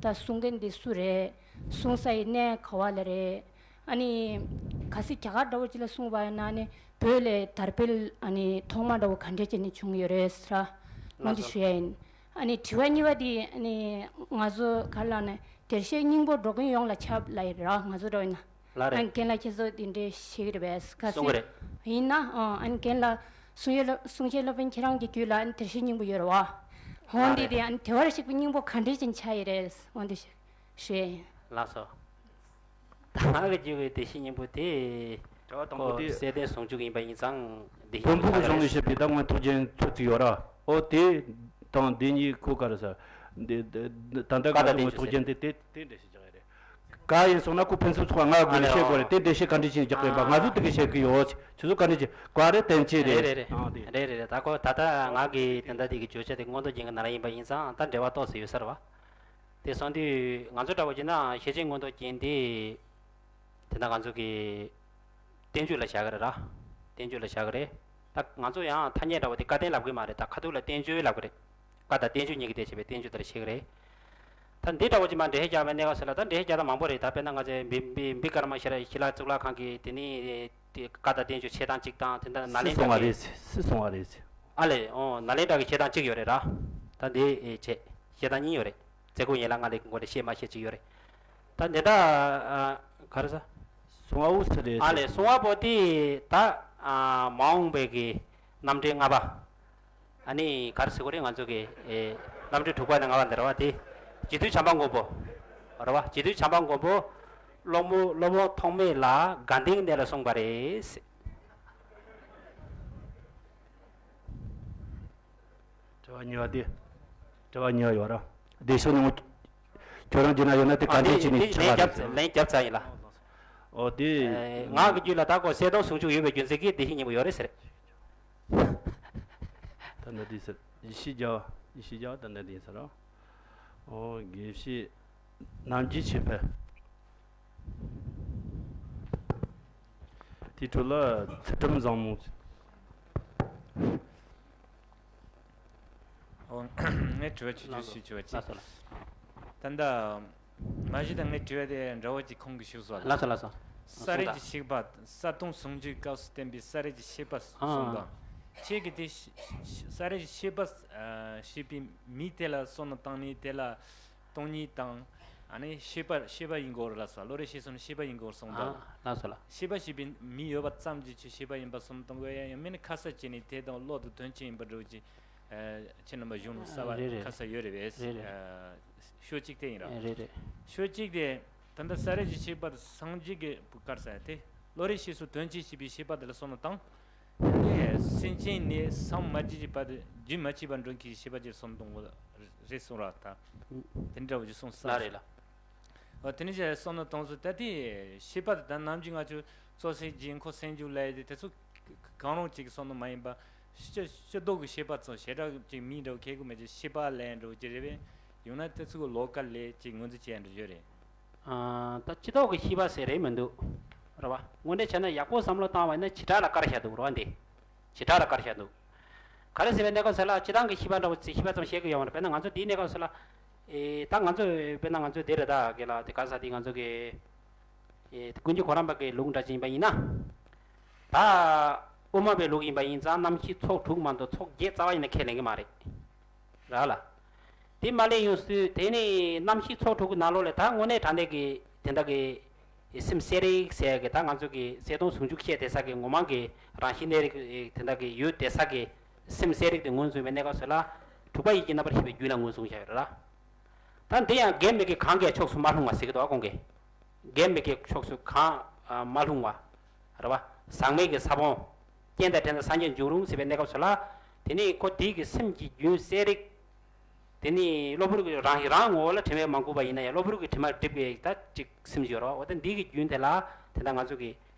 ད་གསུང་མཁན་འདི་སུ་རེད། གསུང་ས་ཡི་གནས་ག་བ་ལ་རེད། ཨ་ནི་གལ་སྲིད་རྒྱ་གར་འདྲ་བོ་ཅིག་ལ་གསུངས་པ་ཡིན་ན་ཨ་ནི་བོད་ལ་དར་སྤེལ་ཨ་ནི་ཐོག་མ་འདྲ་བོ་ག་འདྲ་བྱས་ནས་བྱུང་ཡོད་རེད་ཟེར། འོ་འདི་ཞུ་ཡ་ཡིན། ཨ་ནི་དྲི་བ་གཉིས་པ་དེ་ཨ་ནི་ང་ཚོ་ག་ལ་ནས་བདེར་གཤེགས་སྙིང་པོ་འགྲོ་མགོན་ཡོངས་ལ་ཁྱབ་ལ་ཡིན་ར་ང་ཚོ་འདྲ་བོ་ཡིན་ན། ལ་རེད། ཨ་ནི་རྒན་ལགས་ཁྱེད་ཚོ་འདི་འདྲའི་ཤེས་ཀྱི་རེད་པས་ག་གསུང་གི་སྲིད་རེད། ཡིན་ན་ཨ་ནི་རྒན་ལགས་གསུང་ཡས་སློབ་གསུང་བཤད་སློབ་དཔོན་ཁྱེད་རང་གི་རྒྱུད་ལ་ཨ་ནི་བདེར་གཤེགས་སྙིང་པོ་ཡོད་རེད་བ། འོ་ལ་འདི་རེད། དེ་ཨ་ནི་བདེ་བར་གཤེགས་པའི་སྙིང་པོ་ག་འདྲ་ཅན་ཆགས་ཡི་རེད་འོ་འདི་ཞུ་ཡ་ཡིན། ལགས་སོ། ད་ང་གི་རྒྱུད་ཀྱི་བདེ་གཤེགས་སྙིང་པོ་དེ། དྲི་བ་དང་པོ་ཁོ་དེ། གསེར་ལྡན་ཟུང་འཇུག་ཡིན་པ་ཡིན་ཙང་། བདེ་བོན་གཤེགས་པོ་གི་ཆགས་གཞུང་ནས་རེད། བཤད་པའི་ད་སྔོན་ཐུགས་རྗེ་མཆོག་ཅིག་ཡོད་ར། ཨོ་དེ་དང་དེ་གཉིས་ཁོ་ག་རེ་ཟེར། འདི་འདི་ད་ལྟ་བཀའ་དང་བསྟན་བཅོས་ཟེར། ཐུགས་རྗེ་འདི་དེ་དེ་འདྲ་ཞིག་རྒྱག་ཡ་རེད། ག་ཡིན་སོང་ན་ཁོ་ཕུན་སུམ་ཚོགས་པ་ལྔ་སྒོ་ནས་བཤད་དགོས་རེད། དེ་འདྲ་བཤད་ག་འདྲ་ཞིག་རྒྱག་དགོས་པ་ང་ཚོ་དེ་ག་བཤད་གི་ཡོད། ཁྱོད་ཚོ་ག་འདྲ་ཞིག་ག་རེ་བསྟན་བཅོས་རེད། རེད་རེད་རེད། ཨང་དེ། རེད་རེད་རེད། ད་ཁོ་ད་ལྟ་ང་གི་དེ་འདྲ་དེ་གི་བརྗོད་བྱ་དེ་མངོན་རྟོགས་རྒྱན་གྱི་ནང་ལ་ཡིན་པ་ཡིན་ཙང་ད་འབྲེལ་བ་ཏོག་ཙམ་ཡོད་ས་རེད་བ། དེ་སོང་དུས་ང་ཚོ་འདྲ་བོ་བྱས་ན་ཤེར་ཕྱིན་མངོན་རྟོགས་རྒྱན་དེ་དེ་ན་ང་ཚོ་གི་བསྟན་བཅོས་ལ་བཞག་གི་རེད་ར། བསྟན་བཅོས་ལ་བཞག་གི་རེད། ད་ང་ཚོ་ཡང་ཐ་སྙད་འདྲ་བོ་དེ་བཀའ་བསྟན་ལབ་གི་མ་རེད། ད་ཁ་ཐུག་ལ་བསྟན་བཅོས་ལབ་གི་རེད། བཀའ་དང་བསྟན་བཅོས་གཉིས་ཀྱི་སྟེང་བྱས་པའི་བསྟན་བཅོས་དེ་ལ་བཤད་གི་རེད། ད་འདི་འདྲ་བོ་ཅིག་མ་འགྲེལ་བཤད་རྒྱག་པའི་གནས་སྐབས་སུ་ལ་ད་འགྲེལ་བཤད་རྒྱག་སྟངས་མང་པོ་རེད། ད་དཔེར་ན་ང་ཚོའི་བི་བི་བི་ཀར་མ་ཤི་ལ་ཤི་ལ་གཙུག་ལག་ཁང་གི་དེ་ནི་དེ་བཀའ་དང་བསྟན་བཅོས་བྱེད་སྟངས་གཅིག་དང་དེ་འདྲ་ནཱ་ལེནྡྲ་གི་སུས་གསུངས་པ་རེད། ཨ་ལས་ཨོ་ནཱ་ལེནྡྲ་གི་བཤད་སྟངས་གཅིག་ཡོད་རེད་ར། ད་འདི་བྱས་བཤད་སྟངས་གཉིས་ཡོད་རེད། རྩེ་ཁུག་ཡན་ལག་ལྔ་ལས་ཀྱི་སྒོ་ནས་བཤད་མ་བཤད་ཅིག་ཡོད་རེད། ད་འདི་ད་ག་རེ་ཟ། གསུང་བ་འུ་སུ་རེད། ཨ་ལས་གསུང་བ་པོ་དེ་ད་མ་འོངས་པའི་གི་རྣམ་འགྲེལ་ལྔ་པ། ཨ་ནི་ག་རེ་ཟེར་དགོས་རེད། ང་ཚོ་གི་རྣམ་འགྲེལ་དྲུག་པ་ནས་ལྔ་པ་འདི་རེད་བ། དེ་རྗེ་བཙུན་བྱམས་པ་མགོན་པོ་རེད་བ། རྗེ་བཙུན་བྱམས་པ་མགོན་པོ་སློབ་མོ་སློབ་དཔོན་ཐོགས་མེད་ལ་དགའ་ལྡན་གནས་ལ་གསུངས་པ་རེད། དྲི་བ་གཉིས་པ་དེ། དྲི་བ་གཉིས་པ་ཡོད་ར། བདེ་གཤེགས་སྙིང་པོ། ཁྱོད་རང་རྒྱུད་ན་ཡོད་ན་དེ་ག་འདྲས་བྱས་ནས་ཆགས་པ་རེད། ལན་རྒྱབ་ཚར་ཡིན་ལ། ཨོ་དེ། ངག་གི་རྒྱུད་ལ་ད་ཁོ་གསལ་སྟོང་ཟུང་འཇུག་ཡོད་པའི་རྒྱུ་མཚན་གྱིས་བདེ་གཤེགས་སྙིང་པོ་ཡོད་རེད་ཟེར། ད་ནི་དེ་ཟེར། ཡེ་ཤེས་རྒྱལ་བ། ཡེ་ཤེས་རྒྱལ་བ་ད་ནི་དེ་ཟེར་རོ། ཨོ་དགེ་བཤེས་རྣམ་རྒྱལ་ཆོས་འཕེལ། དེའི་ཁྲོད་ལ་ཚུལ་ཁྲིམས་བཟང་མོ། ཨོ། ངས་དྲི་བ་ཆུང་ཆུང་ཞིག་ཞུ་བ་ཅིག་ལགས་སོ་ལགས། ད་ལྟ་མ་གཞི་ད་ངས་དྲི་བ་དེ་འདྲ་བོ་ཅིག་ཁོང་གིས་ཞུས་སོང་ལགས། ལགས་སོ་ལགས་སོ། ས་རེས་ཀྱི་གཤེགས་པ། གསལ་སྟོང་ཟུང་འཇུག་སྐབས་སུ་བསྟན་པའི་ས་རེས་ཀྱི་གཤེགས་པ་གསུངས་དང་། ཁྱེད་ཀྱིས་དེ་ཤ་ཤ་ས་རེས་ཀྱི་གཤེགས་པ་ཞེས་པའི་མིང་དེ་ལ་བསམ་བློ་བཏང་ནས་དེ་ལ། སྟོང་ཉིད་དང་། ཨ་ནི་ཤེས་པ་ཤེས་པ་ཡིན་དགོས་རེད་ལགས་སོ། བློ་རེ་ཤེས་སོང་ན་ཤེས་པ་ཡིན་དགོས་གསུངས་འདུག་ཨ་ལགས་སོ་ལགས། ཤེས་པ་ཞེས་པའི་མིང་ཡོད་པ་ཙམ་གྱིས་ཁྱོད་ཤེས་པ་ཡིན་པ་སོམས་གཏོང་དགོས་ཡ་ཡང་མིན་ན་ཁ་ས་བྱས་ནས་དེ་དང་བློ་དང་དོན་གཅིག་ཡིན་པ་འདྲ་བོ་ཅིག་ཨ་ཁྱེད་རྣམ་པ་གཞུང་ལ་གསལ་བ་རེད་རེད། ཁ་ས་ཡོད་རེད་པས། རེད་རེད། ཨ་ཕྱོགས་གཅིག་དེ་ཡིན་ར། རེད་རེད། ཕྱོགས་གཅིག་དེ་ད་ལྟ་ས་རེས་ཀྱི་གཤེགས་པ་དང་སངས་རྒྱས་ཀྱི་བུ་གར་ས་དེ་བློ་རེ་ཤེས་སོང་དོན་གཅིག་ཞེས་པའི་ཤེས་པ་དེ་ལ་སོམས་བཏང་། དེ་སེམས་ཅན་ནི་སངས་མ་རྒྱས་ཀྱི་བར་དུ་རྒྱུན་མ་ཆད་པར་འགྲོ་མཁན་གྱི་ཤེས་པ་ཅིག་སོམས་གཏོང་དགོས་རེད་གསུངས་ར་ད། དེ་འདྲ་བོ་ཅིག་གསུངས་ས་ལ་རེད་ལ། འོ་དེ་ནས་བྱས་སོམས་ནི་གཏོང་ཚུལ་ད་ལྟའི་ཤེས་པ་དེ་ད་ནམ་རྒྱུན་ང་ཚོས་རྩོད་ཟན་རྒྱན་འཁོར་སེམས་རྒྱུད་ལས་དེ་དེ་ཚོ་གང་རུང་གཅིག་གི་སོམས་ནི་མ་ཡིན་པ། སྤྱི་སྤྱི་ལྡོག་གི་ཤེས་པ་ཚོ་ཞེ་དྲག་ཅིག་མིང་འདྲ་བོ་ཁྱད་གོ་མེད་ཅིག་ཤེས་པ་ལས་འགྲོ་ཅིག་རེད་པས། ཡང་ན་དེ་ཚོ་གི་ལོ་ཀ་ལས་ཅིག་ངོས་འཛིན་བྱས་འགྲོ་རྒྱུ་རེད། ཨ་ད་སྤྱི་ལྡོག་གི་ཤེས་པ་ཟེར་རེད་མི་འདུག་རེད་བ། དངོས་འབྲེལ་བྱས་ན་ཡག་པོ་བསམ་བློ་བཏང་བ་ཡིན་ན་བྱེ་བྲག་ལ་བཀར་བཞག་འདུག་རེད་བ་འདི། བྱེ་བྲག་ལ་བཀར་བཞག་འདུག་ག་རེ་ཟེར་བའི་གནས་སྐབས་ཟེར་ལ་སྤྱི་བཏང་གི་ཤེས་པ་འདྲ་བོ་ཅིག་ཤེས་པ་ཙམ་བཤད་གི་ཡོད་མ་རེད། དཔེར་ན་ང་ཚོ་འདིའི་གནས་སྐབས་ཟེར་ལ། ཨེ་ད་ང་ཚོ་དཔེར་ན་ང་ཚོ་འདི་རེད་ད་གི་ལ་དེ་ག་ས་དེ་ང་ཚོ་གི་ཨེ་ཀུན་མཁྱེན་གོ་རམས་པ་གི་ལུགས་འདྲ་ཅིག་ཡིན་པ་ཡིན་ན། ད་དབུ་མ་པའི་ལུགས་ཡིན་པ་ཡིན་ཙང་རྣམ་ཤེས་ཚོགས་དྲུག་མ་གཏོགས་ཚོགས་བརྒྱད་རྩ་བ་ཡིན་ན་ཁས་ལེན་གི་མ་རེད། ར་ལ། དེ་མ་ལས་ཡོང་དུས་དེ་ནི་རྣམ་ཤེས་ཚོགས་དྲུག་གི་ནང་ལོགས་ལས་ད་དངོས་གནས་དྲང་གནས་ཀྱི་དེ་འདྲ་གི་སེམས་གསལ་རིག་ཟེར་གི་ད་ང་ཚོ་གི་གསལ་སྟོང་ཟུང་འཇུག་བཤད་བསྡད་ས་གི་ངོ་མ་གི་རང་བཞིན་གནས་རིག་དེ་འདྲ་གི་ཡོད་བསྡད་ས་གི་སེམས་གསལ་རིག་དེ་ངོས་བཟུང་བའི་གནས་སྐབས་སུ་ལ་དྲུག་པ་ཡིད་ཀྱི་རྣམ་པར་ཤེས་པའི་རྒྱུད་ལ་ངོས་བཟུང་བྱ་ཡོད་ར། ད་འདི་ཡང་འགལ་མེད་ཀྱི་གང་གི་ཕྱོགས་སུ་མ་ལྷུང་བ་ཟེར་གི་འདུག་ཨ་ཁོང་གིས། འགལ་མེད་ཀྱི་ཕྱོགས་སུ་གང་མ་ལྷུང་བ། རེད་བ། ཟག་མེད་ཀྱི་ས་བོན། རྐྱེན་དང་བྲལ་ན་སངས་རྒྱས་འབྱུང་རུང་ཟེར་བའི་གནས་སྐབས་སུ་ལ། དེ་ནི་ཁོ་དེའི་གི་སེམས་ཀྱི་རྒྱུན་གསལ་རིག་དེ་ནི་གློ་བུར་གྱི་རང་རང་ངོ་བོ་ལ་དྲི་མས་མ་གོས་པ་ཡིན་ན་ཡང་གློ་བུར་གྱི་དྲི་མ་སྒྲིབ་པའི་ད་ཅིག་སེམས་ཡོད་རེད་བ། འོ་ད་འདི་གི་རྒྱུན་དེ་ལ་དེ་ད་ང་ཚོ་གི་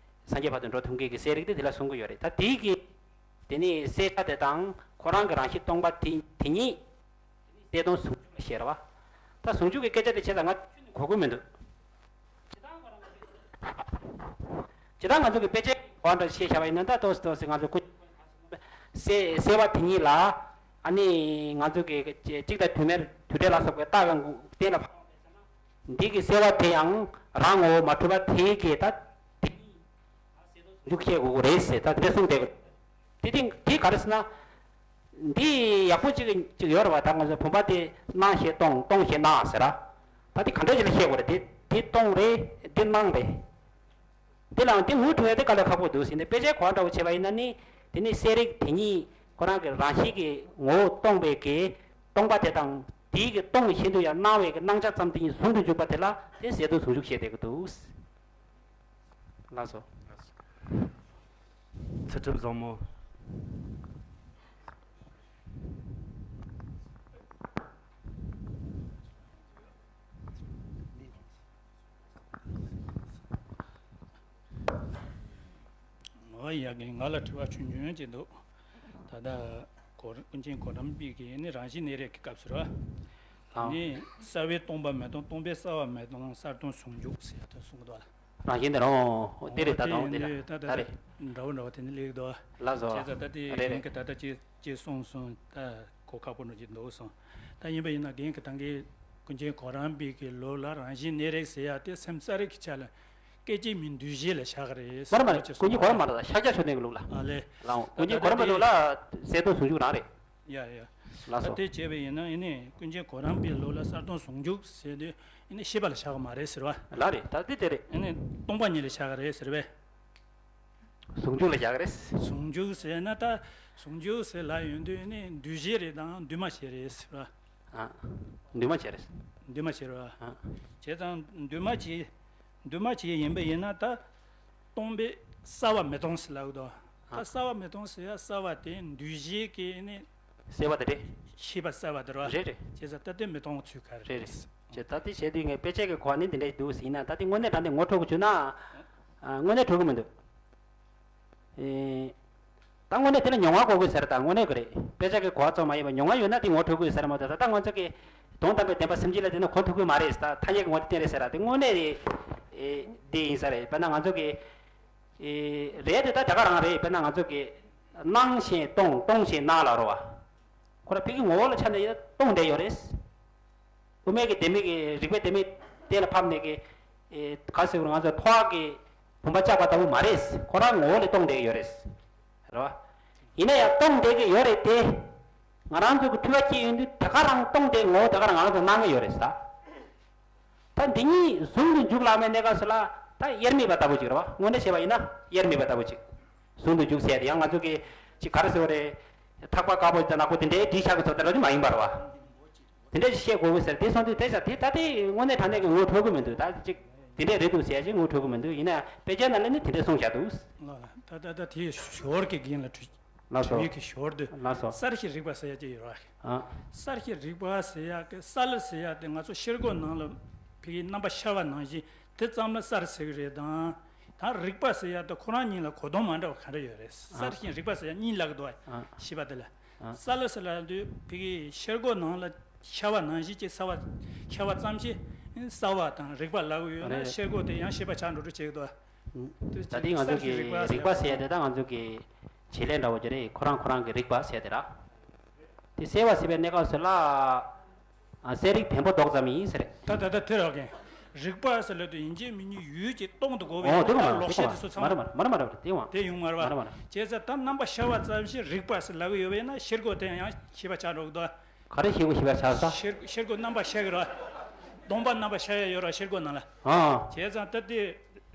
སངས་རྒྱས་བར་དུ་འགྲོ་ཐུབ་མཁན་གྱི་གསལ་རིག་དེ་དེ་ལ་གསུང་གི་ཡོད་རེད། ད་དེའི་གི་དེ་ནི་གསལ་ཆ་དེ་དང་ཁོ་རང་གི་རང་བཞིན་སྟོང་པ་དེ་དེ་ཉིད་གསལ་སྟོང་ཟུང་འཇུག་ བྱས་ར་བ། ད་ཟུང་འཇུག་གི་སྐད་ཆ་དེ་བྱས་ཙང་ང་གོ་གི་མི་འདུག་ཇི་ལྟར་ང་ཚོ་གི་དཔེ་ཆའི་གོ་བ་འདྲ་ཞིག་བཤད་བཞག་པ་ཡིན་ན། ད་ཏོག་ཙམ་ཏོག་ཙམ་ང་ཚོ་ཀུན་གསལ་གསལ་བ་དེ་ཉིད་ལ། ཨ་ནི་ང་ཚོ་གི་གཅིག་དང་དུ་མའི་དུ་སྒྲ་ལ་སོགས་པའི་རྟགས་གང་གཏན་ལ་ཕབ། འདི་གི་གསལ་བ་དེ་ཡང་རང་ངོ་བོ་མ་གྲུབ་པ་དེ་གི་ད་དེ་ཉིད་ཟུང་འཇུག་བཤད་དགོས་ཀྱི་རེད་ཟེར། ད་དེ་གསུངས་བསྡད་ཀྱི་རེད། དེ་དེ་དེ་ག་རེ་ཟེར་ན། འདི་ཡག་པོ་ཅིག་ཅིག་ཡོད་རེད་བ། ད་ང་ཚོ་བུམ་པ་དེ་སྣང་ཞེས་སྟོང་སྟོང་ཞེས་སྣང་ཟེར་ར། ད་དེ་ག་འདྲ་ཅིག་ལ་བཤད་དགོས་རེད། དེ་དེ་སྟོང་རེད། དེ་སྣང་རེད། དེ་ལའང་དེ་ངོ་འཕྲོད་ཡ་དེ་དཀའ་ལས་ཁག་པོ་འདུག་ཟེར་ནས། དཔེ་ཆའི་གོ་བ་འདྲ་བོ་བྱས་པ་ཡིན་ན་ནི། དེ་ནི་གསལ་རིག་དེ་ཉིད་ཁོ་རང་གི་རང་བཞིན་གྱི་ངོ་བོ་སྟོང་པའི་གི་སྟོང་པ་དེ་དང་། དེའི་གི་སྟོང་བཞིན་དུ་ཡང་སྣང་བའི་གི་སྣང་ཆ་ཙམ་དེ་ཉིད་ཟུང་དུ་འཇུག་པ་དེ་ལ་དེ་གསལ་སྟོང་ཟུང་འཇུག་བཤད་བསྡད་ཀྱི་འདུག་ལགས་སོ། ཚུལ་ཁྲིམས་བཟང་མོ། ཨོ་ཡ་གི། ང་ལ་དྲི་བ་ཆུང་ཆུང་ཅིག་འདུག་ད་ལྟ་གོ་ཀུན་མཁྱེན་གོ་རམས་པའི་གི་ནི་རང་བཞིན་གནས་རིག་གི་སྐབས་སུ་ར། དེ་ཨང་། ནི་གསལ་བས་སྟོང་པ་མི་སྟོང་། སྟོང་པས་གསལ་བ་མི་སྟོང་། གསལ་སྟོང་ཟུང་འཇུག་ཟེར་ཡ་དེ་གསུངས་འདུག་ཨ། རང་བཞིན་དེ་རང་དེ་རེད། ད་དང་དེ་ལ་ད་ད་ད་རེད། འདྲ་བོ་འདྲ་བོ་དེ་ནི་ལེགས་འདུག་ཨ། ལགས་སོ། བྱས་ཙང་ད་དེ་རེད་རང་རེད། གི་ད་ལྟ་ཅི་ཅེས་གསུངས་སོང་། ད་གོ་ཁག་པོ་འགྲོ་གི་འདུག་སོང་། ད་ཡིན་པ་ཡིན་ན་རྒན་གྱིས་ད་གིན་ཀུན་མཁྱེན་གོ་རམས་པའི་གི་ལུགས་ལ་རང་བཞིན་གནས་རིག་ཟེར་ཡ་དེ་སེམས་གསལ་རིག་གི་ཆ་ལ་སྐད་ཅིག་མའི་འདུ་བྱེད་ལ་བཞག་གི་རེད། མ་རེད་མ་རེད། ཀུན་མཁྱེན་གོ་རམས་མ་རེད། ཤཱཀྱ་མཆོག་ལྡན་གྱི་ལུགས་ལ། ཨ་ལེ། ལའང་ཀུན་མཁྱེན་གོ་རམས་པའི་ལུགས་ལ་གསལ་སྟོང་ཟུང་འཇུག་རང་རེད། ཡ་ཡ། ལགས་སོ། ད་དེ་བྱས་པ་ཡིན་ན་ཡིན་ནི་ཀུན་མཁྱེན་གོ་རམས་པའི་ལུགས་ལ་གསལ་སྟོང་ཟུང་འཇུག་ཟེར་དུས་ཡིན་ནི་ཤེས་པ་ལ་བཞག་གི་མ་རེད་ཟེར་བ། ལགས་རེད། ད་དེ་དེ་རེད། ཡིན་ནི་སྟོང་པ་ཉིད་ལ་བཞག་གི་རེད་ཟེར་བས། ཟུང་འཇུག་ལ་བཞག་གི་རེད། ཟུང་འཇུག་ཟེར་ན་ད། ཟུང་འཇུག་ཟེར་ལབ་ཡོང་དུས་ནི་འདུས་བྱས་རེད་དང་འདུས་མ་བྱས་རེད་ཟེར་བ། ཨ། འདུས་མ་བྱས་རེད། འདུས་མ་བྱས་རེད་བ། ཨ། བྱས་ཙང་འདུས་མ་བྱས། འདུས་མ་བྱས་ཡིན་པ་ཡིན་ན་ད། སྟོང་པས་གསལ་བ་མི་སྟོང་ཟེར་ལབ་འདུག་ད་ཨ། གསལ་བ་མི་སྟོང་ཟེར་ཡ་གསལ་བ་དེ་འདུས་བྱས་ཀྱི་ནི། གསལ་བ་དེ་རེད། ཤེས་པ་གསལ་བ་དེ་རེད་བ། རེད་རེད། བྱས་ཙང་ད་དེ་མི་སྟོང་ཚུལ་ག་རེ་རེད་རེད། རེད། ཅེས་ད་ལྟ་བྱས་དུས་ངས་དཔེ་ཆ་གི་གོ་བ་ནི་འདི་འདྲ་འདུག་ཟེར་ན། ད་ལྟ་དངོས་གནས་དྲང་གནས་ངོ་འཕྲོད་དགོས་བྱུང་ན། ཨ། དངོས་གནས་འཕྲོད་ཀྱི་མི་འདུག་ཨེ། ད་དངོས་གནས་དེ་ལ་མྱོང་བ་དགོས་ཀྱི་ཟེར། ད་དངོས་གནས་ཀྱི་རེད། དཔེ་ཆ་གི་གོ་བ་ཙམ་མ་ཡིན་པར་མྱོང་བ་ཡོད་ན་དེ་ངོ་འཕྲོད་དགོས་ཟེར་མ་གཏོགས། ད་ལྟ་ང་ཚོ་གི་དོན་དམ་པའི་བདེན་པ་སེམས་ཅན་ལ་བརྟེན་ན་གོ་ཐུབ་ཀྱི་མ་རེད། ད་ཐ་སྙད་ཀྱི་ངོ་དེ་བསྟན་རེད་ཟེར་ར། དེ་དངོས་གནས་རེད། ཨེ། འདི་ཡིན་ས་རེད། དཔེར་ན་ང་ཚོ་གི། ཨེ། རེད་དེ་ད་དེ་ག་རང་རེད། དཔེར་ན་ང་ཚོ་གི་སྣང་ཞེས་སྟོང་སྟོང་ཞེས་སྣང་ལ་རོ་བ། ཁོ་རང་ཕ་གི་ངོ་བོ་ལ་ཆ་ནས་ཡིན་ན་སྟོང་བསྡད་ཡོད་རེད། དབུ་མའི་གི་ལྡེ་མིག་གི་རིག་པའི་ལྡེ་མིག་གཏན་ལ་ཕབ་ནས་གི། ཨེ། ག་ཟེར་དགོས་རེད། ང་ཚོ་མཐོ་འབྲིང་གི་བུམ་པ་བཅག་པ་ལྟ་བུ་མ་རེད། ཁོ་རང་ངོ་བོ་ལ་སྟོང་བསྡད་ཀྱི་ཡོད་རེད། རེད་བ། ཡིན་ན་ཡང་སྟོང་བསྡད་ཀྱི་ཡོད་རེད་དེ། ང་རང་ཚོ་གི་འཁྲུལ་བ་སྐྱེས་ཡོང་དུས་དེ་ག་རང་སྟོང་བསྡད་ངོ་བོ་དེ་ག་རང་ང་རང་ཚོ་སྣང་གི་ཡོད་རེད་ད། ད་འདི་གཉིས་ཟུང་དུ་འཇུག་ལབ་པའི་གནས་སྐབས་སུ་ལ་ད་དབྱེར་མེད་པ་ལྟ་བུ་ཅིག་རེད་བ། དངོས་གནས་བྱས་པ་ཡིན་ན་དབྱེར་མེད་པ་ལྟ་བུ་ཅིག་ཟུང་དུ་འཇུག་ཟེར་ཡ་དེ་ཡང་ང་ཚོ་གི་ཅིག་ག་རེ་ཟེར་བ་རེད། ཐག་པ་དཀར་པོ་དང་ནག་པོ་དེ་འདྲའི་བྲིས་བཞག་གི་ཚོ་དེ་འདྲ་དེ་མ་ཡིན་པ་རེད་བ། དེ་འདྲ་ཞིག་བཤད་དགོས་ཀྱི་ཟེར། དེ་སོང་དུས་དེ་ས་དེ་ད་དེ་དངོས་གནས་དྲང་གནས་ཀྱི་ངོ་འཕྲོད་ཀྱི་མི་འདུག་ད་ཅིག་དེ་འདྲས་རེད་འདུག་ཟེར་ཡ་ཅིག་ངོ་འཕྲོད་ཀྱི་མི་འདུག་ཡིན་ན་དཔེ་ཆ་ནང་ལ་ནི་དེ་འདྲས་གསུངས་བཞག་འདུག་ལགས་ལགས། ད་ད་ད་དེ་ཞོར་གྱི་རྒན་ལ་དྲི། ལགས་སོ། དྲི་བའི་གི་ཞོར་དུ། ལགས་སོ། གསལ་བྱེད་རིག་པ་ཟེར་ཡ་ཅིག་ཡོད་རེད། ཨ། གསལ་བྱེད་རིག་པ་ཟེར་ཡ་གི་གསལ་ཟེར་ཡ་དེ་ང་ཚོ་ཤེལ་སྒོ་ནང་ལ་ཕ་གི་རྣམ་པ་ཤར་བ་ནང་བཞིན་དེ་ཙམ་ལ་གསལ་ཟེར་གི་རེད་དང་། ད་རིག་པ་ཟེར་ཡ་དེ་ཁོ་རང་ཉིད་ལ་གོ་དོན་མ་འདྲ་བ་ག་འདྲ་ཡོད་རེད། ཨ། གསལ་བྱེད་རིག་པ་ཟེར་ཡ་གཉིས་ལབ་གི་འདུག་བ། ཨ། ཤེས་པ་དེ་ལ། ཨ། གསལ་ཟེར་ལབ་དུས་ཕ་གི་ཤེལ་སྒོ་ནང་ལ་ཤར་བ་ནང་བཞིན་གྱི་གསལ་བ། ཤར་བ་ཙམ་ཞིག་གསལ་བ་དང་རིག་པ་ལབ་གི་ཡོད་ན། རེད། ཤེལ་སྒོ་དེ་ཡང་ཤེས་པ་ཆགས་འགྲོ་འགྲོ་བྱེད་ཀྱི་འདུག་བ། ད་ལྟའི་ང་ཚོ་གི་རིག་པ་ཟེར་ཡ་དེ་ད་ང་ཚོ་གི་བྱེད་ལས་འདྲ་བོ་ཅིག་རེད། ཁོ་རང་ཁོ་རང་གི་རིག་པ་ཟེར་དེ་ར། དེ་གསལ་བ་ཟེར་བའི་གནས་སྐབས་སུ་ལ། ཨ། གསལ་རིག་བེམ་པོ་རྡོག་ཙམ་ཡིན་ཟེར། ད་ད་ད་དེ་རག་གིན། རིག་པ་ཟེར་ལབ་དུས་ཡིན་གཅིག་མིན་གཉིས་ཡུལ་གྱི་སྟོང་དུ་གོ་བའི། ཨོ་དེ་གོ་མ་རེད། ལོག་ཤེས་དེ་ཚོ་ཚང་མ། མ་རེད་མ་རེད་མ་རེད་མ་རེད། དེ་ཡོང་མ་རེད་བ། དེ་ཡོང་བ། དེ་ཡོང་མ་རེད་མ་རེད། བྱས་ཙང་ད་རྣམ་པ་ཤར་བ་ཙམ་ཞིག་རིག་པ་ཟེར་ལབ་གི་ཡོད་པས་ན་ཤེལ་སྒོ་དེ་ཡང་ཤེས་པ་ཆགས་འགྲོ་གི་འདུག་ག་རེ་ཤེལ་སྒོ་ཤེས་པ་ཆགས་ས། ཤེལ་ཤེལ་སྒོ་རྣམ་པ་ཤར་གི་རེད་བ། སྟོང་པ་རྣམ་པ་ཤར་ཡ་ཡོད་རེད་ཤེལ་སྒོ་ནང་ལ། ཨ། བྱས་ཙང་ད་དེ་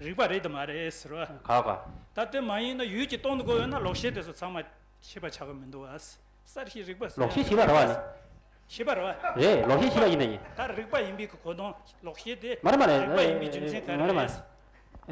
རིག་པ་རེད་དམ་མ་རེད་ཟེར་བ། ག་ག་ད་དེ་མ་ཡིན་ན་ཡུལ་གྱི་སྟོང་དུ་གོ་ཡོད་ན་ལོག་ཤེས་དེ་ཚོ་ཚང་མ་ཤེས་པ་ཆགས་གི་མི་འདུག་བ། གསལ་བྱེད་རིག་པ་ཟེར་ཡ། ལོག་ཤེས་ཤེས་པ་རེད་བ། ཤེས་པ་རེད་བ། རེད། ལོག་ཤེས་ཤེས་པ་ཡིན་ན་ཡིན། ད་རིག་པ་ཡིན་པའི་གི་གོ་དོན་ལོག་ཤེས་དེ། མ་རེད་མ་རེད། རིག་པ་ཡིན་པའི་རྒྱུ་མཚན་ག་རེ་མ་རེད་མ་རེད། རེད།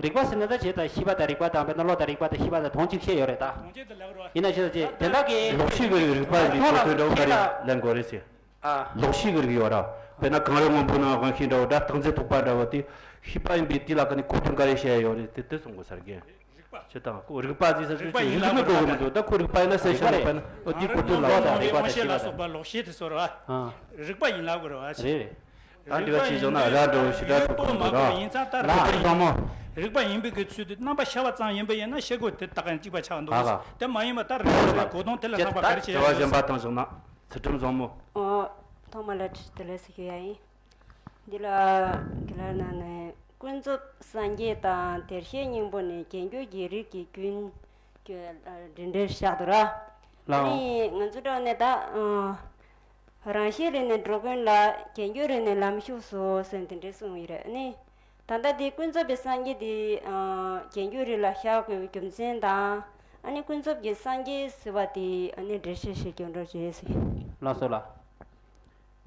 རིག་པ་ཟེར་ན་ད་བྱས་ད་ཤེས་པ་དང་རིག་པ་དང་དཔེར་ན་བློ་དང་རིག་པ་དང་ཤེས་པ་དང་དོན་གཅིག་ཤེས་ཡོད་རེད་ད། དོན་གཅིག་དེ་ལབ་རེད་བ། ཡིན་ན་བྱས་ད་བྱས་དེ་དག་གི་ལོག་ཤེས་ཀྱི་རིག་པ་ཡིན་པའི་གོ་དོན་འདྲ་བོ་ག་རེ་ལེན་དགོས་རེད་ཟེར། ཨ། ལོག་ཤེས་ཀྱི་རིག་ཡོད་ར། དཔེར་ན་གངས་རི་སྔོན་པོ་ནང་དབང་ཤེས་འདྲ་བོ་འདྲ་སྟག་རྩེ་ཐུག་པ་འདྲ་བོ་དེ་ཤེས་པ་ཡིན་པའི་དེ་ལ་ཀ་ནི་གོ་དོན་ག་རེ་བཤད་ཡོད་རེད་དེ་དེ་གསུང་དགོས་ས་རེད། རིག་ ཅི་དང་ཁོ་རིག་པ་ཟེར་ས་རིག་པ་ཅིག་ཡིན་རིག་ལབ་མི་དགོས་གི་མི་འདུག་ད་ཁོ་རིག་པ་ཡིན་ན་གསལ་ཤོས་རིག་པ་ཡིན་ན་ཨོ་དེ་ཁོ་ཐུག་ལོག་དང་རིག་པ་དང་ཤེས་པ་དང་། ལོག་ཤེས་དེ་ཚོ་རེད་བ། རིག་པ་ཡིན་ལབ་དགོས་རེད་བ། རེད་རེད། ད་འདྲི་བ་ཅིག་བྱུང་ན་ར་འགྲོ་ཞེ་དྲག་ཐུག་པ་འདུག་ར། ཡིན་ཙང་ད་རིག་པ་ཡིན་པའི་གི་ཚུལ་དུ་རྣམ་པ་ཤར་བ་ཙམ་ཡིན་པ་ཡིན་ན་ཤེས་དགོས་དེ་ད་ག་གཅིག་པ་ཆགས་འདུག་དེ་མ་ཡིན་པ་ད་རིག་པ་ཟེར་གོ་དོན་དེ་ལ་ལྷག་པ་ག་རེ་བྱེད་ཡ་ཡོད། དྲི་བ་གཞན་པ་དང་བྱུང་ན་ཚུལ་ཁྲིམས་བཟང་མོ། ཨོ། ཐོག་མ་ལ་དྲི་དེ་ལ་ཟེར་རྒྱུ་ཡ་ཡིན། འདི་ལ་གི་ལ་ན་ནས་ཀུན་རྫོབ་སངས་རྒྱས་དང་བདེར་གཤེགས་སྙིང་པོ་ནི་རྒྱན་གྱི་རིགས་ཀྱི་རྒྱུན་གྱི་འདྲེན་འདྲེན་བཞག་ཏུ་ར། ལའོ། ནི་ང་ཚོ་འགྲོ་ནས་ད་རང་བཞིན་རིག་ནས་འགྲོ་ཀུན་ལ་རྒྱན་གྱི་རིགས་ནས་ལམ་ཞུགས་སོ་ཟེར་འདི་འདྲས་གསུངས་ཡོད་རེད་ནི། ད་ལྟ་འདི་ཀུན་རྫོབ་པའི་སངས་རྒྱས་འདི་རྒྱན་གྱི་རིགས་ལ་བཞག་དགོས་པའི་རྒྱུ་མཚན་དང་ཨ་ནི་ཀུན་རྫོབ་ཀྱི་སངས་རྒྱས་ཟེར་བ་འདི་ཨ་ནི་འགྲེལ་བཤད་ཞིག་སྐྱོན་འགྲོ་བྱེད་ཟེར། ལགས་སོ་ལགས།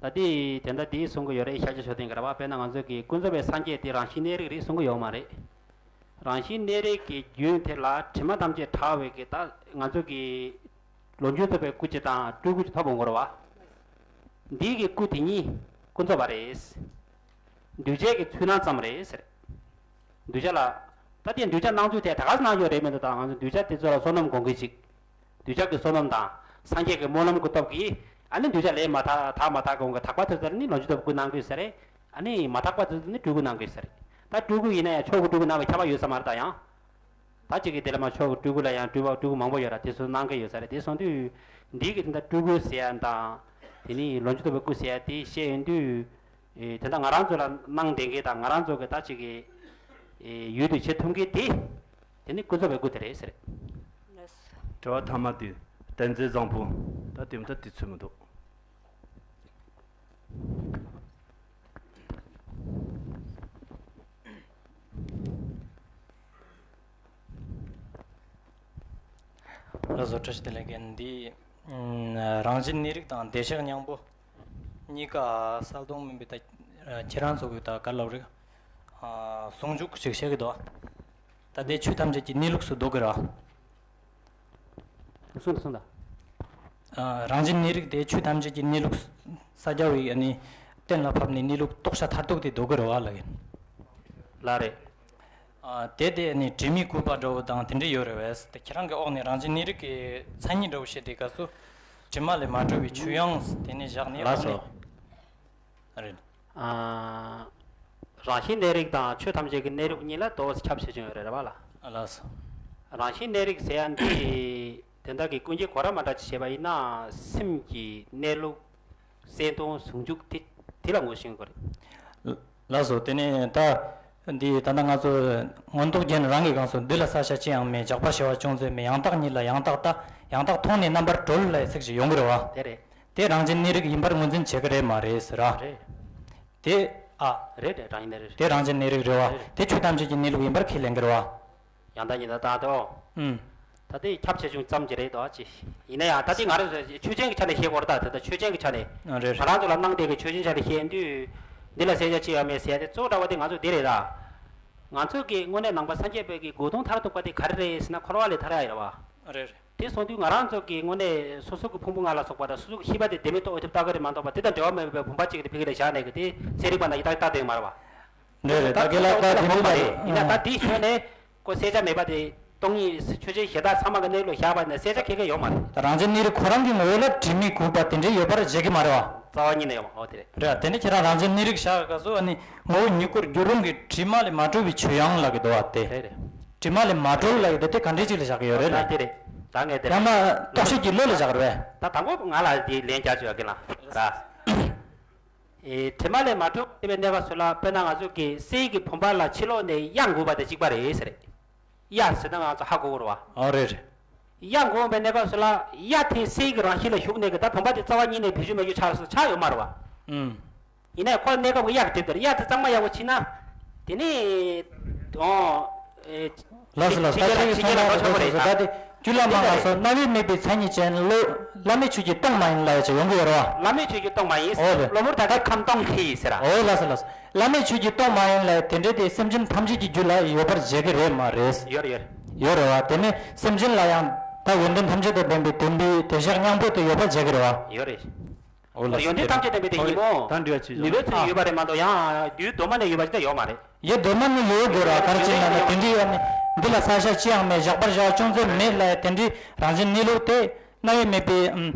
ད་དེ་དེ་འདྲ་དེ་གསུང་གི་ཡོད་རེད། ཤཱཀྱ་མཆོག་ལྡན་གྱི་རེད་བ། དཔེར་ན་ང་ཚོ་གི་ཀུན་རྫོབ་པའི་སངས་རྒྱས་དེ་རང་བཞིན་གནས་རིགས་རེད་གསུང་གི་ཡོད་མ་རེད། རང་བཞིན་གནས་རིགས་ཀྱི་རྒྱུན་དེ་ལ་དྲི་མ་ཐམས་ཅད་བྲལ་བའི་གི་ད་ང་ཚོ་གི་ལོངས་སྤྱོད་རྫོགས་པའི་སྐུ་གཅིག་དང་སྤྲུལ་སྐུ་གཅིག་ཐོབ་འོང་གི་རེད་བ། འདི་གི་སྐུ་དེ་ཉིད་ཀུན་རྫོབ་པ་རེད། འདུས་བྱས་ཀྱི་ཚུལ་སྣང་ཙམ་རེད་ཟེར། གདུལ་བྱ་ལ། ད་དེ་གདུལ་བྱ་སྣང་ཚུལ་དེ་ད་ག་སེ་སྣང་ཡོད་རེད་མི་འདུག་ད་ང་ཚོ་གདུལ་བྱ་དེ་ཚོ་ལ་བསོད་ནམས་སྒོམ་གྱི་ཅིག་གདུལ་བྱ་གི་བསོད་ནམས་དང་སངས་རྒྱས་ཀྱི་སྨོན་ལམ་གྱི་སྟོབས་ཀྱིས་ཨ་ནི་གདུལ་བྱ་ལས་མ་དག་དག་མ་དག་གི་འོང་གི། དག་པ་དེ་ཚོ་ནི་ལོངས་སྤྱོད་རྫོགས་པའི་སྐུ་སྣང་དགོས་ས་རེད། ཨ་ནི་མ་དག་པ་དེ་ཚོ་ནི་སྤྲུལ་སྐུ་སྣང་དགོས་ས་རེད། ད་སྤྲུལ་སྐུ་ཡིན་ན་ཡང་ཆོས་ཀྱི་སྤྲུལ་སྐུ་སྣང་བའི་ཁྱབ་པ་ཡོད་ས་མ་རེད་ད་ཡང་། ད་གཅིག་གིས་དེ་ལ་མ་ཆོས་ཀྱི་སྤྲུལ་སྐུ་ལ་ཡང་སྤྲུལ་པ་སྤྲུལ་སྐུ་མང་པོ་ཡོད་ར། དེ་ཚོ་སྣང་གི་ཡོད་ས་རེད། དེ་སོང་དུས་འདི་གི་དེ་འདྲ་སྤྲུལ་སྐུ་ཟེར་ཡ་དང་དེ་ནི་ལོངས་སྤྱོད་རྫོགས་པའི་སྐུ་ཟེར་ཡ་དེ་བཤད་ཡོང་དུས། ཨེ། དེ་འདྲ་ང་རང་ཚོ་ལ་སྣང་བསྡད་མཁན་དང་ང་རང་ཚོ་གི་ད་ཅིག་གི་ཨེ། ཡུལ་དུ་བྱེད་ཐུབ་མཁན་དེ། དེ་ནི་ཀུན་རྫོབ་པའི་སྐུ་དེ་རེད་ཟེར། དྲི་བ་ཐ་མ་དེ་བསྟན་འཛིན་བཟང་པོ། ད་དེ་མི་ད་དེ་ཚོད་མི་འདུག་ལགས་སོ། བཀྲ་ཤིས་བདེ་ལེགས། རྒན་འདི་རང་བཞིན་གནས་རིགས་དང་བདེ་གཤེགས་སྙིང་པོ་གཉིས་ཀ་གསལ་སྟོང་མིན་པའི་ད་ཁྱེད་རང་ཚོ་གི་ད་ག་ལབ་རེད། ཟུང་འཇུག་ཅིག་བཤད་གི་འདུག་ད་དེ་ཆོས་ཐམས་ཅད་ཀྱི་གནས་ལུགས་སུ་འདུག་གི་ར། གསུངས་དང་གསུངས་དང་། ཨ། རང་བཞིན་གནས་རིགས་དེ་ཆོས་ཐམས་ཅད་ཀྱི་གནས་ལུགས། ས་སྐྱ་པའི་ཨ་ནི་གཏན་ལ་ཕབ་ནས་གནས་ལུགས་རྟོགས་བྱ་མཐར་ཐུག་དེ་འདུག་གི་རེད་བ་ལགས། ལགས་རེད། ཨ། དེ་དེ་ཨ་ནི་དྲི་མའི་གོས་པ་འདྲ་བོ་དང་དེ་འདྲ་ཡོད་རེད་བས། དེ་ཁྱེད་རང་གི་འོག་ནས་རང་བཞིན་གནས་རིགས་ཀྱི་མཚན་ཉིད་འདྲ་བོ་བཤད་དེ་སྐབས་སུ་དྲི་མ་ལས་མ་གྲོལ་བའི་ཆོས་དབྱིངས་དེ་ནས་བཞག་ནས། ལགས་འོག་སོ། ནས། རེད། ཨ། རང་བཞིན་གནས་རིགས་དང་ཆོས་ཐམས་ཅད་ཀྱི་གནས་ལུགས་གཉིས་ལ་དོ་ཁྱབ་ཆེ་ཆུང་ཡོད་རེད་རེད་བ་ལ། ལགས་སོ། རང་བཞིན་གནས་རིགས་ཟེར་ཡ་འདི་དེ་འདྲ་གི་ཀུན་མཁྱེན་གོ་རམས་པ་འདྲ་ཅིག་བྱས་པ་ཡིན་ན་སེམས་ཀྱི་གནས་ལུགས་གསལ་སྟོང་ཟུང་འཇུག་དེ་དེ་ལ་ངོས་ཤེས་དགོས་རེད། ལགས་སོ། དེ་ནས་ད་འདི་ད་ལྟ་ང་ཚོ་མངོན་རྟོགས་རྒྱན་རང་གི་སྒང་སུ་འདི་ལ་གསལ་བྱ་ཅི་ཡང་མེད། རྒྱགས་པར་བྱ་བ་ཅུང་ཟད་མེད། ཡང་དག་ཉིད་ལ་ཡང་དག་ལྟ། ཡང་དག་མཐོང་ནས་རྣམ་པར་གྲོལ་ལ་ཡི་ཚིག་ཅིག་ཡོང་གི་རེད་བ། དེ་རེད། དེ་རང་བཞིན་གནས་རིགས་ཡིན་པར་ངོས་འཛིན་བྱེད་ཀྱི་རེད་མ་རེད་ཟེར་ར། རེད། དེ། ཨ། རེད་རེད། རང་བཞིན་གནས་རིགས། དེ་རང་བཞིན་གནས་རིགས་རེད་བ། རེད་རེད། དེ་ཆོས་ཐམས་ཅད་ཀྱི་གནས་ལུགས་ཡིན་པར་ཁས་ལེན་གྱི་རེད་བ། ཡང་དག་ཉིད་ལ་བལྟ་སྟེ། ཨུམ། ད་དེ་ཁྱབ་ཆེ་ཆུང་ཙམ་གྱི་རེད་དོ་ཅི། ཡིན་ན་ཡང་ད་དེ་ང་རང་ཚོ་ཆོས་ཅན་གྱི་ཆ་ནས་བཤད་དགོས་རེད། ད་དེ་ད་ཆོས་ཅན་གྱི་ཆ་ནས། ཨ། རེད་རེད། ང་རང་ཚོ་ལ་སྣང་བསྡད་ཀྱི་ཆོས་ཅན་ཆ་ནས་བཤད་དུས། འདི་ལ་གསལ་བྱ་ཅི་ཡང་མེད་ཟེར་ཏེ་གཙོ་བོ་འདྲ་བ་དེ་ང་ཚོ་འདི་རེད་ད། ང་ཚོ་གི་དངོས་གནས་ནང་པ་སངས་རྒྱས་པའི་གི་གོ་དོན་མཐར་ཐུག་པ་དེ་ག་རེ་རེད་ཟེར་ན་འཁོར་བ་ལས་ཐར་ཡ་ཡིན་རེད་བ། རེད་རེད། དེ་སོང་དུས་ང་རང་ཚོ་གི་དངོས་གནས་སོ་སོ་གི་ཕུང་པོ་ལྔ་ལ་སོགས་པ་དང་སོ་སོ་གི་ཤེས་པ་དེ་བདེན་མེད་རྟོགས་ཐུབ་ལྟ་གི་རེད་མ་གཏོགས་པ་དེ་དང་འབྲེལ་བ་མེད་པའི་བུམ་པ་གཅིག་དེ་ཕ་གི་ལ་བཞག་ནས་གི་དེ་ཚན་རིག་པ་ན་ཡི་དྭགས་ལྟ་དེ་མ་རེད་བ། རེད་རེད། ད་དེ་ལ་ད་དེ་མིན་པ་རེད། ཡིན་ན་ད་དེའི་ཤོད་ནས་ཁོ་གསལ་ཆ་མེད་པ་དེ་སྟོང་ཉིད་ཆོས་ཅན་གཞན་དག་ཚང་མ་གི་གནས་ལུགས་བཞག་པ་ནས་གསལ་ཆ་ཁེ་ཁེ་ཡོད་མ་རེད། ད་རང་བཞིན་གནས་རིགས་ཁོ་རང་གི་ངོ་བོ་ལ་དྲི་མའི་གོས་པ་དེ་འདྲའི་ཡོད་པར་བྱེད་ཀྱི་མ་རེད་བ། རྩ་བ་ཉིད་ནས་ཡོད་མ་རེད། དེ་རེད། རེད། དེ་ནས་ཁྱེད་རང་རང་བཞིན་གནས་རིགས་བཞག་ག་སོ་ཨ་ནི་ངོ་བོ་ཉིད་སྐུར་གྱུར་རུང་གི་དྲི་མ་ལས་མ་གྲོལ་བའི་ཆོས་དབྱིངས་ལ་གི་འདུག་བ་དེ། རེད་རེད། དྲི་མ་ལས་མ་གྲོལ་ལ་ཡོད་དེ་དེ་ག་འདྲའི་ཅིག་ལ་བཞག་གི་ཡོད་རེད་ལ། དེ་རེད། ད་ངས་དེ་ཡང་ན་བརྟག་དཔྱད་ཀྱི་བློ་ལ་བཞག་རེད། ད་དང་པོ་ང་ལ་དེ་ལན་རྒྱག་ཆོག་གི་ལ་ར། ཨེ། དྲི་མ་ལས་མ་གྲོལ་བའི་གནས་སྐབས་སུ་ལ་དཔེར་ན་ང་ཚོ་གི་གསེར་གྱི་བུམ་པ་ལ་ཕྱི་ལོགས་ནས་གཡའ་འགོས་པ་དང་གཅིག་པ་རེད་ཟེར། གཡའ་ཟེར་ན་ང་ཚོ་ཧ་གོ་གི་རེད་བ། ཨོ་རེད་རེད། གཡའ་འགོས་པའི་གནས་སྐབས་སུ་ལ་གཡའ་དེ་གསེར་གྱི་རང་བཞིན་ལ་ཞུགས་ནས་གི་ད་བུམ་པ་དེ་རྩ་བ་ཉིད་ནས་བེད་སྤྱོད་མེད་རྒྱུ་ཆགས་སོ་ཆགས་ཡོད་མ་རེད་བ། ཨུམ། ཡིན་ནའི་ཁོ་གནས་སྐབས་ཀྱི་གཡའ་གི་གྲིབ་དེར་གཡའ་དེ་གཙང་མ་ཡག་པོ་ཕྱིས་ན། དེ་ནི། ཨོ། ཨེ། ལགས་སོ་ལགས་སོ། ད་ལྟ་གི་གསུང་སྟངས་དེ་ཚོ་ད་དེ་རྒྱུད་བླ་མ་ལ་སོགས་རྣ་བས་སྨྲས་པའི་མཚན་ཉིད་ཅན་བློ། བླ་མེད་ཆོས་ཀྱི་སྟོང་མ་ཡིན་ལབ་ཡ་ཅིག་ཡོང་གི་ཡོད་རེད་བ། བླ་མེད་ཆོས་ཀྱི་སྟོང་མ་ཡིན། ཨོ་རེད། གློ་བུར་ཐ་དད་ཁམས་སྟོང་ཁེ་ཡིན་ཟེར་ར། ཨོ་ལགས་སོ་ལགས་སོ། བླ་མེད་ཆོས་ཀྱི་སྟོང་མ་ཡིན་ལབ་ཡ་དེ་འདྲའི་དེ་སེམས་ཅན་ཐམས་ཅད་ཀྱི་རྒྱུད་ལ་ཡོད་པར་བྱེད་ཀྱི་རེད་མ་རེད། ཡོད་རེད་ཡོད་རེད། ཡོད་རེད་བ། དེ་ནས་སེམས་ཅན་ལ་ཡང་ད་ཡོན་ཏན་ཐམས་ཅད་དང་ལྡན་པའི་བདེན་པའི་བདེ་གཤེགས་སྙིང་པོ་དེ་ཡོད་པར་བྱེད་ཀྱི་རེད་བ། ཡོད་རེད། འོ་ལགས། ཡོན་ཏན་ཐམས་ཅད་ལྡན་པའི་དེ་ཡིན་མོ། ད་འདྲི་བ་ཅི་ནུས་པའི་ཚུལ་ཡོད་པ་རེད་མ་གཏོགས་ཡང་རྒྱུད་གདོད་མ་ནས་ཡོད་པ་ཅིག་ད་ཡོད་མ་རེད། ཡེ་གདོད་མ་ནས་ཡོད་དགོས་ར་ག་རེ་བྱས་ན་ན་དེ་འདྲའི་ཡ་ནི་ འདི་ལ་བསལ་བཞག་ཅི་ཡང་མེད། བཞག་པར་བྱ་བ་ཅུང་ཟད་མེད་ལ། དེ་འདྲའི་རང་བཞིན་གནས་ལུགས་དེ། རྣ་བས་མིད་པའི་ཨམ།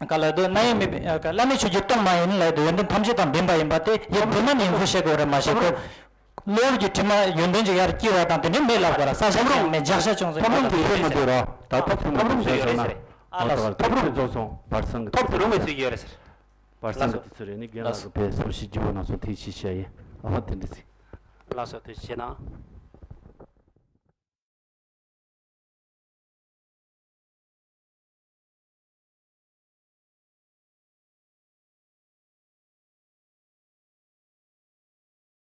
ག་ལ་དུ་རྣ་བས་མིད་པའི་ཨ། བླ་མེད་ཆོས་ཀྱི་སྟོང་མ་ཡིན་ལ། དུ་ཡོན་ཏན་ཐམས་ཅད་དང་ལྡན་པ་ཡིན་པ་དེ་ཡབ་སྒྲོལ་མ་ནས་ཡིན་ཚུལ་བཤད་དགོས་རེད། མ་གཞི་ཁོ་གློ་བུར་གྱི་དྲི་མ་ཡོན་ཏན་ཅིག་ཡར་སྐྱེ་བ་དང་དེ་འདྲ་མེད་ལབ་དགོས་ར། བསལ་བཞག་ཅི་ཡང་མེད། བཞག་བྱ་ཅུང་ཟད་མེད་ལ། དེ་མ་འདོད་ར། ད་ཐབས་སུ་མ་འདོད་བྱས་བྱུང་ན། ཨ་ལགས་སོ། ཐབས་རུང་གི་རྫོགས་སོང་། བར་སང་གི་ཐབས་སུ་རུང་བའི་ཚིག་ཡོད་རེད་ཟེར། བར་སང་གི་དུས་ཚོད་རེད། ནི་རྒན་ལགས་ཀྱི་བས་སོར་ཞིག་བརྗེ་བོ་ན་སོང་། དེ་ཞིག་བྱ་ཡིན། ཨ་མ་དེ་འདྲ་ཟིག་ལགས་སོ། དེ་བྱས་ན།